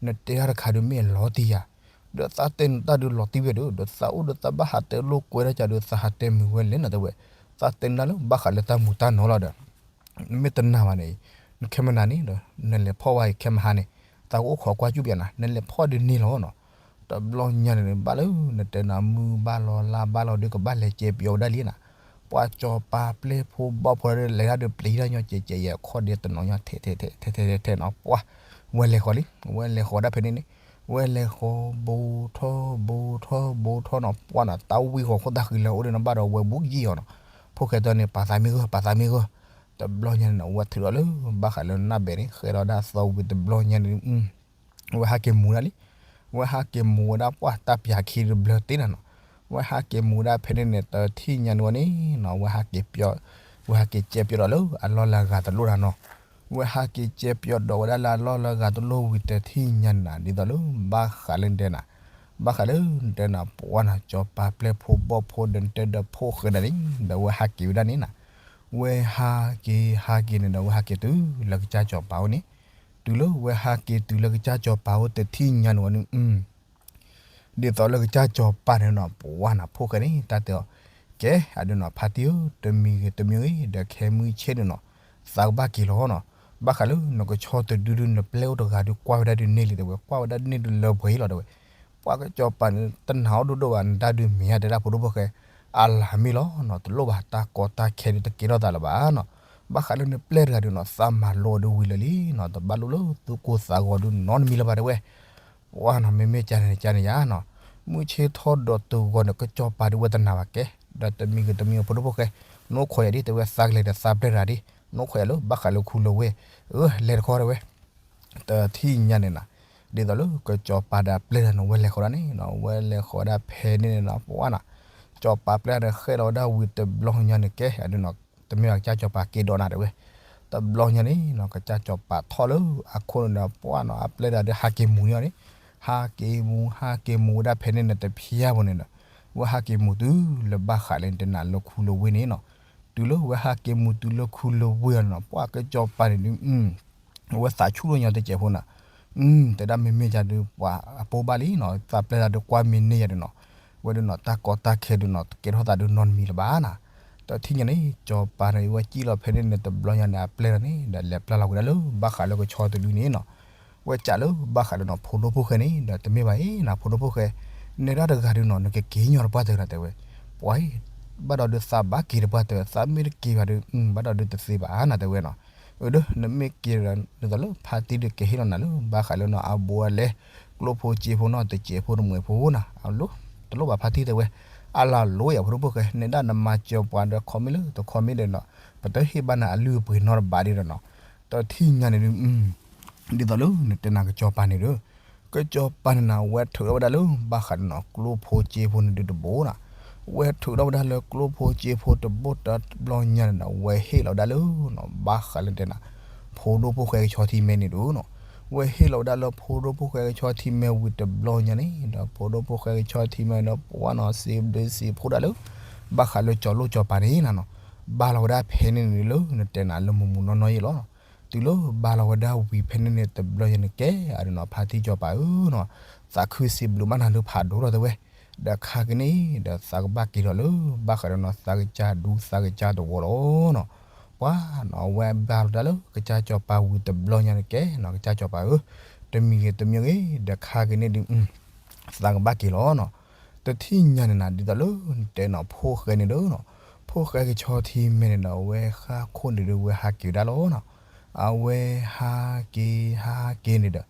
နတဲတၢ်တခါဒုးမ့ၢ်အလီၤတံၢ်ယၤ, ဒီးသးတဲနတၢ်ဒုးလီၤတံၢ်ဝဲဒီး ဒီးသးအိၣ်ဒီးသးဘၣ်ဟးတဲလိာ်ကွဲတၢ်ကဒီး သးဟးတဲမုာ်ဝဲလဲၣ်နီၤ တဲဝဲ, သးတဲနတၢ်လၢဘၣ်ဃးလၢတၢ်မူၤတၢ်နီၤလီၤဒီး နမ့ၢ်တနာ်ဘၣ်န့ၣ်, နခဲမနၤန့ၣ်ဒီး နလဲၤဖီၣ်ဝဲအံၤခဲမဟါန့ၣ်, သးကအိၣ်ခိးကွၢ်ကၠူၣ်ပၠးနၤ, နလဲၤဖီၣ်ဒုးန့ၢ်လီၤနီၤ. တဘျီညါန့ၣ် ဘၣ်လၢနတဲနၤ မုၢ်ဘၣ်လီၤလါဘၣ်လီၤဒီး ကဘၣ်လဲၤကဲပယီၤဝဲဒၣ်လံနၤ, ပှၤကၠီၤပၤပျဲၢ်ဖိဘီၣ်ဖိဒီး လဲၤဒၣ်ဒီးပျံၤတၢ်ညီကဲးကဲး ယဲအခီၣ်ဒဲးတနီၤညီထဲထဲထဲထဲထဲထဲနီၤ ပှၤ, ဝဲလဲၤဃီၤလံ, ဝဲလဲၤဃီၤဒၣ်ဖဲန့ၣ်န့ၣ်, ဝဲလဲၤဃီၤ ဘူးထီၣ်ဘူးထီၣ်ဘူးထီၣ်နီၤ ပှၤနီၤ တၢ်ဝံၢ်ဃီၤခိၣ်သၣ်ဃံလၢအအိၣ်ဒီးနဘၣ်ဒီးဝဲဘူးကံၢ်အီၤနီၤ, ဖိၣ်ဃဲတၢ်န့ၣ် ပာ်သးမ့ၢ်ဂၢၢ် ပာ်သးမ့ၢ်ဂၢၢ်, တဘျီညါန့ၣ်နီၤ ဝဲထုးထီၣ်လၢ ဘၣ်ဃးလၢနၢ်ဘဲးန့ၣ် ဃဲလီၤဒၣ်သီဝံၤတဘျီညါန့ၣ် ဝဲဟးက့ၤမူၤဒၣ်လံ, ဝဲဟးက့ၤမူၤဝဲဒၣ်ပှၤတၢ်ပၠးခံတဘျၢတ့ၢ်နၤနီၤ, ဝဲဟးက့ၤမူၤဒၣ်ဖဲန့ၣ်န့ၣ် တထံၣ်ညါန့ၣ်ဝဲန့ၣ်နီၤ ဝဲဟးက့ၤပၠီ, ဝဲဟးက့ၤကဲပယီၤဒီးလၢအလီၢ်လၢအဂၤတလိၣ်နၤနီၤ, ဝဲဟးက့ၤကဲပယီၤဒီးဝဲဒၣ်လၢအလီၢ်လၢအဂၤတလိၣ်ဝံၤတထံၣ်ညါန့ၣ်နၤ ဒ်သိးလၢဘၣ်ဃးလၢနတဲနၤ, ဘၣ်ဃးလၢနတဲနၤ ပှၤနီၤ ကၠီၤပၤပျဲၢ်ဖိဘီၣ်ဖိဒီးနတဲဒီးဖိၣ်ဃဲဒၣ်န့ၣ် ဒီးဝဲဟးက့ၤဝဲဒၣ်န့ၣ်နၤ, ဝဲဟးက့ၤဟးက့ၤန့ၣ်ဒီး ဝဲဟးက့ၤတုၤလၢကစၢ်ကၠီၤပၤအိၣ်န့ၣ်, တုၤလၢဝဲဟးက့ၤတုၤလၢကစၢ်ကၠီၤပၤအိၣ်တထံၣ်ညါန့ၣ်ဝဲန့ၣ် ဒ်သိးလၢကစၢ်ကၠီၤပၤန့ၣ်နီၤ ပှၤနီၤ ဖိၣ်ဃဲန့ၣ် တၢ်တဲအီၤ, ကဲ အဒုးနီၤ ဖါတံၢ်ဧၢ တမံၤဂ့ၤတမံၤဂ့ၤ ဒီးခဲမုၢ်ဆ့ၣ်န့ၣ်နီၤ သးကဘၣ်က့ၤလီၤနီၤ, ဘၣ်ဃးလၢနကဆီတဒုဒုး နပျဲၢ်အိၣ်တဂၤဒုး ကွၢ်ဝဲဒၣ်ဒုးန့ၢ်လံ တဲဝဲ, ကွၢ်ဝဲဒၣ်န့ၢ်ဒုးလၢပှဲၤလီၤ တဲဝဲ, ပှၤကစၢ်ကၠီၤပၤန့ၣ် တနာ်အီၤဒိၣ်ဒိၣ်ဘၣ် နတၢ်ဒုးမ့ၢ်ဧါ တဲဒၣ်ဖိဒိၣ်ဖိၣ်ဃဲ, အလၤမ့ၢ်လီၤနီၤ တလိၣ်ဘၣ် တၢ်ကီတၢ်ခဲဒုးတကဲထီၣ်သးလၢၤဘၣ်နီၤ, ဘၣ်ဃးလၢနပျဲၢ်တဂၤဒုးနီၤ သးမၤလိအီၤဒုးဝံၤလၢာ်လံနီၤ တဘၣ်လိၣ်လၢသူၣ်ကိၢ်သးဂီၤဒုးနီတမံၤလၢၤဘၣ် တဲဝဲ ပှၤနီၤ မ့မ့ၢ်ကန့ၣ်ကန့ၣ်ယါနီၤ, မုၢ်ဆ့ၣ်ထီၣ်ဒီးတုၤဂီၤန့ၣ် ကစၢ်ကၠီၤပၤဒုးဝဲတနာ်ဘၣ်ကဲ, ဒီးတမံၤဂ့ၤတမံၤဂ့ၤ ဖိဒိၣ်ဖိၣ်ဃဲ, နအိၣ်ခိးယၤဒ် တဲဝဲ သးကလဲၤဒီးသးပျဲၢ်တဂၤဒ်, နအိၣ်ခိးယၤလၢဘၣ်ဃးလၢခူလၢဝ့ၢ်, အၢ လဲၤတခီ တဲဝဲ, တထံၣ်ညါန့ၣ်နၤ, ဒ်သိးလၢကစၢ်ကၠီၤပၤဒီးအပျဲၢ်တဂၤန့ၣ် ဝဲလဲၤဃီၤဒၣ်န့ၣ်နီၤ ဝဲလဲၤဃီၤဒၣ်ဖဲန့ၣ်န့ၣ်နီၤ ပှၤနီၤ, ကၠီၤပၤပျဲၢ်တဂၤန့ၣ် ဃဲလီၤဝဲဒၣ်ဝံၤတဘျီညါန့ၣ် ကဲ အဒုးနီၤ တမ့ၢ်ဘၣ်ကစၢ်ကၠီၤပၤက့ၤဒီးနၤ တဲဝဲ, တဘျီညါန့ၣ်နီၤ ကစၢ်ကၠီၤပၤထီၣ်လၢအခိၣ်န့ၣ်ဒီး ပှၤနီၤ အပျဲၢ်တဂၤဒီးဟးက့ၤမူၤန့ၢ်အီၤန့ၣ်, ဟးက့ၤမူၤ ဟးက့ၤမူၤဝဲဒၣ်ဖဲန့ၣ်န့ၣ် တဖျါဘၣ်န့ၣ်ဒီး, ဝဲဟးက့ၤမူၤတုၤလၢဘၣ်ဃးလၢနတဲနၤလၢခူလၢဝ့ၢ်န့ၣ်နီၤ, တုၤလၢဝဲဟးက့ၤမူၤတုၤလၢခူလၢဝ့ၢ်အီၤန့ၣ်နီၤ ပှၤကစၢ်ကၠီၤပၤန့ၣ်ဒုး ဝဲသးဆူၣ်ထီၣ်ညီတစဲးဖိနီၤ, တဲဒၣ်မ့မ့ၢ်ယၤဒုး ပှၤအပိဘၣ်လံနီၤ သးပျဲၢ်တဂၤဒုးကွၢ်မ့ၢ်န့ၢ်ယၤဒုးနီၤ, ဝဲဒုးနီၤ တၢ်ကီတၢ်ခဲဒုးနီၤ တကဲထီၣ်သးဒုးနီတမံၤလၢၤဘၣ်နီၤ, တထံၣ်ညါန့ၣ် ကစၢ်ကၠီၤပၤန့ၣ် ဝဲစံၣ်လီၤဖဲန့ၣ်န့ၣ် တဘျီညါန့ၣ် အပျဲၢ်တဂၤန့ၣ် ဒီးလဲၤပျၢ်လီၤဝဲဒၣ်လၢဘၣ်ဃးလၢကဆီတဒုန့ၣ်နီၤ, ဝဲစံးလၢဘၣ်ဃးလၢနီၤ ဖိဒိၣ်ဖိၣ်ဃဲန့ၣ် ဒီးတမ့ၢ်ဘၣ်အံၤနီၤ ဖိဒိၣ်ဖိၣ်ဃဲ, နဲဒၣ်တဂၤဒုးနီၤ နကက့ၤညီတပှၢ်တဲဝဲနီၤ တဲဝဲ, ပှၤအံၤ ဘၣ်ဒီးဒုးသးဘၣ်က့ၤတပှၢ်တဲဝဲ သးမ့ၢ်တက့ၤဘၣ်ဒုး ဘၣ်ဒီးဒုးတသ့ဘၣ်နီၤ တဲဝဲနီၤ, အၢ ဒီး နမ့ၢ်က့ၤဒီး ဒ်သိးလၢဖါတံၢ်ဒုးကဟ့ၣ်လီၤနၤလၢ ဘၣ်ဃးလၢနီၤ အဘူးအလဲ ကျိဖိစ့ဖိနီၤ တစဲးဖိတမှဲးဖိနီၤ အလိၣ် တလိၣ်ဘၣ်ဖါတံၢ်တဲဝဲ, အလၢအလိၣ်ယၤဖိဒိၣ်ဖိၣ်ဃဲ နဲဒၣ်နမၤစၢၤပှၤဒီး comment လၢတ comment ဒီးနီၤ ပတဟ့ၣ်ဘၣ်နၤအလုၢ်အပှ့ၤနီတဘ့ၣ်ဒီးနီၤ, တထံၣ်ညါန့ၣ်ဒုး ဒ်သိးလၢနတဲနၤကစၢ်ကၠီၤပၤန့ၣ်ဒီး, ကစၢ်ကၠီၤပၤန့ၣ်နၤ ဝဲထုးထီၣ်ဝဲဒၣ်လၢ ဘၣ်ဃးဒီးနီၤ ကျိဖိစ့ဖိန့ၣ်ဒုးတဘိနီၤ, ဝဲထုးထီၣ်ဝဲဒၣ်လၢကျိဖိစ့ဖိတဘိတဘျီညါန့ၣ်နၤ ဝဲဟ့ၣ်လီၤဝဲဒၣ်လၢနီၤ ဘၣ်ဃးလၢတဲနၤ ဖိဒိၣ်ဖိၣ်ဃဲကဆီထံမဲန့ၣ်ဒုးနီၤ, ဝဲဟ့ၣ်လီၤဝဲဒၣ်လၢဖိဒိၣ်ဖိၣ်ဃဲကဆီထံမဲဝံၤတဘျီညါန့ၣ်ဒီး ဖိဒိၣ်ဖိၣ်ဃဲကဆီထံမဲဒီး ပှၤနီၤ စံးဘျုးစံးဖှိၣ်ဒၣ်လၢ ဘၣ်ဃးလၢကၠီၤလိၣ်ကၠီၤပၤန့ၣ်နၤနီၤ, ဘါလီၤဝဲဒၣ်ဖဲန့ၣ်န့ၣ်လၢနတဲနၤလၢမူးမူးနီၢ်နီၢ်ယဲလီၤ. တုၤလၢဘါလီၤဝဲဒၣ်ဝံၤဖဲန့ၣ်န့ၣ်တဘျီယဲန့ၣ်ကဲ အဒုးနီၤ ဖါတံၢ်ကၠီၤပၤဧၢနီၤ, သးခုစံးဘျုးမးနၤလၢဖးဒိၣ်လီၤတဲဝဲ, ဒီးခါကန့ၣ်ဒီးသးကဘၣ်က့ၤဒီးလၢ ဘၣ်ဃးဒီးနီၤ သးကစၢ်ဒူသးကစၢ်သဝီလီၤနီၤ. ကစၢ်စီၤပၤနီၤ အဝဲဘါလီၤတၢ်လၢကစၢ်စီၤပၤဝံၤတဘျီညါန့ၣ်ကဲနီၤ ကစၢ်စီၤပၤဧၢ, တမံၤဂ့ၤတမံၤဂ့ၤ ဒီးခါက့ၤန့ၣ်ဒုး သးကဘၣ်က့ၤလီၤနီၤ. တထံၣ်ညါန့ၣ်နၤ ဒ်သိးလၢနတဲနီၤ ဖိၣ်ဃဲန့ၣ်ဒီးနီၤ, ဖိၣ်ဃဲကဆီထံမဲာ်န့ၣ်ဒီး အဝဲဃါခိၣ်န့ၣ်ဒီး ဝဲဟးက့ၤဝဲဒၣ်လီၤနီၤ. အဝဲဟးက့ၤ ဟးက့ၤန့ၣ်ဒီး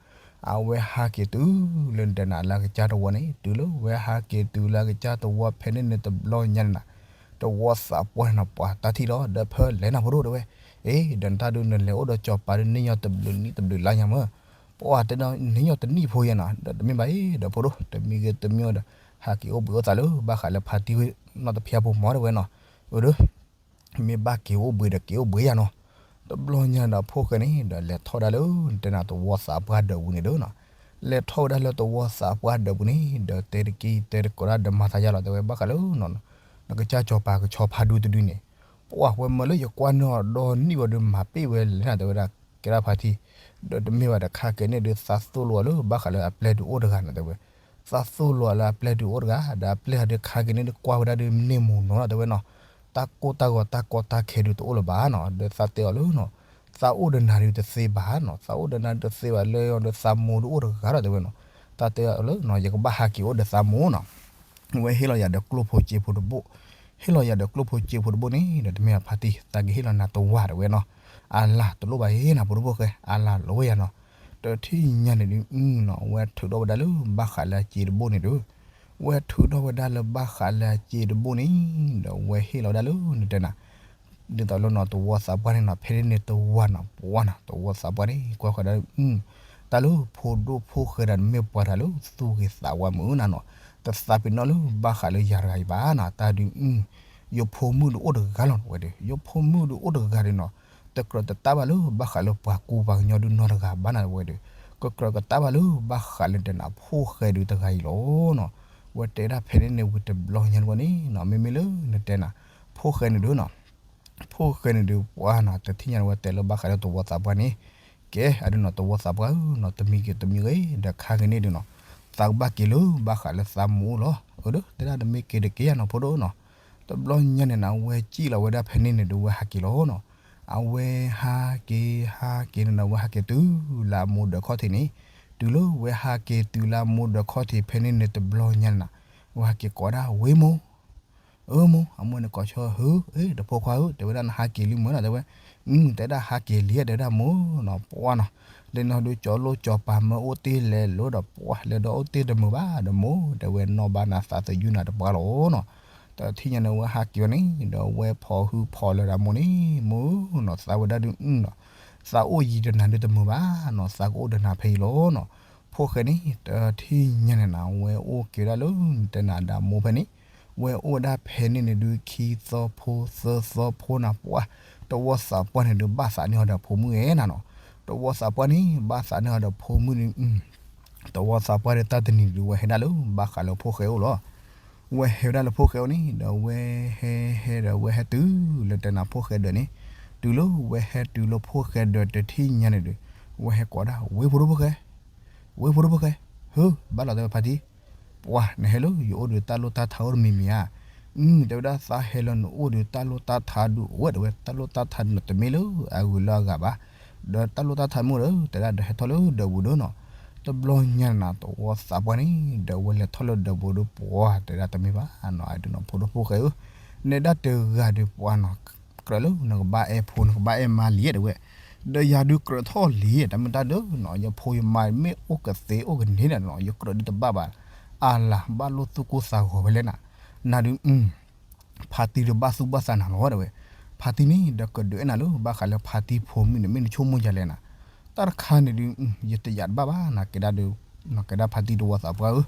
အဝဲဟးက့ၤတုၤလၢနတဲနၤလၢကစၢ်တဝီန့ၣ် တုၤလၢဝဲဟးက့ၤတုၤလၢကစၢ်တဝီဖဲန့ၣ်န့ၣ်တဘျီညါန့ၣ်နၤ, တဝီသးပှၢ်န့ၣ်နီၤ ပှၤတၢ်ထံၣ်လီၤ ဒီးဖဲလဲၣ်နၤဖိဒိၣ်တဲဝဲ, အ့ ဒီးနတၢ်ဒုးနလဲၤအိၣ်ဒီးစီၤပၤဒုး နံၣ်ညီတဘျုးနံၣ်တဘျုးလါညါမ့ၢ်, ပှၤတဲဒီး နံၣ်ညီတနံၣ်ဖိယဲနီၤ ဒီးတမ့ၢ်ဘၣ်အ့ ဒီးဖိဒိၣ် တမံၤဂ့ၤတမံၤဒီး ဟးက့ၤအိၣ်ဘှံးအိၣ်သးလၢဘၣ်ဃးလၢဖါတံၢ်နီၢ်တဖၠါဖိမ့ၢ်တဲဝဲနီၤ, အၢဒီး မ့ၢ်ဘၣ်က့ၤအိၣ်ဘှံးဒီးက့ၤအိၣ်ဘှံးယၤနီၤ. တဘျီညါဒီးဖိၣ်ဃဲန့ၣ် ဒီးလဲၤထီၣ်ဝဲဒၣ်လၢ နတဲနၤတဝီသးပှၢ်ဒၢးပူၤန့ၣ်ဒီးနီၤ, လဲၤထီၣ်ဝဲဒၣ်လၢတဝီသးပှၢ်ဒၢးပူၤန့ၣ် ဒီးတဲတက့ၢ်တဲတကိးဒၣ်ဒီးမၤသးယါလီၤ တဲဝဲဘၣ်ဃးလၢ နကစၢ်စီၤပၤကဆီဖါဒူတဒုန့ၣ်, ပှၤဝဲမၢလၢယကွၢ်န့ၢ်အီၤဒီနံၣ်ဝဲဒုး မၤပ့ၢ်ဝဲလဲၣ်နၤ တဲဝဲဒၣ် ကဲဒၣ်ဖါတံၢ်, ဒီးတမ့ၢ်ဘၣ်ဒီးခါက့ၤန့ၣ်ဒုး သးသိၣ်လိာ်အီၤလၢဘၣ်ဃးလၢအပျဲၢ်ဒုးအိၣ်တဂၤနီၤ တဲဝဲ, သးသိၣ်လိာ်အီၤလၢအပျဲၢ်ဒုးအိၣ်တဂၤ ဒီးအပျဲၢ်ဒုးခါက့ၤန့ၣ်ဒုးကွၢ်ဝဲဒၣ်ဒုးန့ၢ်မိၢ်နီၤနီၤ တဲဝဲနီၤ, တၢ်ကိၢ်တၢ်ဂီၤတၢ်ကီတၢ်ခဲဒုးတအိၣ်လၢၤဘၣ်နီၤ ဒီးသးတဲအီၤလၢနီၤ, သးအိၣ်ဒီးနၤဒုးတသ့ဘၣ်နီၤ သးအိၣ်ဒီးနၤဒုးတသ့ဘၣ်လၢယဒီးသးမိၢ်ဒုးအိၣ်တဂၤဒီး တဲဝဲနီၤ, သးတဲအီၤလၢနီၤ ယကဘၣ်ဟးက့ၤအိၣ်ဒီးသးမိၢ်နီၤ ဝဲဟ့ၣ်လီၤယၤဒီးကျိဖိစ့ဖိတဘိ, ဟ့ၣ်လီၤယၤဒီးကျိဖိစ့ဖိတဘိန့ၣ် ဒီးတမ့ၢ်ဘၣ်ဖါတံၢ် သးကဟ့ၣ်လီၤနၤတဝီတဲဝဲနီၤ, အလၤတလိၣ်ဘၣ်အ့ နဖိဒိၣ်ဖိၣ်ဃဲ အလၤလီၤဝဲယၤနီၤ, ဒီးတထံၣ်ညါန့ၣ်ဒုးနီၤ ဝဲထုးထီၣ်ဝဲဒၣ်လၢဘၣ်ဃးလၢအစ့တဘိန့ၣ်ဒီး, ဝဲထုးထီၣ်ဝဲဒၣ်လၢဘၣ်ဃးလၢအစ့တဘိန့ၣ်, ဒီးဝဲဟ့ၣ်လီၤဝဲဒၣ်လၢနတဲနၤ ဒ်သိးလၢနီၤ တဝီသးပှၢ်န့ၣ်နီၤ ဖဲန့ၣ်န့ၣ်တဝီနီၤ ပှၤနီၤ တဝီသးပှၢ်န့ၣ် ကွၢ်ဃီၤဒၣ် တၢ်လၢဖိဒိၣ်ဖိၣ်ဃဲဒီး နမ့ၢ်ပှၤတဂၤလၢသူၣ်ဂ့ၤသးဝါမုာ်နၤနီၤ, တသးပ့ၤနီၣ်လၢဘၣ်ဃးလၢယၤတဂၤအံၤဘၣ်နီၤ, တၢ်ဒုး ယဖိမုၣ်ဒုးအိၣ်တဂၤလီၤဝဲဒီး ယဖိမုၣ်ဒုးအိၣ်တဂၤဒီးနီၤ, တကြၢးတတၢ်ဘၣ်လၢဘၣ်ဃးလၢပှၤကူပှၤကညီဒုးနီတဂၤဘၣ်နၤဝဲဒီး, ကကြၢးကတၢ်ဘၣ်လၢဘၣ်ဃးလၢနတဲနၤဖိၣ်ဃဲဒုးတဂၤအံၤလီၤနီၤ, ဝဲတဲဒၣ်ဖဲန့ၣ်န့ၣ်ဝံၤတဘျီညါန့ၣ်ဝဲန့ၣ်နီၤ မ့မ့ၢ်လၢနတဲနၤ ဖိၣ်ဃဲန့ၣ်ဒုးနီၤ ဖိၣ်ဃဲန့ၣ်ဒုးပှၤနီၤ တထံၣ်ညါန့ၣ်ဝဲတဲလၢဘၣ်ဃးလၢတဝီသးပှၢ်န့ၣ်, ကဲ အဒုးနီၤ တဝီသးပှၢ်ဧၢနီၤ တမံၤဂ့ၤတမံၤဂ့ၤ ဒီးခါက့ၤန့ၣ်ဒုးနီၤ, သးကဘၣ်က့ၤလၢဘၣ်ဃးလၢသးမိၢ်အိၣ်လီၤ, အၢဒီး တဲဒၣ်တမ့ၢ်က့ၤတက့ၢ်ယၤနီၤ ဖိဒိၣ်နီၤ, တဘျီညါန့ၣ်နၤ ဝဲစံၣ်လီၤဝဲဒၣ်ဖဲန့ၣ်န့ၣ်ဒုး ဝဲဟးက့ၤလီၤနီၤ, အဝဲဟးက့ၤ ဟးက့ၤန့ၣ်နၤ ဝဲဟးက့ၤတုၤလၢအမိၢ်ဒၢးခီၣ်ထံးန့ၣ်, တုၤလၢဝဲဟးက့ၤတုၤလၢအမိၢ်ဒၢးခီၣ်ထံးဖဲန့ၣ်န့ၣ် တဘျီညါန့ၣ်နၤ, ဝဲဟးက့ၤကိးဒၣ်ဝ့ၢ်မိၢ် အၢမိၢ် အမိၢ်န့ၣ်ကိးဆီ ဟၢ အ့ တဖိခွါဧၢ တဲဝဲဒၣ်နဟးက့ၤလံမုၢ်နီၤ တဲဝဲ, အၢ တဲဒၣ်ဟးက့ၤလံ တဲဝဲဒၣ်မိၢ်နီၤ ပှၤနီၤ, လၢနီၢ်ဒုးကၠီလိၣ်ကၠီပၤမၢအိၣ်တ့ၢ်လဲၤလိၤဒီးပှၤ လဲၤဒီးအိၣ်တ့ၢ်တမုာ်ဘၣ်ဒီးမိၢ် တဲဝဲနီၢ်ဘၣ်နၤသးသယုၢ်နၤတပှၢ်လီၤနီၤ, တထံၣ်ညါန့ၣ်ဝဲဟးက့ၤဝဲန့ၣ် ဒီးဝဲဖီၣ်ဟုဖီၣ်လၢဒၣ်မိၢ်န့ၣ် မိၢ်နီၤ သးဝဲဒၣ်ဒုးနီၤ, သးအိၣ်ယံၤဒီးနၤဒုးတမုာ်ဘၣ်နီၤ သးကအိၣ်ဒီးနၤဖဲအံၤလီၤနီၤ, ဖိၣ်ဃဲန့ၣ် တထံၣ်ညါန့ၣ်နၤ ဝဲအိၣ်က့ၤဒၣ်လၢနတဲနၤဒီးမိၢ်ဖဲန့ၣ် ဝဲအိၣ်ဝဲဒၣ်ဖဲန့ၣ်န့ၣ်ဒုး ခံသီဖိသၢသီဖိနၤပှၢ်, တဝီသးပှၢ်န့ၣ်ဒုး ဘၣ်သးန့ၢ်အီၤဒီးဖိမုၣ်ဧဲနၤနီၤ, တဝီသးပှၢ်န့ၣ် ဘၣ်သးန့ၢ်အီၤဒီးဖိမုၣ်န့ၣ်, တဝီသးပှၢ်ဒီးတၢ်တနံၤဒုး ဝဲဟဲဒၣ်လၢဘၣ်ဃးလၢဖိၣ်ဃဲအိၣ်လီၤ, ဝဲဟဲဝဲဒၣ်လၢဖိၣ်ဃဲအိၣ်န့ၣ် ဒီးဝဲဟဲဟဲဒီးဝဲဟဲတုၤလၢတဲနၤဖိၣ်ဃဲဒၢးန့ၣ်, တုၤလၢဝဲဟဲတုၤလၢဖိၣ်ဃဲဒၢးတထံၣ်ညါန့ၣ်ဒီး, ဝဲဟဲကိးဒၣ် ဝ့ၢ်ဖိဒိၣ်ဖိၣ်ဃဲ ဝ့ၢ်ဖိဒိၣ်ဖိၣ်ဃဲ, ဟၢ ဘၣ်လီၤတဲဝဲဖါတံၢ်, ပှၤ နဟဲလၢယအိၣ်ဒီးတၢ်လိၣ်တၢ်ထါအိၣ်တမံၤမံၤဧါ, အၢ တဲဝဲဒၣ်သးဟဲလၢနအိၣ်ဒီးတၢ်လိၣ်တၢ်ထါဒုးအိၣ်ဝဲ တဲဝဲတၢ်လိၣ်တၢ်ထါဒုးနီၤ တမ့ၢ်လၢအဂုၤလၢအဂၤဘၣ်, ဒီးတၢ်လိၣ်တၢ်ထါမ့ၢ်အိၣ်ဒီး တဲဒၣ်ဒီးဟဲထီၣ်လၢဒၢးပူၤဒီးနီၤ, တဘျီညါန့ၣ်နၤ တဝီသးပှၢ်န့ၣ် ဒီးဝဲလဲၤထီၣ်လၢဒၢးပူၤဒီးပှၤ တဲဒၣ်တမ့ၢ်ဘၣ်နီၤ အဒုးနီၤ ဖိဒိၣ်ဖိၣ်ဃဲဧၢ, နဲဒၣ်တဂၤဒီးပှၤနီၤ ကြၢးလၢနကဘၣ်အဲၣ်ဖိ နကဘၣ်အဲၣ်မါလံဧါ တဲဝဲ, ဒီးယၤဒုးကြၢးထီၣ်လံ တၢ်မ့ၢ်တၢ်ဒုးနီၤ ယဖိယမါမ့ၢ်အိၣ်ကသ့အိၣ်ကန့ၢ်ဒီးနီၤ ယကြၢးဒုးတဘၣ်ဘၣ်, အလၤဘၣ်လိာ်သူၣ်ကိၢ်သးဂီၤဝဲလဲၣ်နၤ, နၤဒုး ဖါတံၢ်ဒုးဘၣ်သူၣ်ဘၣ်သးနၤလီၤ တဲဝဲ, ဖါတံၢ်န့ၣ် ဒီးကဒုးအဲၣ်နၤလၢဘၣ်ဃးလၢဖါတံၢ်ဖိမုၣ်န့ၣ် မ့ၢ်နဆိကမိၣ်ယၤလဲၣ်နၤ, တၢ်တခါန့ၣ်ဒုး ယတယာ်တဘၣ်ဘၣ်နၤ ကဲဒၣ်ဒုး ကဲဒၣ်ဖါတံၢ်တဝီသးပှၢ်ဧၢ,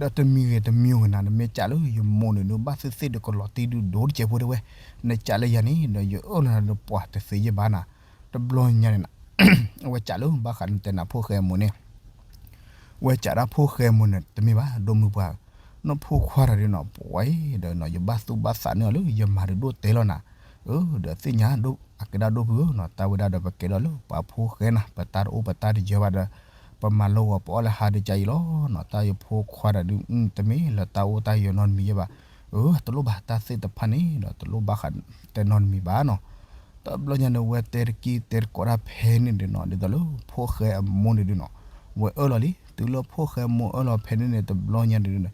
ဒီးတမံၤဂ့ၤတမံၤဂ့ၤနၤ နမ့ၢ်ကးလၢယမိၢ်န့ၣ်ဒုး ဘၣ်သ့ၣ်သ့ၣ်ဒုးကလီၤတံၢ်ဒုးဒိၣ်တစဲးဖိတဲဝဲ, နကးလၢယၤန့ၣ် ဒီးယအၢၣ်လီၤနၤဒီးပှၤတသ့ယဲၢ်ဘၣ်နၤ, တဘျီညါန့ၣ်နၤ အဝဲကးလၢဘၣ်ဃးလၢနတဲနၤဖိၣ်ဃဲအမိၢ်န့ၣ် ဝဲကးဒၣ်ဖိၣ်ဃဲအမိၢ်န့ၣ် တမ့ၢ်ဘၣ် ဒိၣ်မုၢ်ပှၢ်ဧၢ, နဖိခွါတဂၤဒုးနီၤ ပှၤအံၤဒီးနီၤ ယဘၣ်သူၣ်ဘၣ်သးန့ၢ်အီၤလၢယမၤဒုးဒိၣ်တဲလီၤနၤ, အၢ ဒီးသ့ၣ်ညါ အကဲဒၣ်ဒိၣ်ဖုၣ်ဧၢနီၤ တၢ်ဝဲဒၣ်ဒီးပကဲဒီးလၢပှၤဖိၣ်ဃဲနၤ ပတၢ်တအိၣ်ပတၢ်တယၢဘၣ်ဒီး ပမၤလိဂီၤပအီၣ်လၢဟါဒုးကါအံၤလီၤနီၤ, တၢ်ယဖိခွါတဂၤဒုး တမ့ၢ်လၢတၢ်အိၣ်တၢ်ယၢၤနီတမံၤယဲၢ်ဘၣ်, အၢ တလိၣ်ဘၣ်တၢ်သ့ၣ်တဖၣ်န့ၣ်ဒီး တလိၣ်ဘၣ်ဃးတဲနီတမံၤဘၣ်နီၤ, တဘျီညါန့ၣ် ဝဲတဲတက့ၢ်တဲတကိးတၢ်ဖဲန့ၣ်ဒုးနီၤ ဒ်သိးလၢဖိၣ်ဃဲအမိၢ်န့ၣ်ဒုးနီၤ, ဝဲအၢၣ်လီၤလံ. တုၤလၢဖိၣ်ဃဲမိၢ်အၢၣ်လီၤဖဲန့ၣ်န့ၣ် တဘျီညါဒုးနီၤ,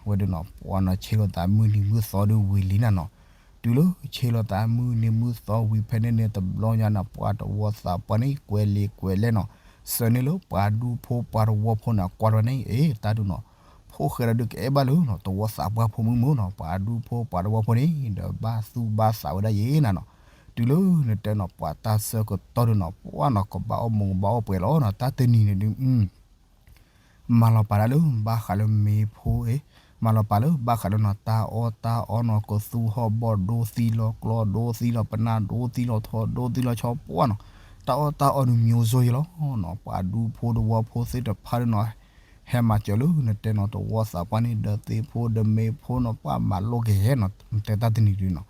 ဝဲဒုးနီၤ ပှၤနီၤ ဆ့လီၤသးမုၢ်နံၤမုၢ်သီဒုးဝံၤလံနၤနီၤ. တုၤလၢဆ့လီၤသးမုၢ်နံၤမုၢ်သီဝံၤဖဲန့ၣ်န့ၣ် တဘျီညါန့ၣ် ပှၤတဝီသးပှၢ်န့ၣ် ကွဲးလံာ်ကွဲးလဲၢ်နီၤ, စၢၤန့ၢ်လၢပှၤဒူဖိပှၤတဝီဖိန့ၣ် အကွၢ်တဝဲန့ၣ် အ့ တၢ်ဒုးနီၤ, ဖိၣ်ဃဲဒီးဒုးကအဲၣ်ဘၣ်လၢနီၤ တဝီသးပှၢ်ဖိမုၣ်မုၢ်နီၤ, ပှၤဒူဖိပှၤတဝီဖိန့ၣ် ဒီးဘၣ်သူၣ်ဘၣ်သးဝဲဒၣ်ယဲနၤနီၤ. တုၤလၢနတဲနီၤ ပှၤတၢ်ဆၢကတီၢ်ဒုးနီၤ ပှၤနီၤ ကဘၣ်အီၣ်မူးကဘၣ်အီၣ်ပှဲၤလီၤနီၤ, တၢ်တနံၤန့ၣ်ဒုး မၤလီၤပာ်တၢ်လၢ ဘၣ်ဃးလၢမ့ၢ်ဖိအ့, မၤလီၤပာ်လၢ ဘၣ်ဃးလၢနီၤ တၢ်အီၣ်တၢ်အီနီၤ ကသူဟီၣ်ဘီၣ်ဒိသံလီၤ ကျီဒိသံလီၤ ပနၢ်ဒိသံလီၤ ထီဒိသံလီၤ ဆီပှၢ်နီၤ, တၢ်အီၣ်တၢ်အီဒုး မျိုးစုံ ယဲလီၤနီၤ, ပှၤဒူဖိတဝီဖိသ့ၣ်တဖၣ်ဒုးနီၤ, ဟဲမၤစၢၤလၢနတဲနီၤ တဝီသးပှၢ်န့ၣ် ဒီးသ့ၣ်ဖိဒီးမ့ၢ်ဖိနီၤ ပှၤမၤလိက့ၤဟဲနီၤ တဲတၢ်တနံၤဒုးနီၤ,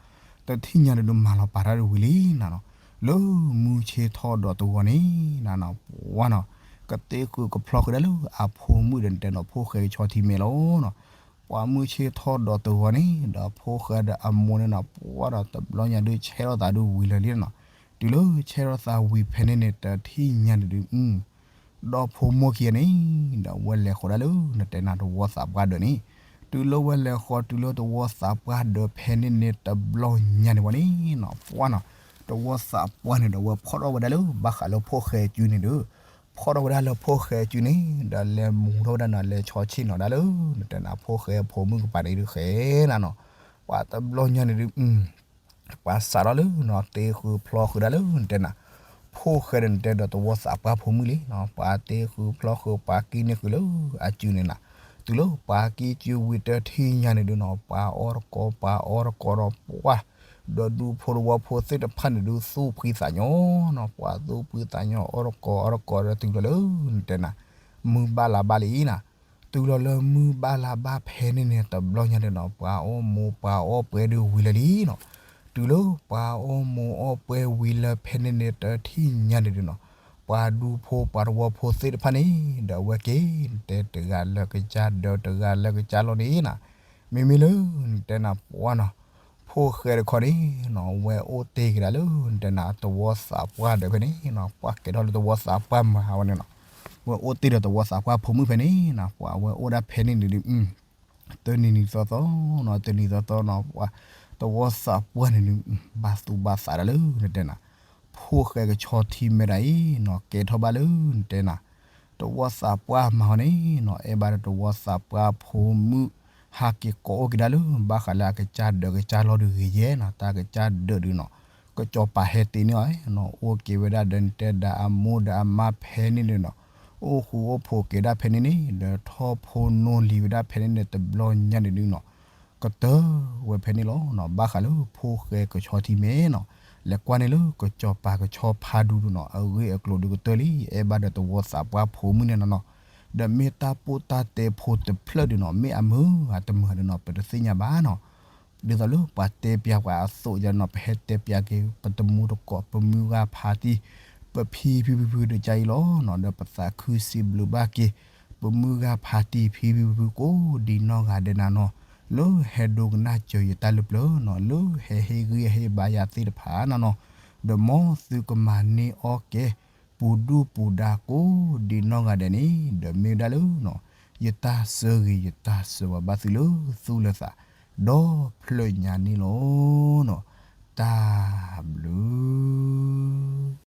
တထံၣ်ညါဒုး မၤလီၤပာ်တၢ်ဒုးဝံၤလံနၤနီၤ, လၢမုၢ်ဆ့ၣ်ထီၣ်ဒီးတဂီၤန့ၣ်နၤနီၤ ပှၤနီၤ ကတ့ဃုာ်ကဖျီဃုာ်ဒၣ်လၢအဖိမုၣ်ဒီးနတဲနီၤ ဖိၣ်ဃဲကဆီထံမဲာ်လီၤနီၤ, ပှၤမုၢ်ဆ့ၣ်ထီၣ်ဒီးတဂီၤန့ၣ် ဒီးဖိၣ်ဃဲဒီးအမိၢ်န့ၣ်နီၤ ပှၤဒီးတဘျီညါဒုး ဆဲးထီၣ်သးဒုးဝံၤလၢာ်လံနီၤ, တုၤလၢဆဲးထီၣ်သးဝံၤဖဲန့ၣ်န့ၣ် တထံၣ်ညါန့ၣ်ဒုး ဒီးဖိမိၢ်ခံဂၤန့ၣ် ဒီးဝဲလဲၤဃီၤဒၣ်လၢနတဲနၤ တဝီသးပှၢ်ဒၢးန့ၣ်, တုၤလၢဝဲလဲၤဃီၤတုၤလၢတဝီသးပှၢ်ဒၢးဖဲန့ၣ်န့ၣ် တဘျီညါန့ၣ်ဝဲန့ၣ်နီၤ ပှၤနီၤ တဝီသးပှၢ်န့ၣ်ဒီး ဝဲဖီၣ်ထီၣ်ဝဲဒၣ်လၢ ဘၣ်ဃးလၢဖိၣ်ဃဲစုန့ၣ်ဒီး ဖီၣ်ထီၣ်ဝဲဒၣ်လၢဖိၣ်ဃဲစုန့ၣ် ဒီးလဲၤမူထီၣ်ဝဲဒၣ်နီၤ လဲၤဆီဆ့ၣ်နီၤဒၣ်လၢ နတဲနၤ ဖိၣ်ဃဲဖိမုၣ်ကပၤန့ၣ်ဒုးဃဲနၤနီၤ, ပှၤတဘျီညါန့ၣ်ဒုး ပှၤစးထီၣ်လၢနီၤ တ့ဃုာ်ဖျီဃုာ်ဒၣ်လၢနတဲနၤ ဖိၣ်ဃဲဒီးနတဲဒီးတဝီသးပှၢ်ဖိမုၣ်လံနီၤ, ပှၤတ့ဃုာ်ဖျီဃုာ် ပှၤကံၣ်န့ၢ်ဃုာ်လၢအစုန့ၣ်နၤ, တုၤလၢပှၤကံၣ်စုဝံၤတထံၣ်ညါန့ၣ်ဒုးနီၤ ပှၤအီၣ်တကိး ပှၤအီတကိးဒီးပှၤ ဒီးဒူဖိတဝီဖိသ့ၣ်တဖၣ်န့ၣ်ဒုး သူၣ်ဖှံသးညီနီၤ, ပှၤသူၣ်ဖှံသးညီ အီၣ်တကိးအီတကိးဒီးတုၤလီၤလၢနတဲနၤ မုၢ်ဘၣ်လါဘၣ်လံနၤ, တုၤလီၤလၢမုၢ်ဘၣ်လါဘၣ်ဖဲန့ၣ်န့ၣ် တဘျီညါန့ၣ်နီၤ ပှၤအီၣ်မူးပှၤအီၣ်ပှဲၤဒုးဝံၤလၢာ်လံနီၤ, တုၤလၢပှၤအီၣ်မူးအီၣ်ပှဲၤဝံၤလၢဖဲန့ၣ်န့ၣ် တထံၣ်ညါန့ၣ်ဒုးနီၤ ပှၤဒူဖိပှၤတဝီဖိသ့ၣ်တဖၣ်န့ၣ် ဒီးအဝဲက့ၤ နတဲတဂၤလၢကစၢ်ဒၢး တဂၤလၢကစၢ်လီၢ်န့ၣ်နၤ, မ့မ့ၢ်လၢနတဲနၤပှၤနီၤ ဖိၣ်ဃဲတခီန့ၣ်နီၤ ဝဲအိၣ်တ့ၢ်က့ၤဒၣ်လၢနတဲနၤ တဝီသးပှၢ်ဒၢးဖဲန့ၣ်နီၤ, ပှၤကဲထီၣ်လၢတဝီသးပှၢ်မၤဝဲန့ၣ်နီၤ, ဝဲအိၣ်တ့ၢ်ဒီးတဝီသးပှၢ်ဖိမုၣ်ဖဲန့ၣ်နီၤ, ပှၤဝဲအိၣ်ဒၣ်ဖဲန့ၣ်န့ၣ်ဒုး တနံၤနံၤသီသီနီၤ တနံၤသီသီနီၤ ပှၤတဝီသးပှၢ်န့ၣ်ဒုး ဘၣ်သူၣ်ဘၣ်သးဒၣ်လၢနတဲနၤ ဖိၣ်ဃဲကဆီထံမဲာ်ဒၣ်အံၤနီၤ ကဲထီၣ်ဘၣ်လၢနတဲနၤ တဝီသးပှၢ်မၤဝဲန့ၣ်နီၤ အဲၣ်ဘၣ်ဒီးတဝီသးပှၢ်ဖိမုၣ် ဟးက့ၤကိးအိၣ်က့ၤဒၣ်လၢ ဘၣ်ဃးလၢအကစၢ်ဒၢးကစၢ်လီၢ်ဒုးဂ့ၤယဲနီၤ, တၢ်ကစၢ်ဒၢးဒုးနီၤ ကစီၤပၤဟဲတ့န့ၢ်အီၤနီၤ, အိၣ်က့ၤဝဲဒၣ်ဒီးနတဲဒၣ်အမိၢ်ဒီးအမါဖဲန့ၣ်န့ၣ်နီၤ, အိၣ်ဃူအိၣ်ဖိးက့ၤဒၣ်ဖဲန့ၣ်န့ၣ် ဒီးထီၣ်ဖိနီၢ်လံၤဝဲဒၣ်ဖဲန့ၣ်န့ၣ် တဘျီညါန့ၣ်ဒုးနီၤ ကတၢၢ်ဝဲဖဲန့ၣ်လီၤနီၤ, ဘၣ်ဃးလၢဖိၣ်ဃဲကဆီထံမဲာ်နီၤ, လဲၤကွၢ်န့ၢ်လၢကစီၤပၤကဆီဖးဒူဒုးနီၤ အဂ့ၢ်အကျိၤဒုးကတၢၢ်လံ, အဲၣ်ဘၣ်ဒီးတဝီသးပှၢ်ဖိမုၣ်န့ၣ်နီၤနီၤ, ဒီးမ့ၢ်တၢ်ပိၢ်တၢ်တဲဖိတဖျၢၣ်ဒုးနီၤ မ့ၢ်အမုာ်အတမုာ်ဒုးနီၤ ပတသ့ၣ်ညါဘၣ်နီၤ, ဒ်သိးလၢပှၤတဲပျးပှၤအသိးယဲနီၤ ပဟဲတဲပျးက့ၤ ပတမူတကိး ပမုၢ်ဂၤဖးတံၢ် ပဖံဖံဖုဖုဒီးကါအံၤလီၤနီၤ, ဒီးပသးခုစံးဘျုးဘၣ်က့ၤ ပမုၢ်ဂၤဖးတံၢ်ဖံဖံဖုဖု ကိးဒံနီၢ်ဂၤဒဲးနၤနီၤ, လၢဟဲဒိကနၣ်စၢၤယတၢ်လၢပျၢၤနီၤ, လၢဟဲဟ့ၣ်ဂံၢ်ဟ့ၣ်ဘါယၤသ့ၣ်တဖၣ်နၤနီၤ, ဒီးမ်သုကမၤန့ၢ်အီၣ်ကဲ ပူၤဒူၣ်ပူၤဒါကိးဒံနီၢ်ဂၤဒဲးန့ၣ် ဒီးမ့ၢ်ဝဲဒၣ်လၢနီၤ ယတၢ်ဆၢဂ့ၤယတၢ်ဆၢဝါဘၣ်သုလၢသူၣ်လၢသး ဒီဖျၢၣ်ညါန့ၣ်လီၤနီၤ, တၢ်ဘျုး